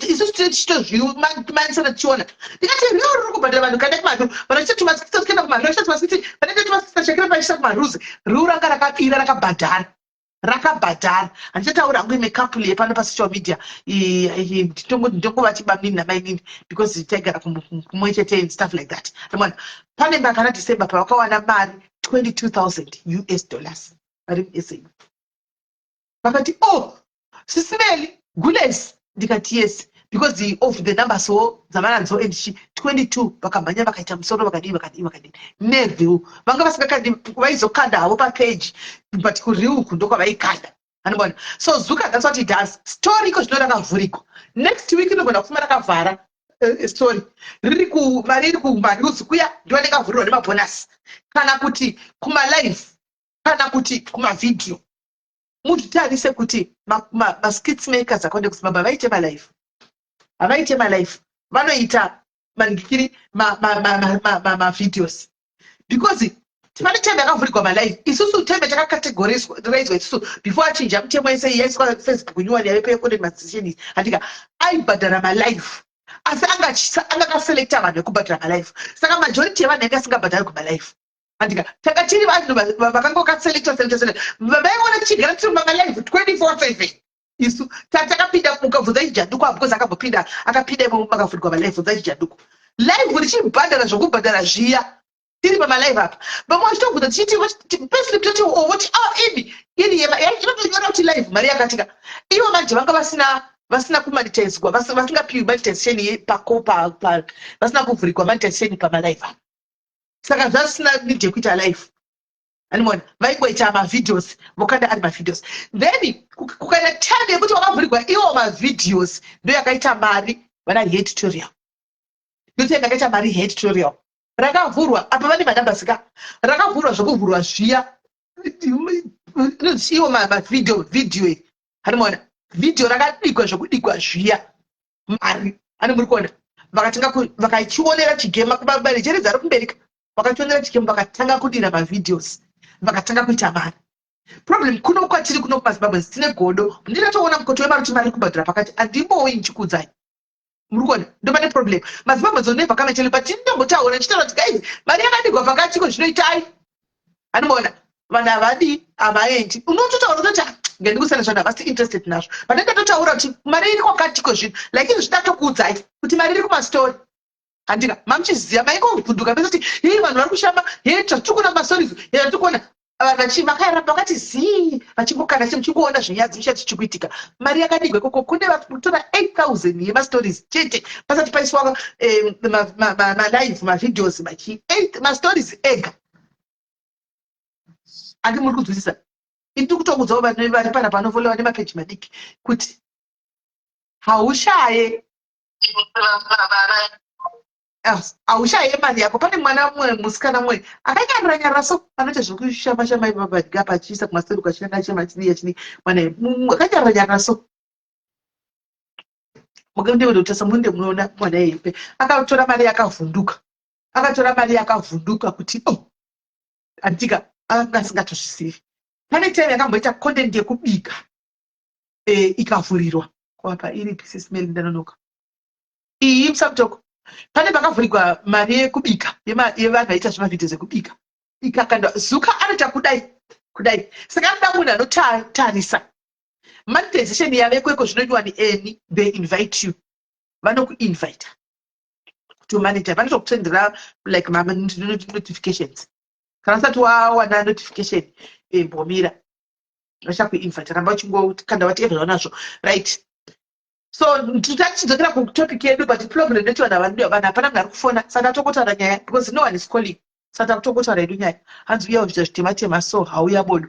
Isusu tine tichitozvimanisana tichiona. Ndikati reel riri kubhadhara, vanhu kaenda kumareel, vanhu vachiita tumaskits, kuenda kumareel, vachiita tumaskits, vanoita tumaskits, shakira vachiisa kumareels. Reel ranga rakabira, rakabhadhara, rakabhadhara. Handichataura hangu imwe couple yepano pasocial media, ndongovati bamnini namainini because taigara kumwe chete and stuff like that. Mwana pane mbakana December pavakawana mari 22,000 US dollars vari muSA, vakati, "Oh, Sisimeli gules." Ndikati, "Yes," because of the numbers wo dzavanadzo and chi 22 vakamhanya, vakaita musoro, vakadii, vakadii, vakadii. Nereel vanga vasingakandi, vaizokanda havo papage, but kureel uku ndokwavaikanda, anobona? So Zuka, that's what he does. Story iko zvino rakavhurikwa, next week inogona kufuma rakavhara. Story riri kumari iri kumareels kuya, ndo anenge nemabhonasi, kana kuti kumalive, kana kuti kumavhidhiyo. Muzvitarise kuti maskits makers akawanda kuZimbabwe havaite malive, havaite malive, vanoita maningikiri mavideos, because pane time yakavhurigwa malive. Isusu time yatakacategorizwa isusu before achinja mutemo yese yaiswa Facebook nyuwani yavepo yecontent monetization, handika? Aibhadhara malive, asi anga akaselecta vanhu vekubhadhara malive. Saka majority yevanhu yanga asingabhadhari kumalive, handika? Tanga tiri vanhu vakanga vakaselecta, selecta, selecta. Vaiona tichigara tiri mumalive 24/7 isu. Takapinda, mukabvunza chijanduko, because akambopinda, akapinda imomo makavhurigwa malive. Bvunza chijanduko, live richibhadhara zvokubhadhara zviya, tiri pamalive apa, vamwe vachitobvunza tichiti payslip, toti voti, "Ah, imi iri inotonyora kuti live mari yakatika." Ivo manje vanga vasina kumonetizwa, vasingapiwi monetization pako, vasina kuvhurigwa monetization pamalive apa. Saka zvasina need yekuita live animona, vaingoita mavideos, vokanda ari mavideos. Then kukaita time yekuti wakavhurigwa iwo mavideos, ndo yakaita mari vana hair tutorial, ndo time yakaita mari hair tutorial. Rakavhurwa apa, vane manumbers ka. Rakavhurwa zvokuvhurwa zviya iwo mavideo, video hanimona, video rakadigwa zvokudikwa zviya, mari ani muri kuona. Vakatanga vakachionera chigema kumarecheredza ari kumbereka, vakachionera chigema, vakatanga kudira mavideos, vakatanga kuita mari. Problem kuno kwatiri kuno kumaZimbabwe, tine godo. Ndinatoona mukoto wemari kuti mari kubhadhara pakati, handimbooi ndichikuudzai. Muri kuona, ndopane problem. MaZimbabwe never come and tell you, but tindombotaura, ndichitaura kuti, "Guys, mari yakadigwa pakatiko, zvinoitai?" Handimaona vanhu havadi, havaendi. Unototaura kutoti, "Ah, ngandikusana zvanhu havasi interested nazvo." But ndatotaura kuti mari iri kwakatiko zvino, like izvi zvitatokuudzai kuti mari iri kumastori. Handika mamuchiziva, maingovhunduka pese kuti, "Hei, vanhu vari kushama, hei, zvatiri kuona kumastories, hei, zvatiri kuona." Vanhu vakaramba vakati zii, vachingokanda muchingoona zvinyadzi zvichati zvichikuitika. Mari yakadigwa ikoko. Kune vari kutora 8000 yemastories chete, pasati paiswa malive, mavideos, machi 8 mastories ega. Handi muri kunzwisisa? Indiri kutokuudzawo vanhu vari pana panofolewa nemapeji madiki kuti haushaye, haushaye mari yako. Pane mwana mumwe, musikana mumwe akanyarira nyarira so, anoita zvekushama shama ipapa pachiisa kumastori kwachina chema chidii achidii. Mwana akanyarira nyarira so, mukandekutasa munde munoona mwana ipe akatora mari, yakavhunduka, akatora mari, yakavhunduka kuti, "Oh." Andika anga asingatozvizivi. Pane time yakamboita content yekubika, ikavhurirwa kwapa iri pieces. Ndanonoka iyi musabutoko. Pane pakavhurigwa mari yekubika yevanhu vaita zvemavhidhio zekubika, ikakandwa. Zuka anoita kudai kudai, saka anoda munhu anotarisa monetization yavekweko. Zvinodiwa nieni, they invite you, vanokuinvita kuti umonetize, vanotokusendera like notifications. Kana usati wawana notification, mbomira, vachakuinvita. Ramba uchingokanda whatever zvaunazvo, right? So tatichidzokera kutopic yedu, but problem ndeti vanhu hapana munhu ari kufona, saka tokotaura nyaya because no one is calling. Saka takutongotaura yedu nyaya. Hanzi uya zviita zvitema-tema so, hauya bodo.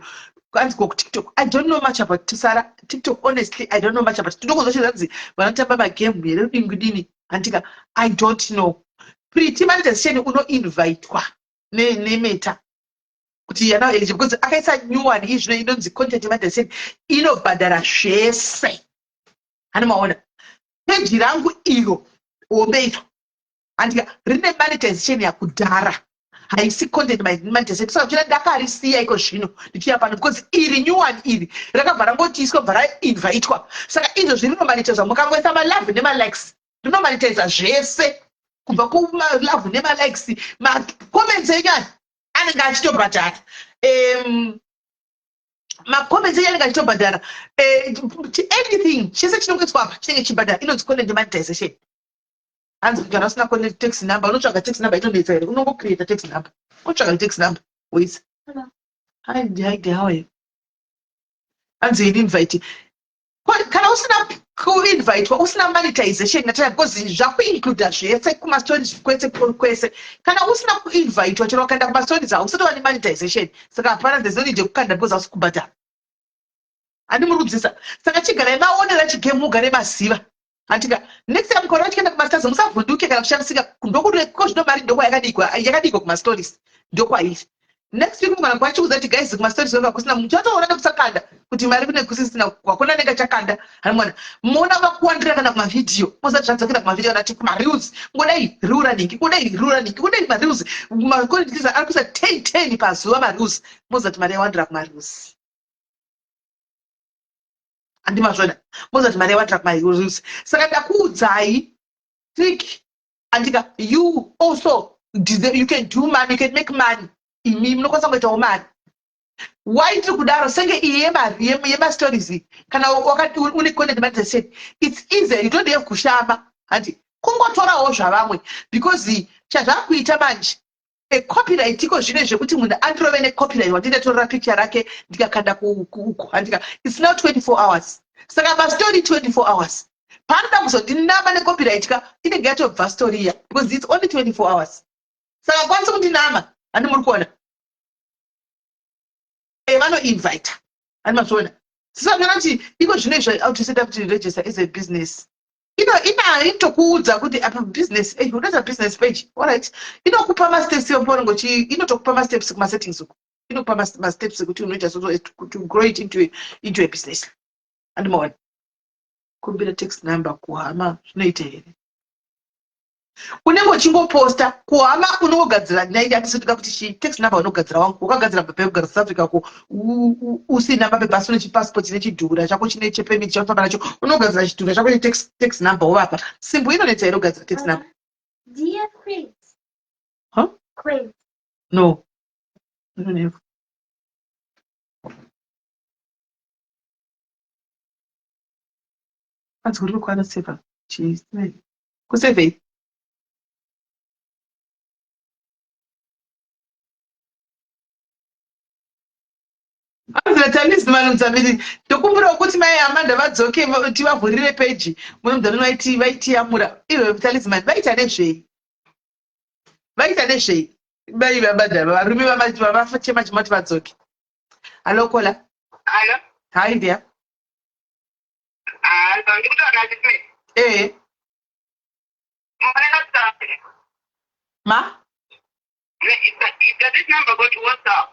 Hanzi ko kuTikTok, I don't know much about Sara TikTok. Honestly, I don't know much about. Tinongonzwa hanzi vanotamba magame here, kudini kudini. Handika, I don't know. Pretty monetization, unoinvitwa neMeta kuti you are now eligible, because akaisa new one izvino inonzi content monetization, inobhadhara zvese. Hani maona peji rangu iro hombe iro, handika rine monetization yakudhara, haisi content monetization. Saka china ndakarisiya iko zvino ndichiya pano because iri new one iri rakabva rangotiiswa, bva rainvitwa. Saka izvo zviri mukangoisa malove nemalikes, rinomonetiza zvese, kubva kumalove nemalikes, macomments enyu aya anenge achitobhadhara, macomments enyu anenge achitobhadhara. Anything chese chinongoiswa apa chinenge chichibhadhara, inonzi content monetization. Hanzi kana usina tax number, unotsvaga tax number, itonetsa here? Unongocreata tax number, unotsvaga tax number woisa. Hi, hi, how are you? Hanzi invite, kana usina kuinvitwa, usina monetization nataya, because zvakuincluda zvese kumastories kwese kwese. Kana usina kuinvitwa, chero wakaenda kumastories, hausati wane monetization. Saka hapana, there's no need yekukanda because hausi kubhadhara. Handi muri kubvisa? Saka chigarai maonera chigame, mugare maziva. Handika next time kana uchienda kumastars, musavhunduke kana kushamisika ndokuko zvino mari ndokwa yakadikwa, yakadikwa kumastories, ndokwairi. Next week mugona kwachiudza kuti, "Guys, kumastories onga kusina." Muchatoona nekusakanda kuti mari kune kusisina, hakuna anenge achakanda. Hanimona muona vakuwandira kana kumavhidhiyo, mozati zvadzokera kumavhidhiyo kana kumareels. Ngodai reel raningi, kudai reel raningi, kudai mareels, macontent ari kuisa 10 10 pazuva mareels, mozati mari yawandira kumareels. Handimazvona? Mozati mari yawandira kumareels. Saka ndakuudzai trick, andika you also you can do money, you can make money. Imi munokwanisa kungoitawo mari. Why tiri kudaro? Senge iyi yemastories, kana une content monetization, it's easy, you don't have kushama. Handi kungotorawo zvavamwe, because chazvakuita manje, copyright iko zvino zvekuti munhu andirove necopyright, wandindatorera picture rake ndikakanda kuuko, handika it's now 24 hours. Saka mastori 24 hours, paanoda kuzondinama necopyright ka, inenge yatobva story iya, because it's only 24 hours. Saka kwanisi kundinama. Handi muri kuona? Vanoinvita, handi mazviona? Sisazviona kuti iko zvino izvo how to set up to register as a business. Ino ina inotokuudza kuti apa business, unoita business page, alright, inokupa masteps yoporongochi, inotokupa masteps kumasettings uku, inokupa masteps ekuti unoita so to grow it into a business. Andimaona? Kumbira tax number kuhama zvinoita here? Unenge uchingoposta kuhama unongogadzira nhai hatisi toda kuti chii tax number unogadzira wangu wakagadzira mapepa ekugara South Africa ko usina mapepa asi une chipassport nechidhura chako chine chepemit chaunofamba nacho unogadzira chidhura chako chetax tax number wovapa simbu inonetsa here kugadzira tax number Do you have crates? Huh? Crates. No. I don't have. Hanzi kuri kukwana seva chii? Kusevei? Hanzi naTalisi vanonzamiri ndokumbirawo kuti mai Amanda vadzoke tivavhurire peji munomudza vaiti vaitiyamura iwe talisman vaita nezvei vaita nezvei mai Amanda varume vavachema chema kuti vadzoke. Hallo Kola. Hallo. Hi dear. Ah, ndikutaura naTisman. Eh. Ma? Does this number go to WhatsApp?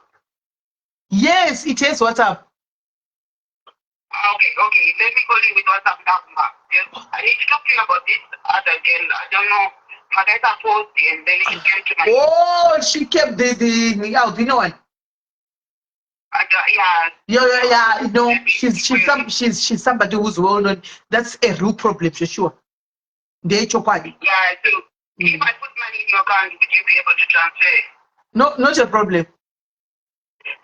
Yes, it has WhatsApp. Ah, okay. Let me call you with WhatsApp number. Yes. I need to talk to you about this other girl. I don't know. My guys are post and then it came to my... Oh, she kept the albino one. I don't, yeah. Yeah. No, she's somebody who's well known. That's a real problem for sure. Ndeyechokwadi. Yeah, so if I put money in your account, would you be able to transfer? No, not a problem.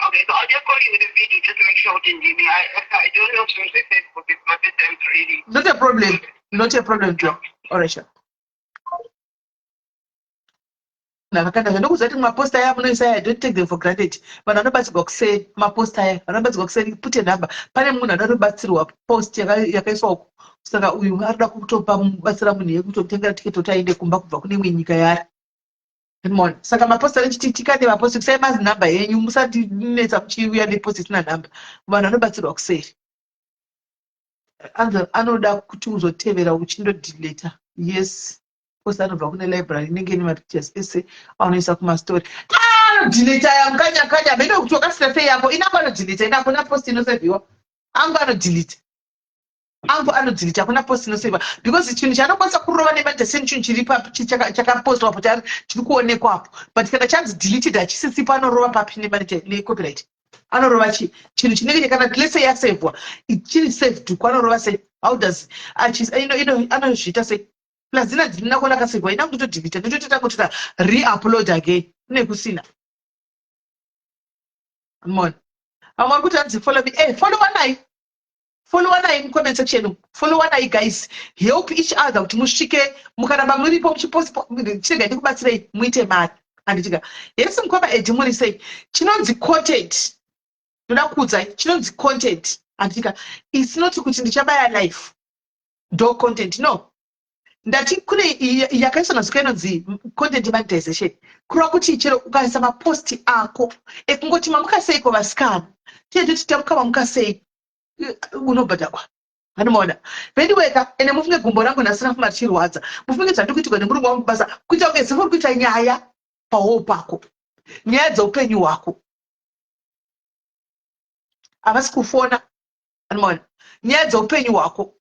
Okay, so I'll just call you with a video just to make sure it's me. I don't know if it's Facebook, it's my first time to really. Not a problem. Not a problem, Joe. All right, sure. Ndakakanda ndokuziva kuti maposta aya munoisa aya, don't take them for granted. Vanhu vanobatsirwa kuseri maposta aya, vanobatsirwa kuseri. Put a number. Pane munhu anoda kubatsirwa post yakaiswa uko, saka uyu arikuda kutopa batsira munhu yekutotengera tiketi kuti aende kumba kubva kune imwe nyika yaari. Mona, saka maposta anechiti tikade maposti, kusai mazinhamba yenyu, musatinetsa muchiuya nepost isina nhamba. Vanhu vanobatsirwa kuseri. Anoda kuti uzotevera uchindodeleta. Yes, post anobva kune library inenge ine mapictures ese aunoisa kumastori. Anodeleta ya mukanya kanya mene kuti wakasira sei yako inako anodeleta inako na post inosevhiwa angu anodeleta angu anodeleta hakuna post inosevhiwa because chinhu chaanokwanisa kurova nemadeseni chinhu chiri chakapostwa apo chiri kuonekwa apo, but kana chanzi deleted hachisisipo. Anorova papi necopyright? Anorova chi chinhu chinenge kana let's say yasevhwa chiri saved ko anorova sei? How does anozviita sei? Plus dzina dzina kuona akasevhwa ina kutotodeleta ndototita kutota re-upload again kune kusina. Mona, vamwe vari kuti hanzi follow me. Follow wanai, follow wanai mucomment section, follow wanai guys. Help each other kuti musvike. Mukaramba muripo muchipost, chirega ndikubatsirei muite mari, handitika? Yes, mukoma Edi, muri sei? Chinonzi content, ndoda kuudzai chinonzi content, handitika? It's not kuti ndichabaya life ndo content, no. Ndati kune yakaiswa nazuka inonzi content monetization, kureva kuti chero ukaisa maposti ako ekungoti mamuka seiko vasikana, tiye toti tamuka mamuka sei, unobhadharwa. Anomaona vendiweka ende mufunge gumbo rangu nhasi rafuma richirwadza, mufunge zvandiri kuitirwa nemurungu wangu kubasa, kuita kunge zivo uri kuita nyaya pawo pako, nyaya dzeupenyu hwako. Havasi kufona. Anomaona nyaya dzeupenyu hwako,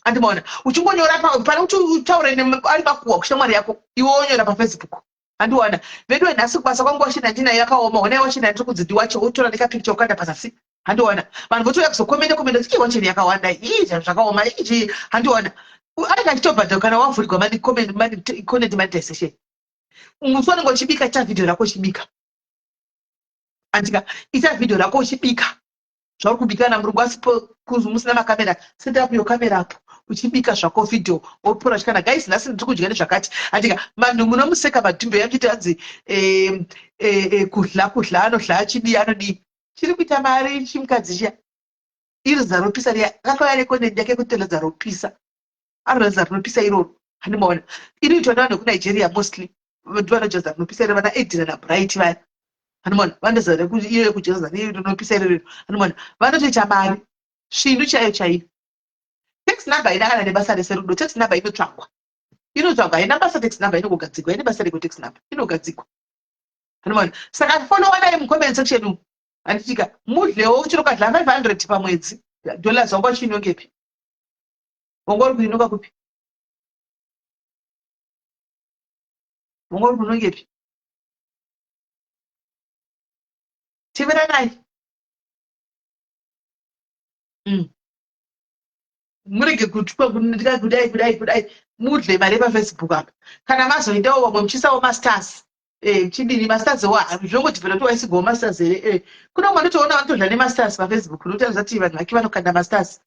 andimaona uchingonyora pane kuti utaure ari makuhwa kushamwari yako, iwe wonyora paFacebook. Andiwana veduwe nhasi kubasa kwangu wachina ndinayo yakaoma, honai wachina ndiri kunzi ndiwache, wotora nekapicture ukanda pazasi. Handiwana vanhu votouya kuzokomenda komenda kuti wacheni yakawanda ii zvakaoma ichi. Handiwana anenge achitobhadhara kana wavhurigwa content monetization. Musi wanenge uchibika, ita vhidhiyo rako uchibika, andika ita vhidhiyo rako uchibika zvauri kubika namurungu asipo, musina makamera. Set up your camera apo uchibika zvako vhidhiyo, wopora chikana guys nhasi ndiri kudya nezvakati, andika vanhu munomuseka madhumbe yamuchiti hanzi kudla kudla anodla achidii anodii. Chiri kuita mari chimukadzi chiya, iri zaropisa riya akauya necontent yake yekuti zaropisa, anoda zarinopisa iroro. Handimaona inoitwa nevanhu vekuNigeria mostly, vanodya zarinopisa iro, vana Edina naBright vaya. Handimaona vanoza iyo yekudya rinopisa iroro. Handimaona vanotoita mari svindu chaiyo chaiyo. Tax number haina kana nebasa rese rudo. Tax number inotsvagwa, inotsvagwa, haina basa. Tax number inogogadzigwa, ine basa reko? Tax number inogadzigwa. Handimaona saka follow wanai mucomment section umu, handitika? Mudlewo uchiri ukadla 500 pamwedzi dollars, wanga uchinongepi? Wanga uri kuinoka kupi? Wanga uri kunongepi? Teveranai. Murege kutukwa kudai kudai kudai kudai mudle mari pafacebook apa. Kana mazoendawo vamwe muchiisawo mastars. Chidini mastars wa zvongoti kuti waisigwawo mastars here? Kuna umwe anotoona vanotodla nemastars pafacebook nokuti anoziva kuti vanhu vake vanokanda mastars.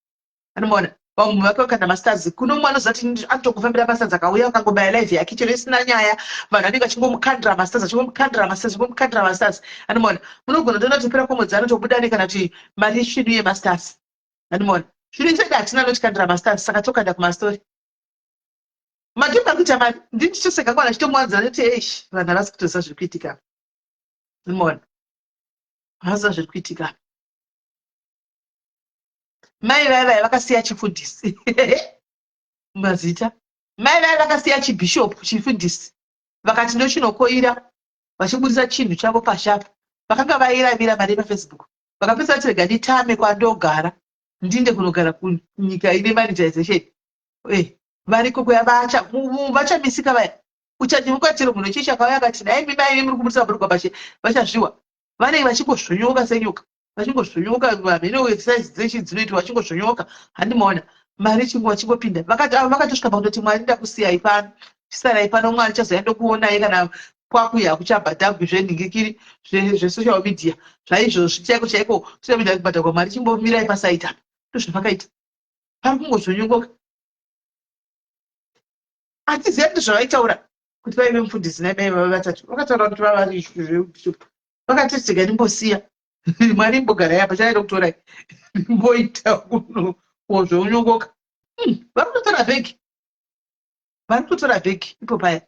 Anomaona vamwe vake vakanda mastars. Kuno umwe anoziva kuti anotongofambira mastars akauya akangobaya live yake chero isina nyaya vanhu vanenge vachingomukandira mastars vachingomukandira mastars vachingomukandira mastars. Anomaona munogona kutoona kuti kupera kwemwedzi anotobuda ne kana kuti mari yesvinu yemastars. Anomaona zvino isu hatina anotikandira mastars saka tokanda kumastori. Madhimba ari kuita mari ndini ndichitoseka kwana achitomuwanzira nekuti eish vanhu havasi kutoziva zviri kuitika. Anomaona havaziva zviri kuitika. Mai vaya vaya vakasiya chifundisi mazita mai vaya vakasiya chibhishopu chifundisi vakati ndochinokoira vachibudisa chinhu chavo pashapa vakanga vairavira mari pafacebook vakapedzisa vati rega nditame kwandogara ndinde kunogara kunyika ine monetization. Variko kuya vachamisika vaya uchati chero munhu chechi akauya akati dai imi mai muri kubudisa bhurugwa pashe vachazviwa vanenge vachingozvonyoka senyoka vachingozvonyoka vamhene exercise dzechi dzinoitwa vachingozvonyoka handimaona mari chinguva vachingopinda vakati avo vakatosvika pakutoti Mwari ndakusiyai pano chisarai pano Mwari chazouya ndokuonai kana kwakuya kuchabhadhagwi zvenhingikiri zvesocial media zvaizvozvi chaiko chaiko social media kubhadhagwa mari chimbomirai pasaiti apa ndozvavakaita pari kungozvonyoka hatizivi kuti zvavaitaura kuti vaive mufundisi naimai vava vatatu vakataura kuti vava zvebishop vakati tsega ndimbosiya Mwari imbogarai apa chaida kutorai ndimboita kuno zveunyongoka. Vari kutotora bhegi vari kutotora bhegi ipo paya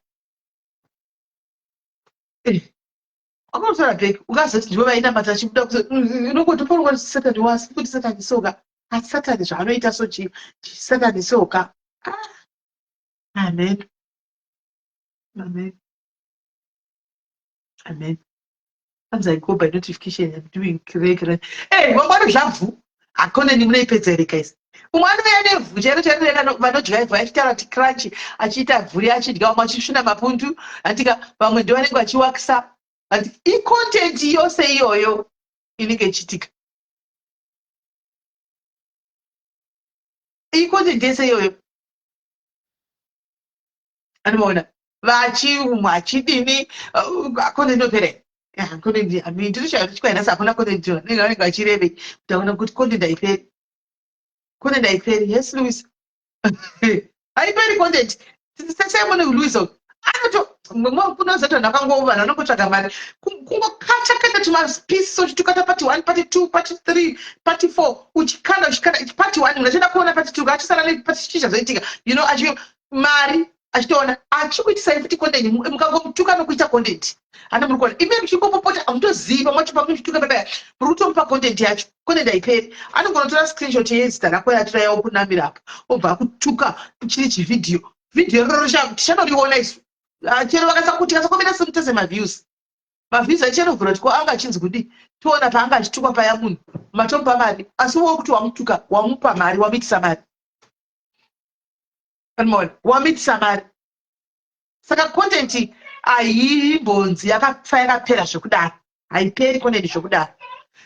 wakatora bhegi ukazoti ndivo vainamata achibuda unongoti porwa satani wasi kuti satani soka asi satani zvaanoita so chi satani soka. Amen amen amen. Hanzi I go by notification I'm doing great. Hey, vamwe vanodya vhu hakone munoipedza here guys? Umwe anouya nevhu chairo chairo vanodya ivhu achitaura kuti crunch achiita vhuri achidya vamwe achisvina mapundu handika vamwe ndo vanenge vachiwakisa icontent yose iyoyo inenge ichiitika icontent yese iyoyo anomaona vachiumwe achidini content inopera content ndinochikwainasi hakuna content vanenge vanenge vachirevei kuti aona kuti content haiperi content haiperi. Yes Louis haiperi content sesimon Louis anoto kunoziva kuti vanhu vakango vanhu vanongotsvaga mari kungokacha kacha tumapisi so chitukata part 1 part 2 part 3 part 4 uchikanda uchikanda part 1 munhu achida kuona part 2 achisara nepart chii chazoitika you know achi mari achitoona achikuitisai futi content mukangomutuka nokuita content hana muri kuona ime muchingopopota hamutozivi pamwe wacho pamuchituka pepaya muri kutomupa content yacho content haiperi anongonotora screenshot yezita rako yatora yawo kunamira apo obva akutuka chiri chivhidhiyo vhidhiyo iroro tichanoriona isu chero vakasakuti kasakomenda simutese maviews maviews achanovhura kuti ko anga achinzi kudii toona paanga achitukwa paya munhu matomupa mari asi wowe kuti wamutuka wamupa mari wamuitisa mari wamuitisa mari saka content haimbonzi yakafa yakapera zvekudaro haiperi content zvekudaro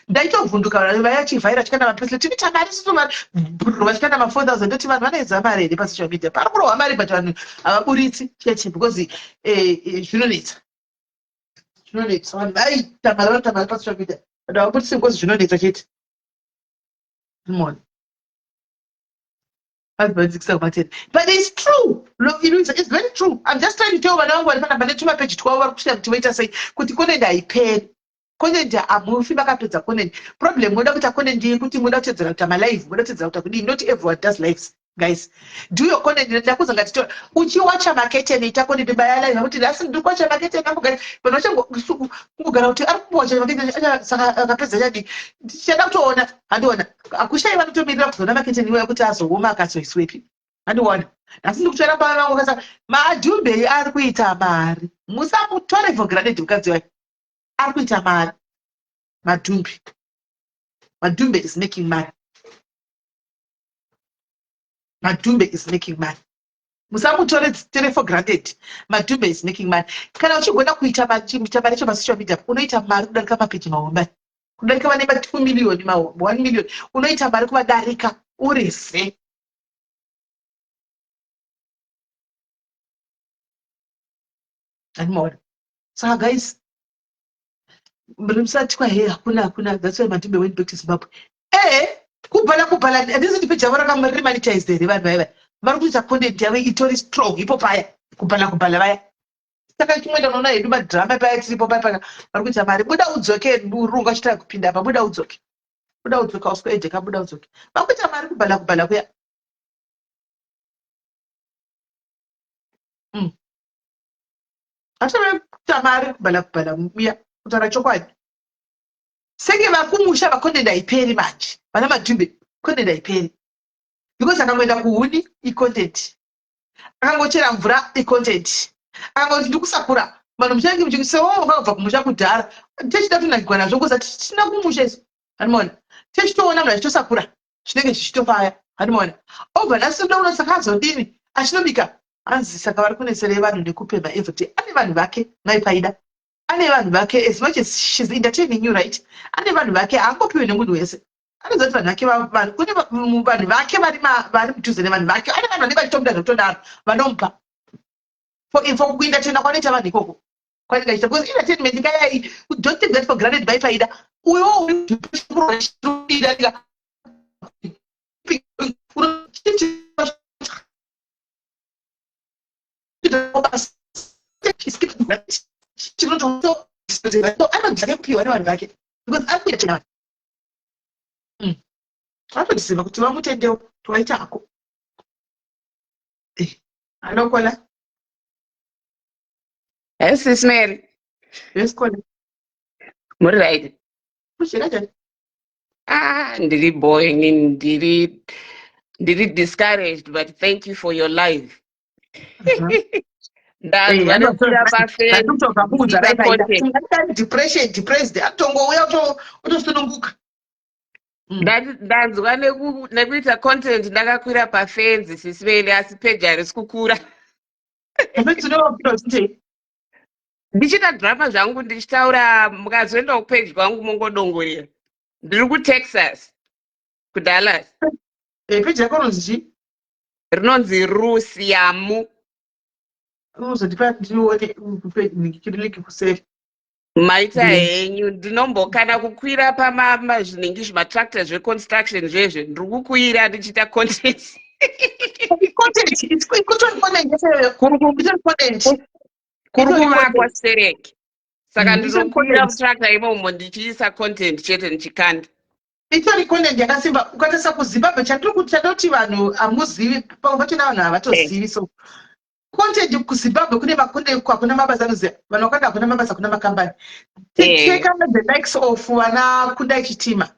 ndaitovhunduka vayachivhaira chikanda mapesle tikuita mari isusu mari brr vachikanda ma 4000 ndoti vanhu vanoedza mari here pasocial media pari kurohwa mari but vanhu havaburitsi chete because zvinonetsa zvinonetsa vanhu vaita mari vanoita mari pasocial media but havaburitsi because zvinonetsa chete mona vadzikisa kumatende but it's true. Look, it's very true. I'm just trying to tell vana vangu vari panapa netumapeji twavo vari kusvika kuti voita sei kuti content haiperi content hamufi makapedza content problem moda kuita content yekuti moda kutedzera kuita malive moda kutedzera kuita kudii not everyone does lives guys do your content ndakuza ngatitora uchiwacha maketeni ita content baya live kuti nhasi ndiri kuwacha maketeni angu guys vanhu vachangogara kuti ari kumbowacha maketeni saka akapedza chadii tichada kutoona handiona akushai vanotomirira kuzoona maketeni iwayo kuti azooma akazoiswepi handiona nhasi ndikutora baba vangu kasa madhumbei ari kuita mari musamutore for granted mukadzi wayo ari kuita mari madhumbi madhumbe is making money madhumbe is making money. Musamutore tere for granted. Madhumbe is making money. Kana uchigona kuita kuita mari yacho pasocial media, unoita mari kudarika mapeji mahombe. Kudarika vane ma 2 million, ma 1 million. Unoita mari kuvadarika uri ze. Andimaona. Saka guys, musati kwa hey hakuna hakuna that's why Madhumbe went back to Zimbabwe. Eh, kubhala kubhala handisi kuti peji yavo rakamonetized here vanhu vaya vaya. Vari kuita content yavo itori strong ipo paya kubhala kubhala vaya. Saka chimwe ndanoona hedu madrama paya tiripo paya paya vari kuita mari. Buda udzoke runga uchitaya kupinda apa buda udzoke. Buda udzoke auswedeka buda udzoke. Vari kuita mari kubhala kubhala kuya. Hatave kuita mari kubhala kubhala muya kutaura chokwadi. Senge vakumusha vacontent haiperi manje. Vana Madhumbe content haiperi. Because akangoenda kuhuni icontent. Akangochera mvura icontent. Akangoti ndikusakura vanhu muchange muchikusewo wakabva kumusha kudhara. Techida kunakigwa nazvo kuza tisina kumusha isu. Handimaona. Techitoona munhu achitosakura zvinenge zvichitofaya. Handimaona. Obva nhasi ndoona saka azodini achinobika hanzi saka vari kunetserei vanhu nekupemha everyday. Ane vanhu vake mai Paida. Ane vanhu vake as much as she's entertaining you right. Ane vanhu vake haangopiwi nemunhu wese. Anoziva kuti vanhu vake vanhu kune vanhu vake vari vari mudhuze nevanhu vake. Ane vanhu vanenge vachitomuda zvekutodaro vanomupa. For for kuentertaina kwanoita vanhu ikoko. Kwanenge achiita because entertainment kayai don't take that for granted mai Paida. Uyo anodzake kupiwa nevanhu vake because ari kuita chena vanotoziva kuti vamutendewo tovaita hako anokola. Yes, Sis Mary. Yes, Kola. Muri right. Kushira. Ah, ndiri boy, ndiri ndiri discouraged, but thank you for your life. Ndanzwa nekukwira pafenzi. Depression, depressed, atongouya otosununguka. Ndanzwa nekuita content ndakakwira pafenzi Sis Mary, asi peji harisi kukura. Ndichiita drama zvangu ndichitaura mukazoenda kupeji kwangu mongodongorera. Ndiri kuTexas, kuDallas. Peji yako rinonzi chii? Rinonzi Rusiamu. Unozondipa ndione link kuseri. Maita henyu. Ndinombokana kukwira pamazviningi zvimatractor zveconstruction zvezve ndiri kukwira ndichiita content. Content, it's kutori content content. Kuri kuvakwa stereki. Saka ndinokwira mutractor imomo ndichiisa content chete ndichikanda. Itori content yakasimba. Ukatarisa kuZimbabwe chandiri kuti chandoti vanhu hamuzivi pamwe pachona vanhu havatozivi so content kuZimbabwe kune macontent hakuna mabasa anoziva vanhu vakawanda hakuna mabasa hakuna makambani. Take the likes of vana Kundai Chitima.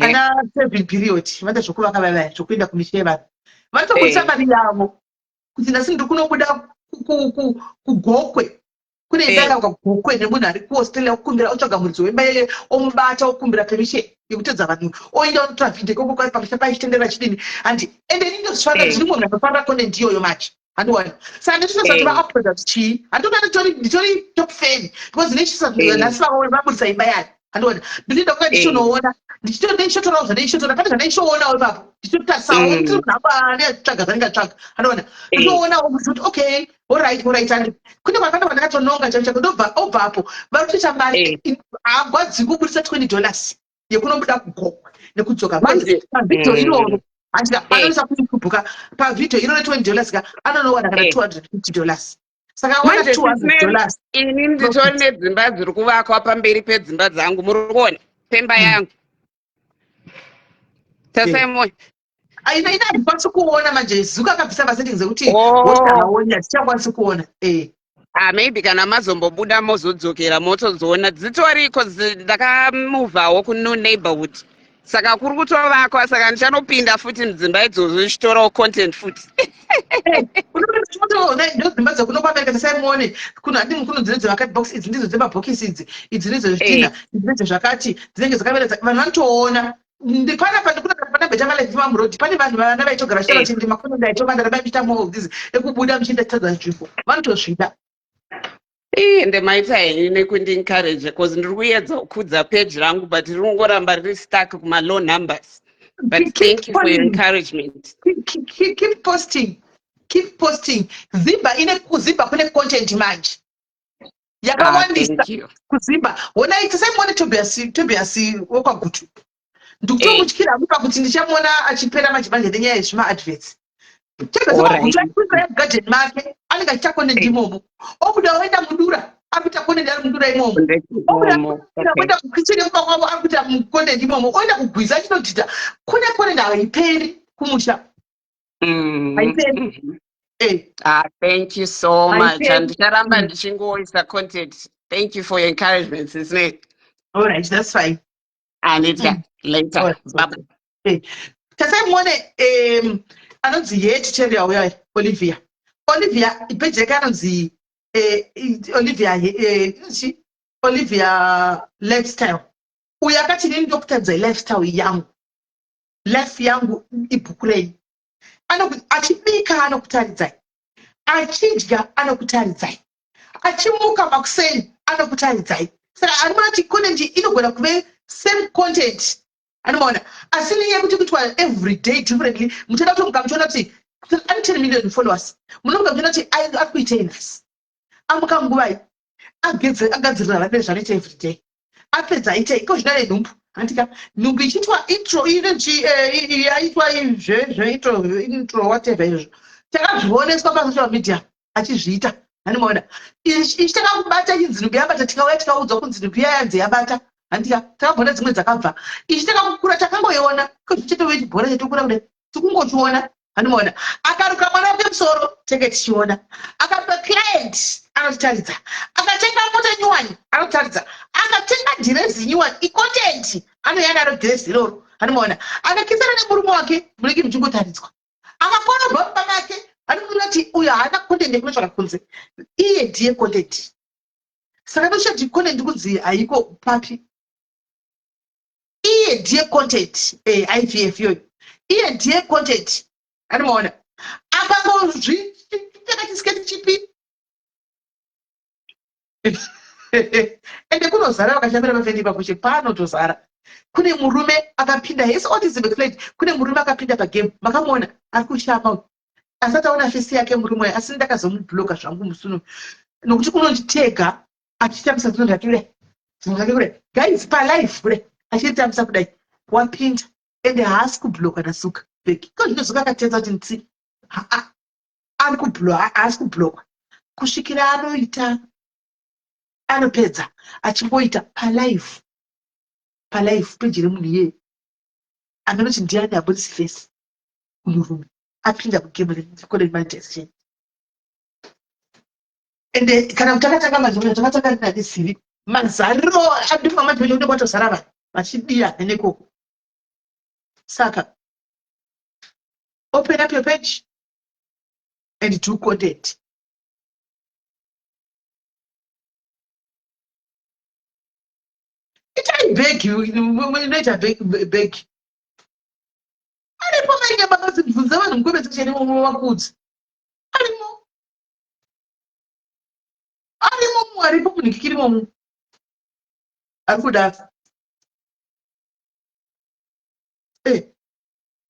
Ana seven period vanoita zvokuvaka vaya zvokuenda kumisha yevanhu. Vanotobudisa mari yavo kuti nhasi ndiri kunobuda kuGokwe. Kune imba yakavakwa kuGokwe nemunhu ari kuAustralia okumbira otsvaga muridzi wemba iyoyo omubata okumbira permission yekutedza vanhu oenda onotora vhidhiyo ikoko kwari pamusha paye achitenderera achidini handi ende ini ndozvifarira ndiri munhu anofarira content iyoyo manje handiwani saka nditotoziva kuti vauploada kuti chii handitoona nditori nditori top fan because ndinochisa nhasi vabudisa imba yayo handiwani ndinoenda kuka ndichitonoona ndichitotorawo zvandichitotora pane zvandichitoonawo ipapo ndichitotarisawo ndiri munhu atsvaga zvandingatsvaga handiwani ndotoonawo kuti okay alright alright and kune kwakanda kwandakatononga chaiko chaiko ndobva obva apo vari kutoita mari hagwadzi kubudisa $20 yekunobuda kugokwa nekudzoka pavhidhiyo iroro handika anoisa kuyoutube ka pavhidhiyo iroro $20 ka anonowana kana $250 saka awana $200. Ini nditori nedzimba dziri kuvakwa pamberi pedzimba dzangu muri kuona pemba yangu tasai moyo. Aina ina handikwanisi kuona manje Zuka akabvisa masettings ekuti wochaona tichakwanisi kuona. Ah, maybe kana mazombobuda mozodzokera motozoona dzitoriko ndakamuvhawo kunew neighborhood saka kuri kutovakwa saka ndichanopinda futi mudzimba idzodzo ndichitorawo content futi. Ndo dzimba dzekuno kuAmerica tasaimuone kuno handi kuno dzine dzevakati box idzi ndidzo dzemabhokisi idzi idzi ndidzo zvidhina idzi ndidzo zvakati dzinenge dzakaveredza vanhu vanotoona panapa ndikuna Pandamboita malive mamuroad, pane vanhu vana vaitogara vachitaura kuti ndimakono ndaitova ndaramba ndichiita more of this ekubuda muchienda tadza nzvimbo. Vanotozvida. Ii, ende maita henyu nekundi-encourage because ndiri kuedza kukudza page rangu but riri kungoramba riri stuck kuma-low numbers. But Keep thank you for your posting. encouragement. Keep posting. Keep posting. Zimba ine kuZimba kune content manje. Yakawandisa. Ah, thank you. KuZimba. Honai tisaimone Tobias Tobias wekwaGutu. Ndikutomutyira hangu pakuti ndichamuona achipera manje manje nenyaya yezvima adverts. Tobias wekwaGutu ari kuita garden make anenge achiita content imomo. Obuda oenda mudura ari kuita content ari mudura imomo. Obuda oenda kukitchen yekumba kwavo ari kuita content imomo. Oenda kugwiza achinodhidha. Kune content haiperi kumusha. Haiperi. Ah, thank you so much. Haiperi. Handicharamba ndichingoisa content. Thank you for your encouragement, Sis May. All right, that's fine. Anita, later. All right. Bye bye. Tasai muone anonzi ye tutorial uya Olivia. Olivia page yake anonzi Olivia inonzi Olivia lifestyle. Uyu akati inini ndokutadzai lifestyle yangu. Life yangu ibhuku renyu. Achibika anokutaridzai. Achidya anokutaridzai. Achimuka makuseni anokutaridzai. Saka anoona kuti content inogona kuve same content. Anomaona. Asi nenyaya yekuti kuitwa every day differently, muchada kutomuka muchiona kuti ane 10 million followers. Munomuka muchiona kuti ari kuitei nhasi. Amuka nguvai. Agadzirira vane zvanoita every day. Apedza aitei. Iko zvino ane nhumbu. Handika nhumbu ichiitwa intro yaitwa zve intro, intro whatever izvo. Takazvioneswa pasocial media achizviita. Handimaona. Ichi takakubata chinzi nhumbu yabata, tikauya tikaudzwa kunzi nhumbu iya yanzi yabata. Handika takabona dzimwe dzakabva. Ichi takakukura takangoiona. Ko chetove chibhora chetokura kudai. Tikungochiona. Handimaona. Akaruka mwana wake musoro tenge tichiona. Akaruka client anotitaridza. Akatenga mota nyuwani anotitaridza. Akatenga dhirezi nyuwani icontent anoya naro dhirezi iroro. Handimaona. Akakisana nemurume wake munenge muchingotaridzwa. Akakorobha mumba make anoona kuti uyo haana content yekunotsvaka kunze. Iye ndiye content. Saka ndochati content kunzi haiko papi. Iye ndiye content. IVF iyoyo. Iye ndiye content. Anomaona. Akangozvipfeka chisiketi chipi. Ende kunozara vakashambira pafendi ipapo che panotozara. Kune murume akapinda his autism explained. Kune murume akapinda pagame. Makamuona ari kushama uyu. Asati aona face yake murume uyu, asi ndakazomubloka zvangu musi uno. Nokuti unonditega achitambisa zvinhu zvake kudai. Zvinhu zvake kudai. Guys, palife kudai. Achitambisa kudai. Wapinda. Ende haasi kubloka naSuka. Beki. Ko zvino Zuka akatenza kuti ntsi. Ha-a. Ari kubloka, haasi kublokwa. Kusvikira anoita, anopedza achingoita palife. Palife page remunhu iyeye. Anoti ndiani abudisi face murume. Apinda mugame recontent monetization. Ende kana kuti takatanga manje manje takatanga ndinandizivi mazariro andima manje manje unenge watozara vanhu vachidira nekoko. Saka open up your page and do content. Itai bag, inoita bag. Aripo mainyama akazibvunza vanhu mukombe section imomo vakudzi. Arimo. Arimo mu aripo munhikikiri imomo. Ari kuda.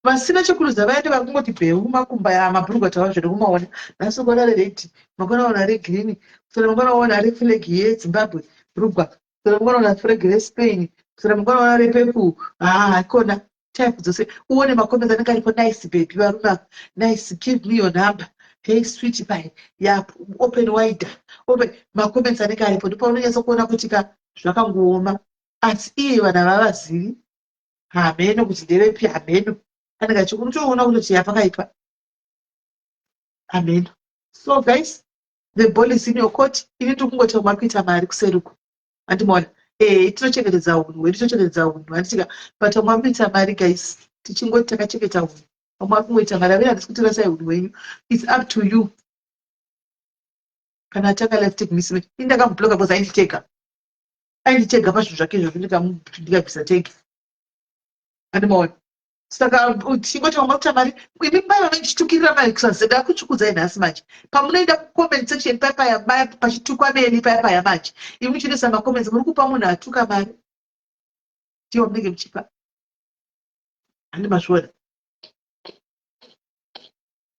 Vasina chekuruza vaende vari kungoti bheu makumba ya mabhurugwa tava zviri kumaona. Nhasi ukaona rered, mangwana waona regreen, kuswera mangwana waona reflag yeZimbabwe, bhurugwa, kuswera mangwana waona flag reSpain, kuswera mangwana waona repurple. Haikona. Type dzose. Uone macomments anenge aripo. Nice baby, varume ava. Nice, give me your number. Hey sweet pie. Yeah, open wider. Open. Macomments anenge aripo. Ndipo unonyatsa kuona kuti ka zvakangooma. Asi iye vanhu havavazivi. Hameno kuti ndevepi, hameno. Anenge achikutoona kutoti yapakaipa. Hameno. So guys, the ball is in your court. Ini ndiri kungoti vamwe vari kuita mari kuseri uko. Handimaona. Tinochengetedza hunhu hwedu, tinochengetedza hunhu. Handitika. But vamwe vari kuita mari guys. Tichingoti takachengeta hunhu. Vamwe vari kungoita mari. Avira handisi kuti rasai hunhu hwenyu. It's up to you. Kana atanga life take miss me. Ini ndakamubloka because ainditega. Ainditega pazvinhu zvake izvozvo ndikabvisa tag. Handimaona. Saka tichingoti vamwe kuita mari, imi mai vanochitukirira mari kusazeda kuchukudzai nhasi manje. Pamunoenda kucomment section paya paya maya pachitukwa neni paya paya manje. Imi muchinoisa macomments muri kupa munhu atuka mari. Ndiyo munenge muchipa. Handi mazviona.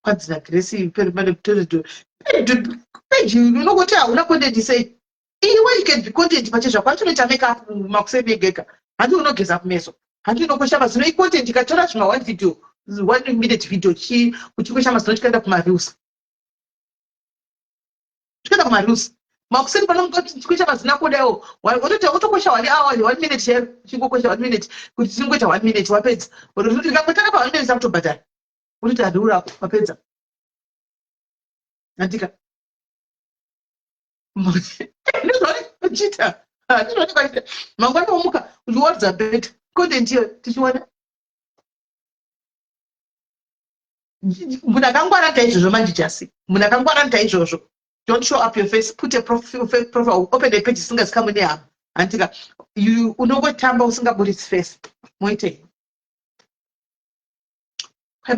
Kwanzi naGrace perimane kutoredo. Page unongoti hauna content sei? Iwe you can be content pachezvako hanti unoita make up makuseni ega ega hanti unogeza kumeso hanti unokwesha mazino icontent ikatora zvima one video one minute video chi uchikwesha mazino chikaenda kumareels chikaenda kumareels makuseni panomuka chikwesha mazino ako daiwo wototi wotokwesha one hour one minute chaiyo chingokwesha one minute kuti chingoita one minute wapedza ikangotanga pa one minute akutobhadhara wototi reel rako wapedza andika ndizvaachita ndizvaachita mangwana womuka uchiwaridza bed content iyo tichiona munhu akangwara nta izvozvo manje jasi munhu akangwara nta izvozvo don't show up your face put a profile, profile open a page isingazikamwe nehama hantika unongotamba usingaburitsi face moitei Kwai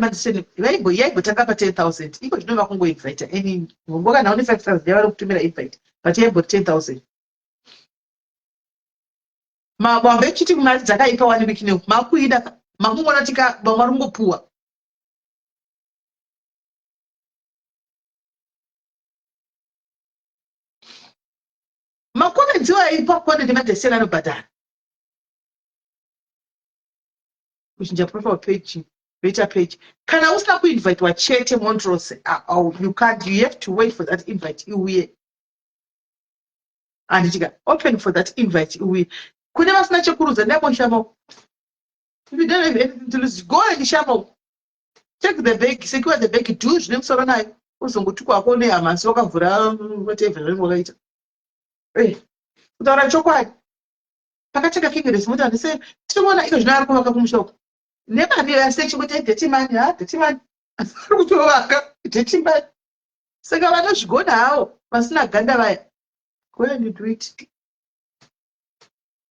vaimbo yaimbotanga pa 10000 iko zvino vakungoinvita any ngo kana une 5000 yavari kutumira invite but yaimboti 10000 mabambo echiti mari dzakaipa one week new makuida makungoona tika vamwe vari kungopuwa makomenzi aipa kone nemadheseni anobhadhara kuchinja profile page beta page kana usina kuinvitwa chete montrose uh, you can't you have to wait for that invite iuye handitika open for that invite iuye kune vasina chekurudza ndamboshama if you don't have anything to lose go and shama take the bag secure the bag do zvine musoro nayo uzongotukwa hako nehama asi wakavhura whatever zvaunenge wakaita eh, kutaura chokwadi pakatanga kingres moti handise tiri kuona iko zvino ari kuvaka kumusha uko nemari yase chingoti dirty money ha dirty money ari kutovaka dirty money saka vanozvigona hawo vasina ganda vaya go and do it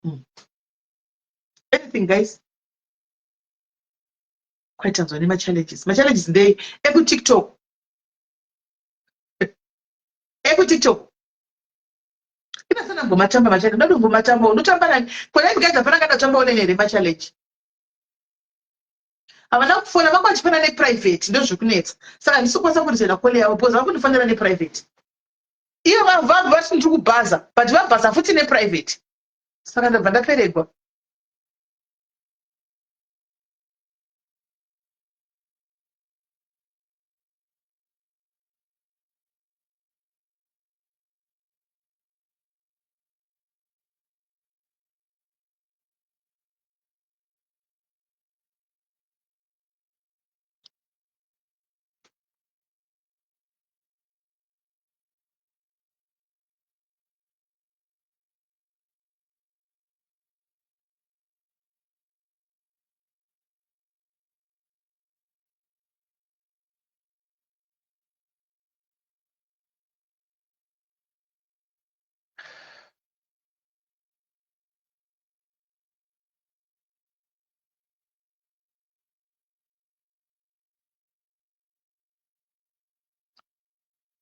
mm. anything guys kwaitanzwa nemachallenges machallenges ndei ekutiktok ekutiktok inasana mbomatamba machallenge ndado mbomatamba unotamba nani kona ndikaita hapana kana tamba une here machallenge havana kufona vanga vachifona neprivate ndozvekunetsa saka handisi kukwanisa kurizera kole yavo because vakundifonera neprivate iyo vati ndiri kubhaza but vabhaza futi neprivate saka ndabva ndaperegwa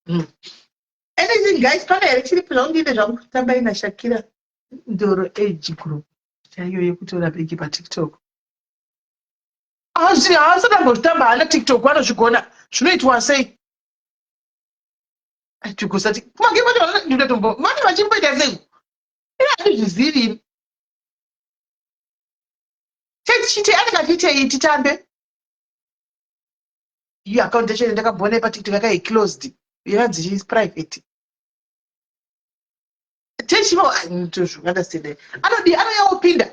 Mm. Anything guys, pane here chiri zvaundiite zvangu kutamba ina Shakira Ndoro age group chaiyo yekutora bhegi paTikTok. Asi haasati ambozvitamba haana TikTok vanozvigona zvinoitwa sei? Tigosati kumange vacho ndinotombo vane vachimboita sei? Ini handizvizivi ini. Chete anenge achiitei titambe? Iyo account yacho ndakabona paTikTok yakai closed. Yakanzi is private. Techivo ndozvungandasidai. Anodii anouya opinda.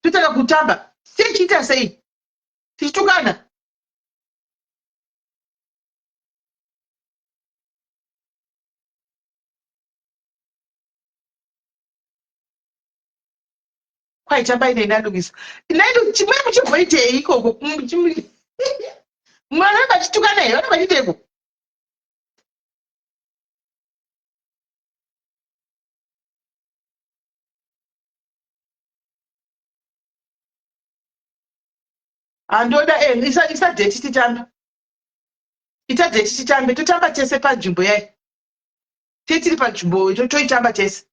Totanga kutamba. Tichiita sei? Tichitukana. Kwaitamba ine inalungisa. Inaido chimwe muchimboitei ikoko? Mwana vachitukana here? Vana vachiiteiko? Handoda eh, isa isa date titambe. Ita date titambe totamba tese panzvimbo yayi. Titiri panzvimbo toitamba tese.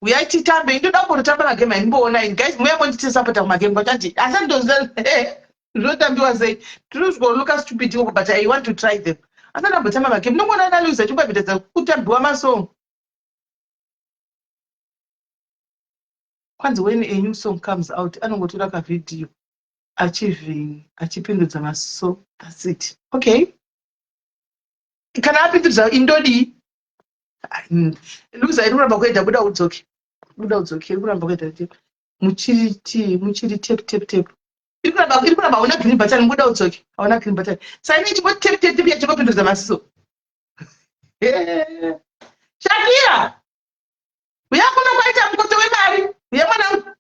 Uyai titambe indoda kumbototamba magame aimboona ini guys muya mondisapota kumagame kwachanti asi anditoziva zvinotambiwa sei tinozvoloka stupid ikoko but I want to try them. Asi andambotamba magame ndongoona ana Luisa chingwabhitadza kutambiwa masong. Kwanzi when a new song comes out anongotora kavideo achiving achipindudza maso that's it. Okay. Kana apindudza indodii? Luza iri kuramba kuenda buda udzoke. Buda udzoke iri kuramba kuenda muchiri ti muchiri tap tap tap. Iri kuramba iri kuramba hauna green button buda udzoke. Hauna green button. Saka ine chimbo tap tap tap yachingopindudza maziso. Shakira! Uya kuno kwaita mukoto wemari. Uya mwanangu.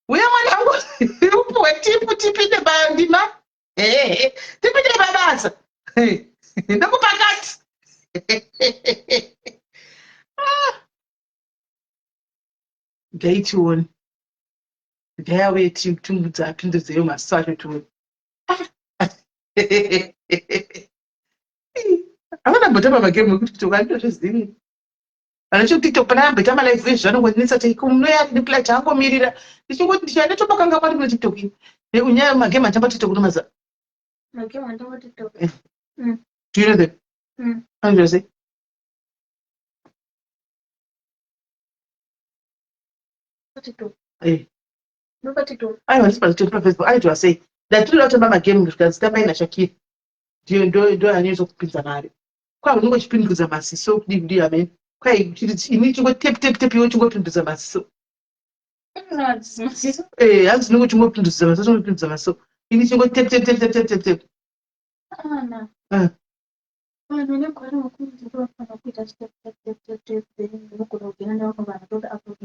Uya mwanangu. Upuwe tipu tipinde pandima. Ehe. Tipinde pabasa. Ndokupakati. Ah. Ngaitione. Ngayauye timudza apindudzeyo maziso acho tione. Havana mbotamba magame ekuti tiktok anditozvizivi. Vana chekutiktok pana amboita malive izvi zvanongonetsa kuti munoya reply chaangomirira. Ndichingoti ndichaenda topakanga kwari kune tiktok iyi. Nekunyaya magame atamba tiktok unomaziva. Magame atamba tiktok. Eh. Do you know them? Mm. Anoita sei? TikTok. Eh. Ndopa TikTok. Aiwa ndisi paTiktok paFacebook anoitwa sei? Ndatinoda kutamba magame zvikanzi tambai naShakira. Ndiyo ndo ndo anyanyisa kupinza mari. Kwai unenge uchipindudza maziso kudii kudii amen. Kwai ini chingo tap tap tap iwe uchingopindudza maziso. Maziso. Eh, hanzi unenge uchingopindudza maziso uchingopindudza maziso. Ini chingo tap tap tap tap tap tap tap. Ana. Eh. Vanhu vane gwara vakurudzirwa vanofanira kuita step step step step step then unogona kugena nevamwe vanhu toda upload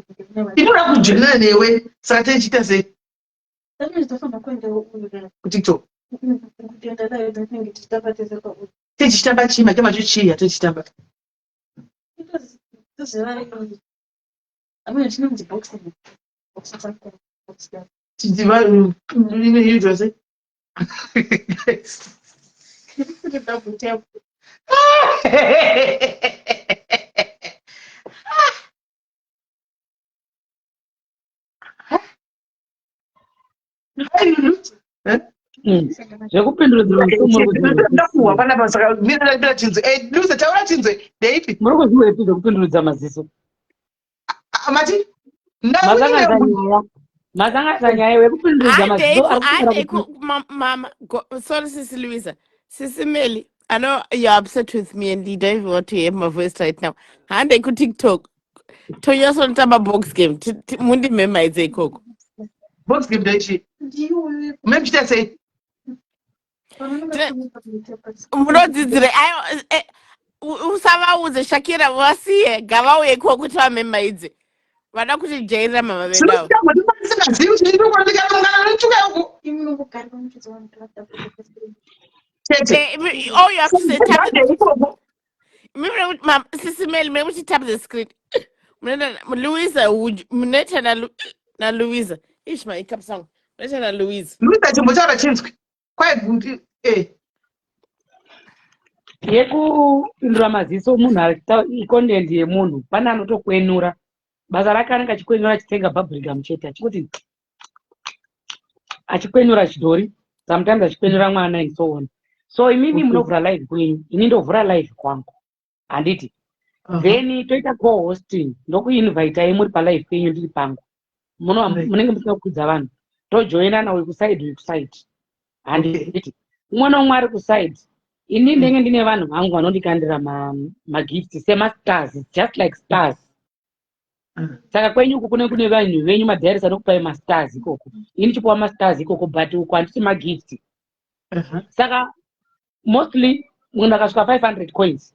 Inoda kujoinana newe saka tichiita sei? That means tofanira kuendawo uyu KuTikTok. Kutoenda nayo tinenge tichitamba tese pauri. Tichitamba chii make macho chii yatichitamba? Toziva iri. Amene chinonzi boxing. Boxing something. Boxing. Tichiva inoitwa sei? Double tap. Zvekupindurudzira ndakuhwa panapa saka mira chinzwe eh, Luza taura chinzwe ndeipi muri kuzviwepi zvekupindurudza maziso mati masanganisa nyaya wekupindurudza maziso mama sorry sisi Louisa sisi Meli I know you're upset with me and you don't even want to hear my voice right now. Hande ku TikTok. Tonyasonotamba box game. Mundimhemhaidze ikoko. Box game ndoichi? Munochita sei? Munodzidzire ayo eh, usavaudze Shakira vasiye ngavauye ikoko kuti vamhemhaidze. Vada kuti jairira mama vedu ava. Chete. All you have to say tap sisi Meli mune kuti tap the screen. Munoenda Louisa munoita na na Louisa. Ish my cup song. Munoita na Louisa. Louisa chimbotaura chinzwi. Kwai kuti eh yekupindura maziso munhu icontent yemunhu pane anotokwenura basa rake anenge achikwenura achitenga bubblegum chete achingoti achikwenura chidhori sometimes achikwenura mwana and so on so imimi munovhura live kwenyu ini ndovhura live kwangu handiti then toita co-hosting ndokuinvitai muri palive penyu ndiri pangu munenge musina kukwidza vanhu tojoinana uyu kuside uyu kuside handiti umwe noumwe ari kuside ini ndenge ndine vanhu vangu vanondikandira magift semastars just like stars saka kwenyu uku kune kune vanhu venyu madiaris anokupai mastars ikoko ini ndichipuwa mastars ikoko but uku handiti magift saka mostly munhu akasvika 500 coins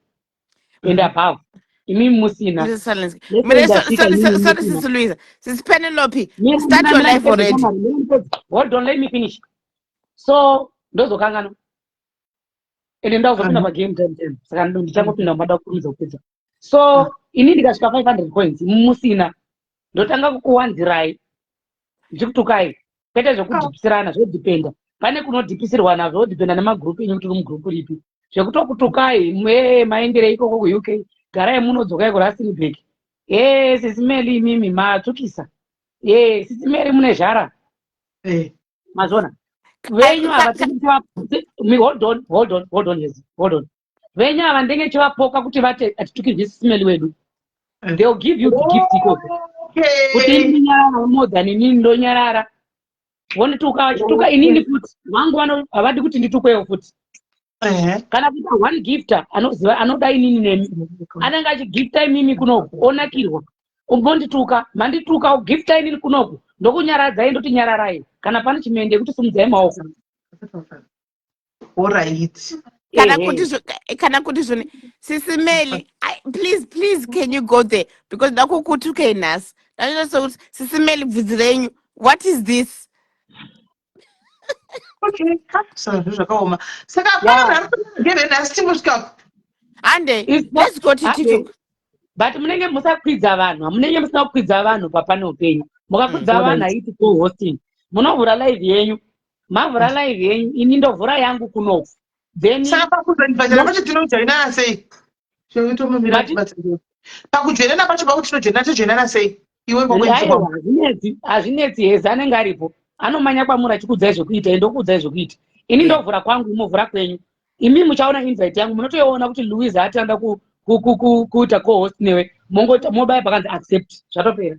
and above imi musina Sorry, Sisi Louisa. Sisi Penelope, start your life already. Hold on, let me finish. So ndozokanganwa ende ndazopinda pagame time time saka ndichangopinda mada kukurumidza kupedza so ini ndikasvika 500 coins musina ndotanga kukuwanzirai ndichikutukai. Kwete zvekudhipisirana, zvodhipenda. Pane kunodhipisirwana, zvodhipenda nemagroup enyu kuti uri mugroup ripi. Zvekutokutukai, ee maenderei ikoko kuUK, garai munodzokai kuRustenburg. Ee sisi Meli imimi matsvukisa. Ee sisi Meli mune zhara. Mazviona? Venyu ava hold on, hold on, hold on, yes, hold on. Venyu ava ndenge chivapoka kuti vati atitukirwi sisi Meli wedu. They'll give you the gift ikoko. Kuti ini nyarara more than inini ndonyarara. Vonituka vachituka inini futi. Vangu vano havadi kuti nditukwewo futi. Kana kuita one gifter anoziva anoda inini nemi. Anenge achigifta imimi kunoku onakirwa. Umbondituka, mandituka ugifta inini kunoku. Ndokunyaradzai ndoti nyararai. Kana pane chimende kuti simudzai maoko. Alright. Kana kuti kana kuti zvone sisi Meli, please please can you go there because ndakukutukai nhasi. Ndanoita sekuti sisi Meli bvudzi renyu. What is this? Okay, saka zvinhu zvakaoma. Saka hapana munhu ari kugere nhasi timbosvika. Hande, let's go to TikTok. But munenge musakwidza vanhu, munenge musina kukwidza vanhu papane upenyu. Mukakwidza vanhu haiti co-hosting. Munovhura live yenyu. Mavhura live yenyu, ini ndovhura yangu kunoku. Then saka pakuzoinvitana pacho tinojoinana sei? Pakujoinana pacho pakuti tinojoinana tojoinana sei? Iwe hazvinetsi, hazvinetsi hezi anenge aripo. Anomanya kwamuri achikuudzai zvekuita, ende okuudzai zvekuita. Ini ndovhura kwangu, movhura kwenyu. Imi muchaona invite yangu, munotoiona kuti Louise ati anoda kuita co-host newe. Mongoita mobaya pakanzi accept, zvatopera.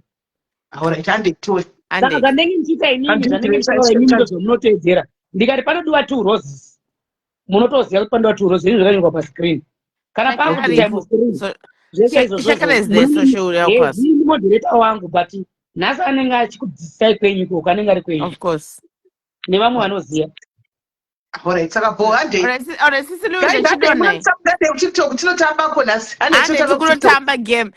Alright, handitore. Saka zvandenge ndichiita inini, zvandenge ndichitaura inini ndozvamunoteedzera. Ndikati panodiwa 2 roses. Munotoziva kuti panodiwa 2 roses, ini zvakanyorwa pascreen. Kana pakuti times 3. Zvese izvozvo. Ndini moderator wangu but nhasi anenge achikudzidzisai kwenyu ikoko, anenge ari kwenyu. Of course. Nevamwe vanoziva. Alright, saka bho handei. Alright, sisi Louise chidonai. Handei kuTikTok tinotamba ko nhasi. Handei tinotamba kunotamba game.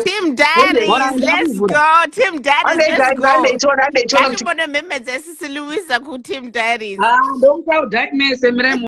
Team Diaries, let's go. Team Diaries, let's go. Ngatimbone mhemhe dzasisi Louise ku Team Diaries. Ah, ndokuta udhaki mese mirai.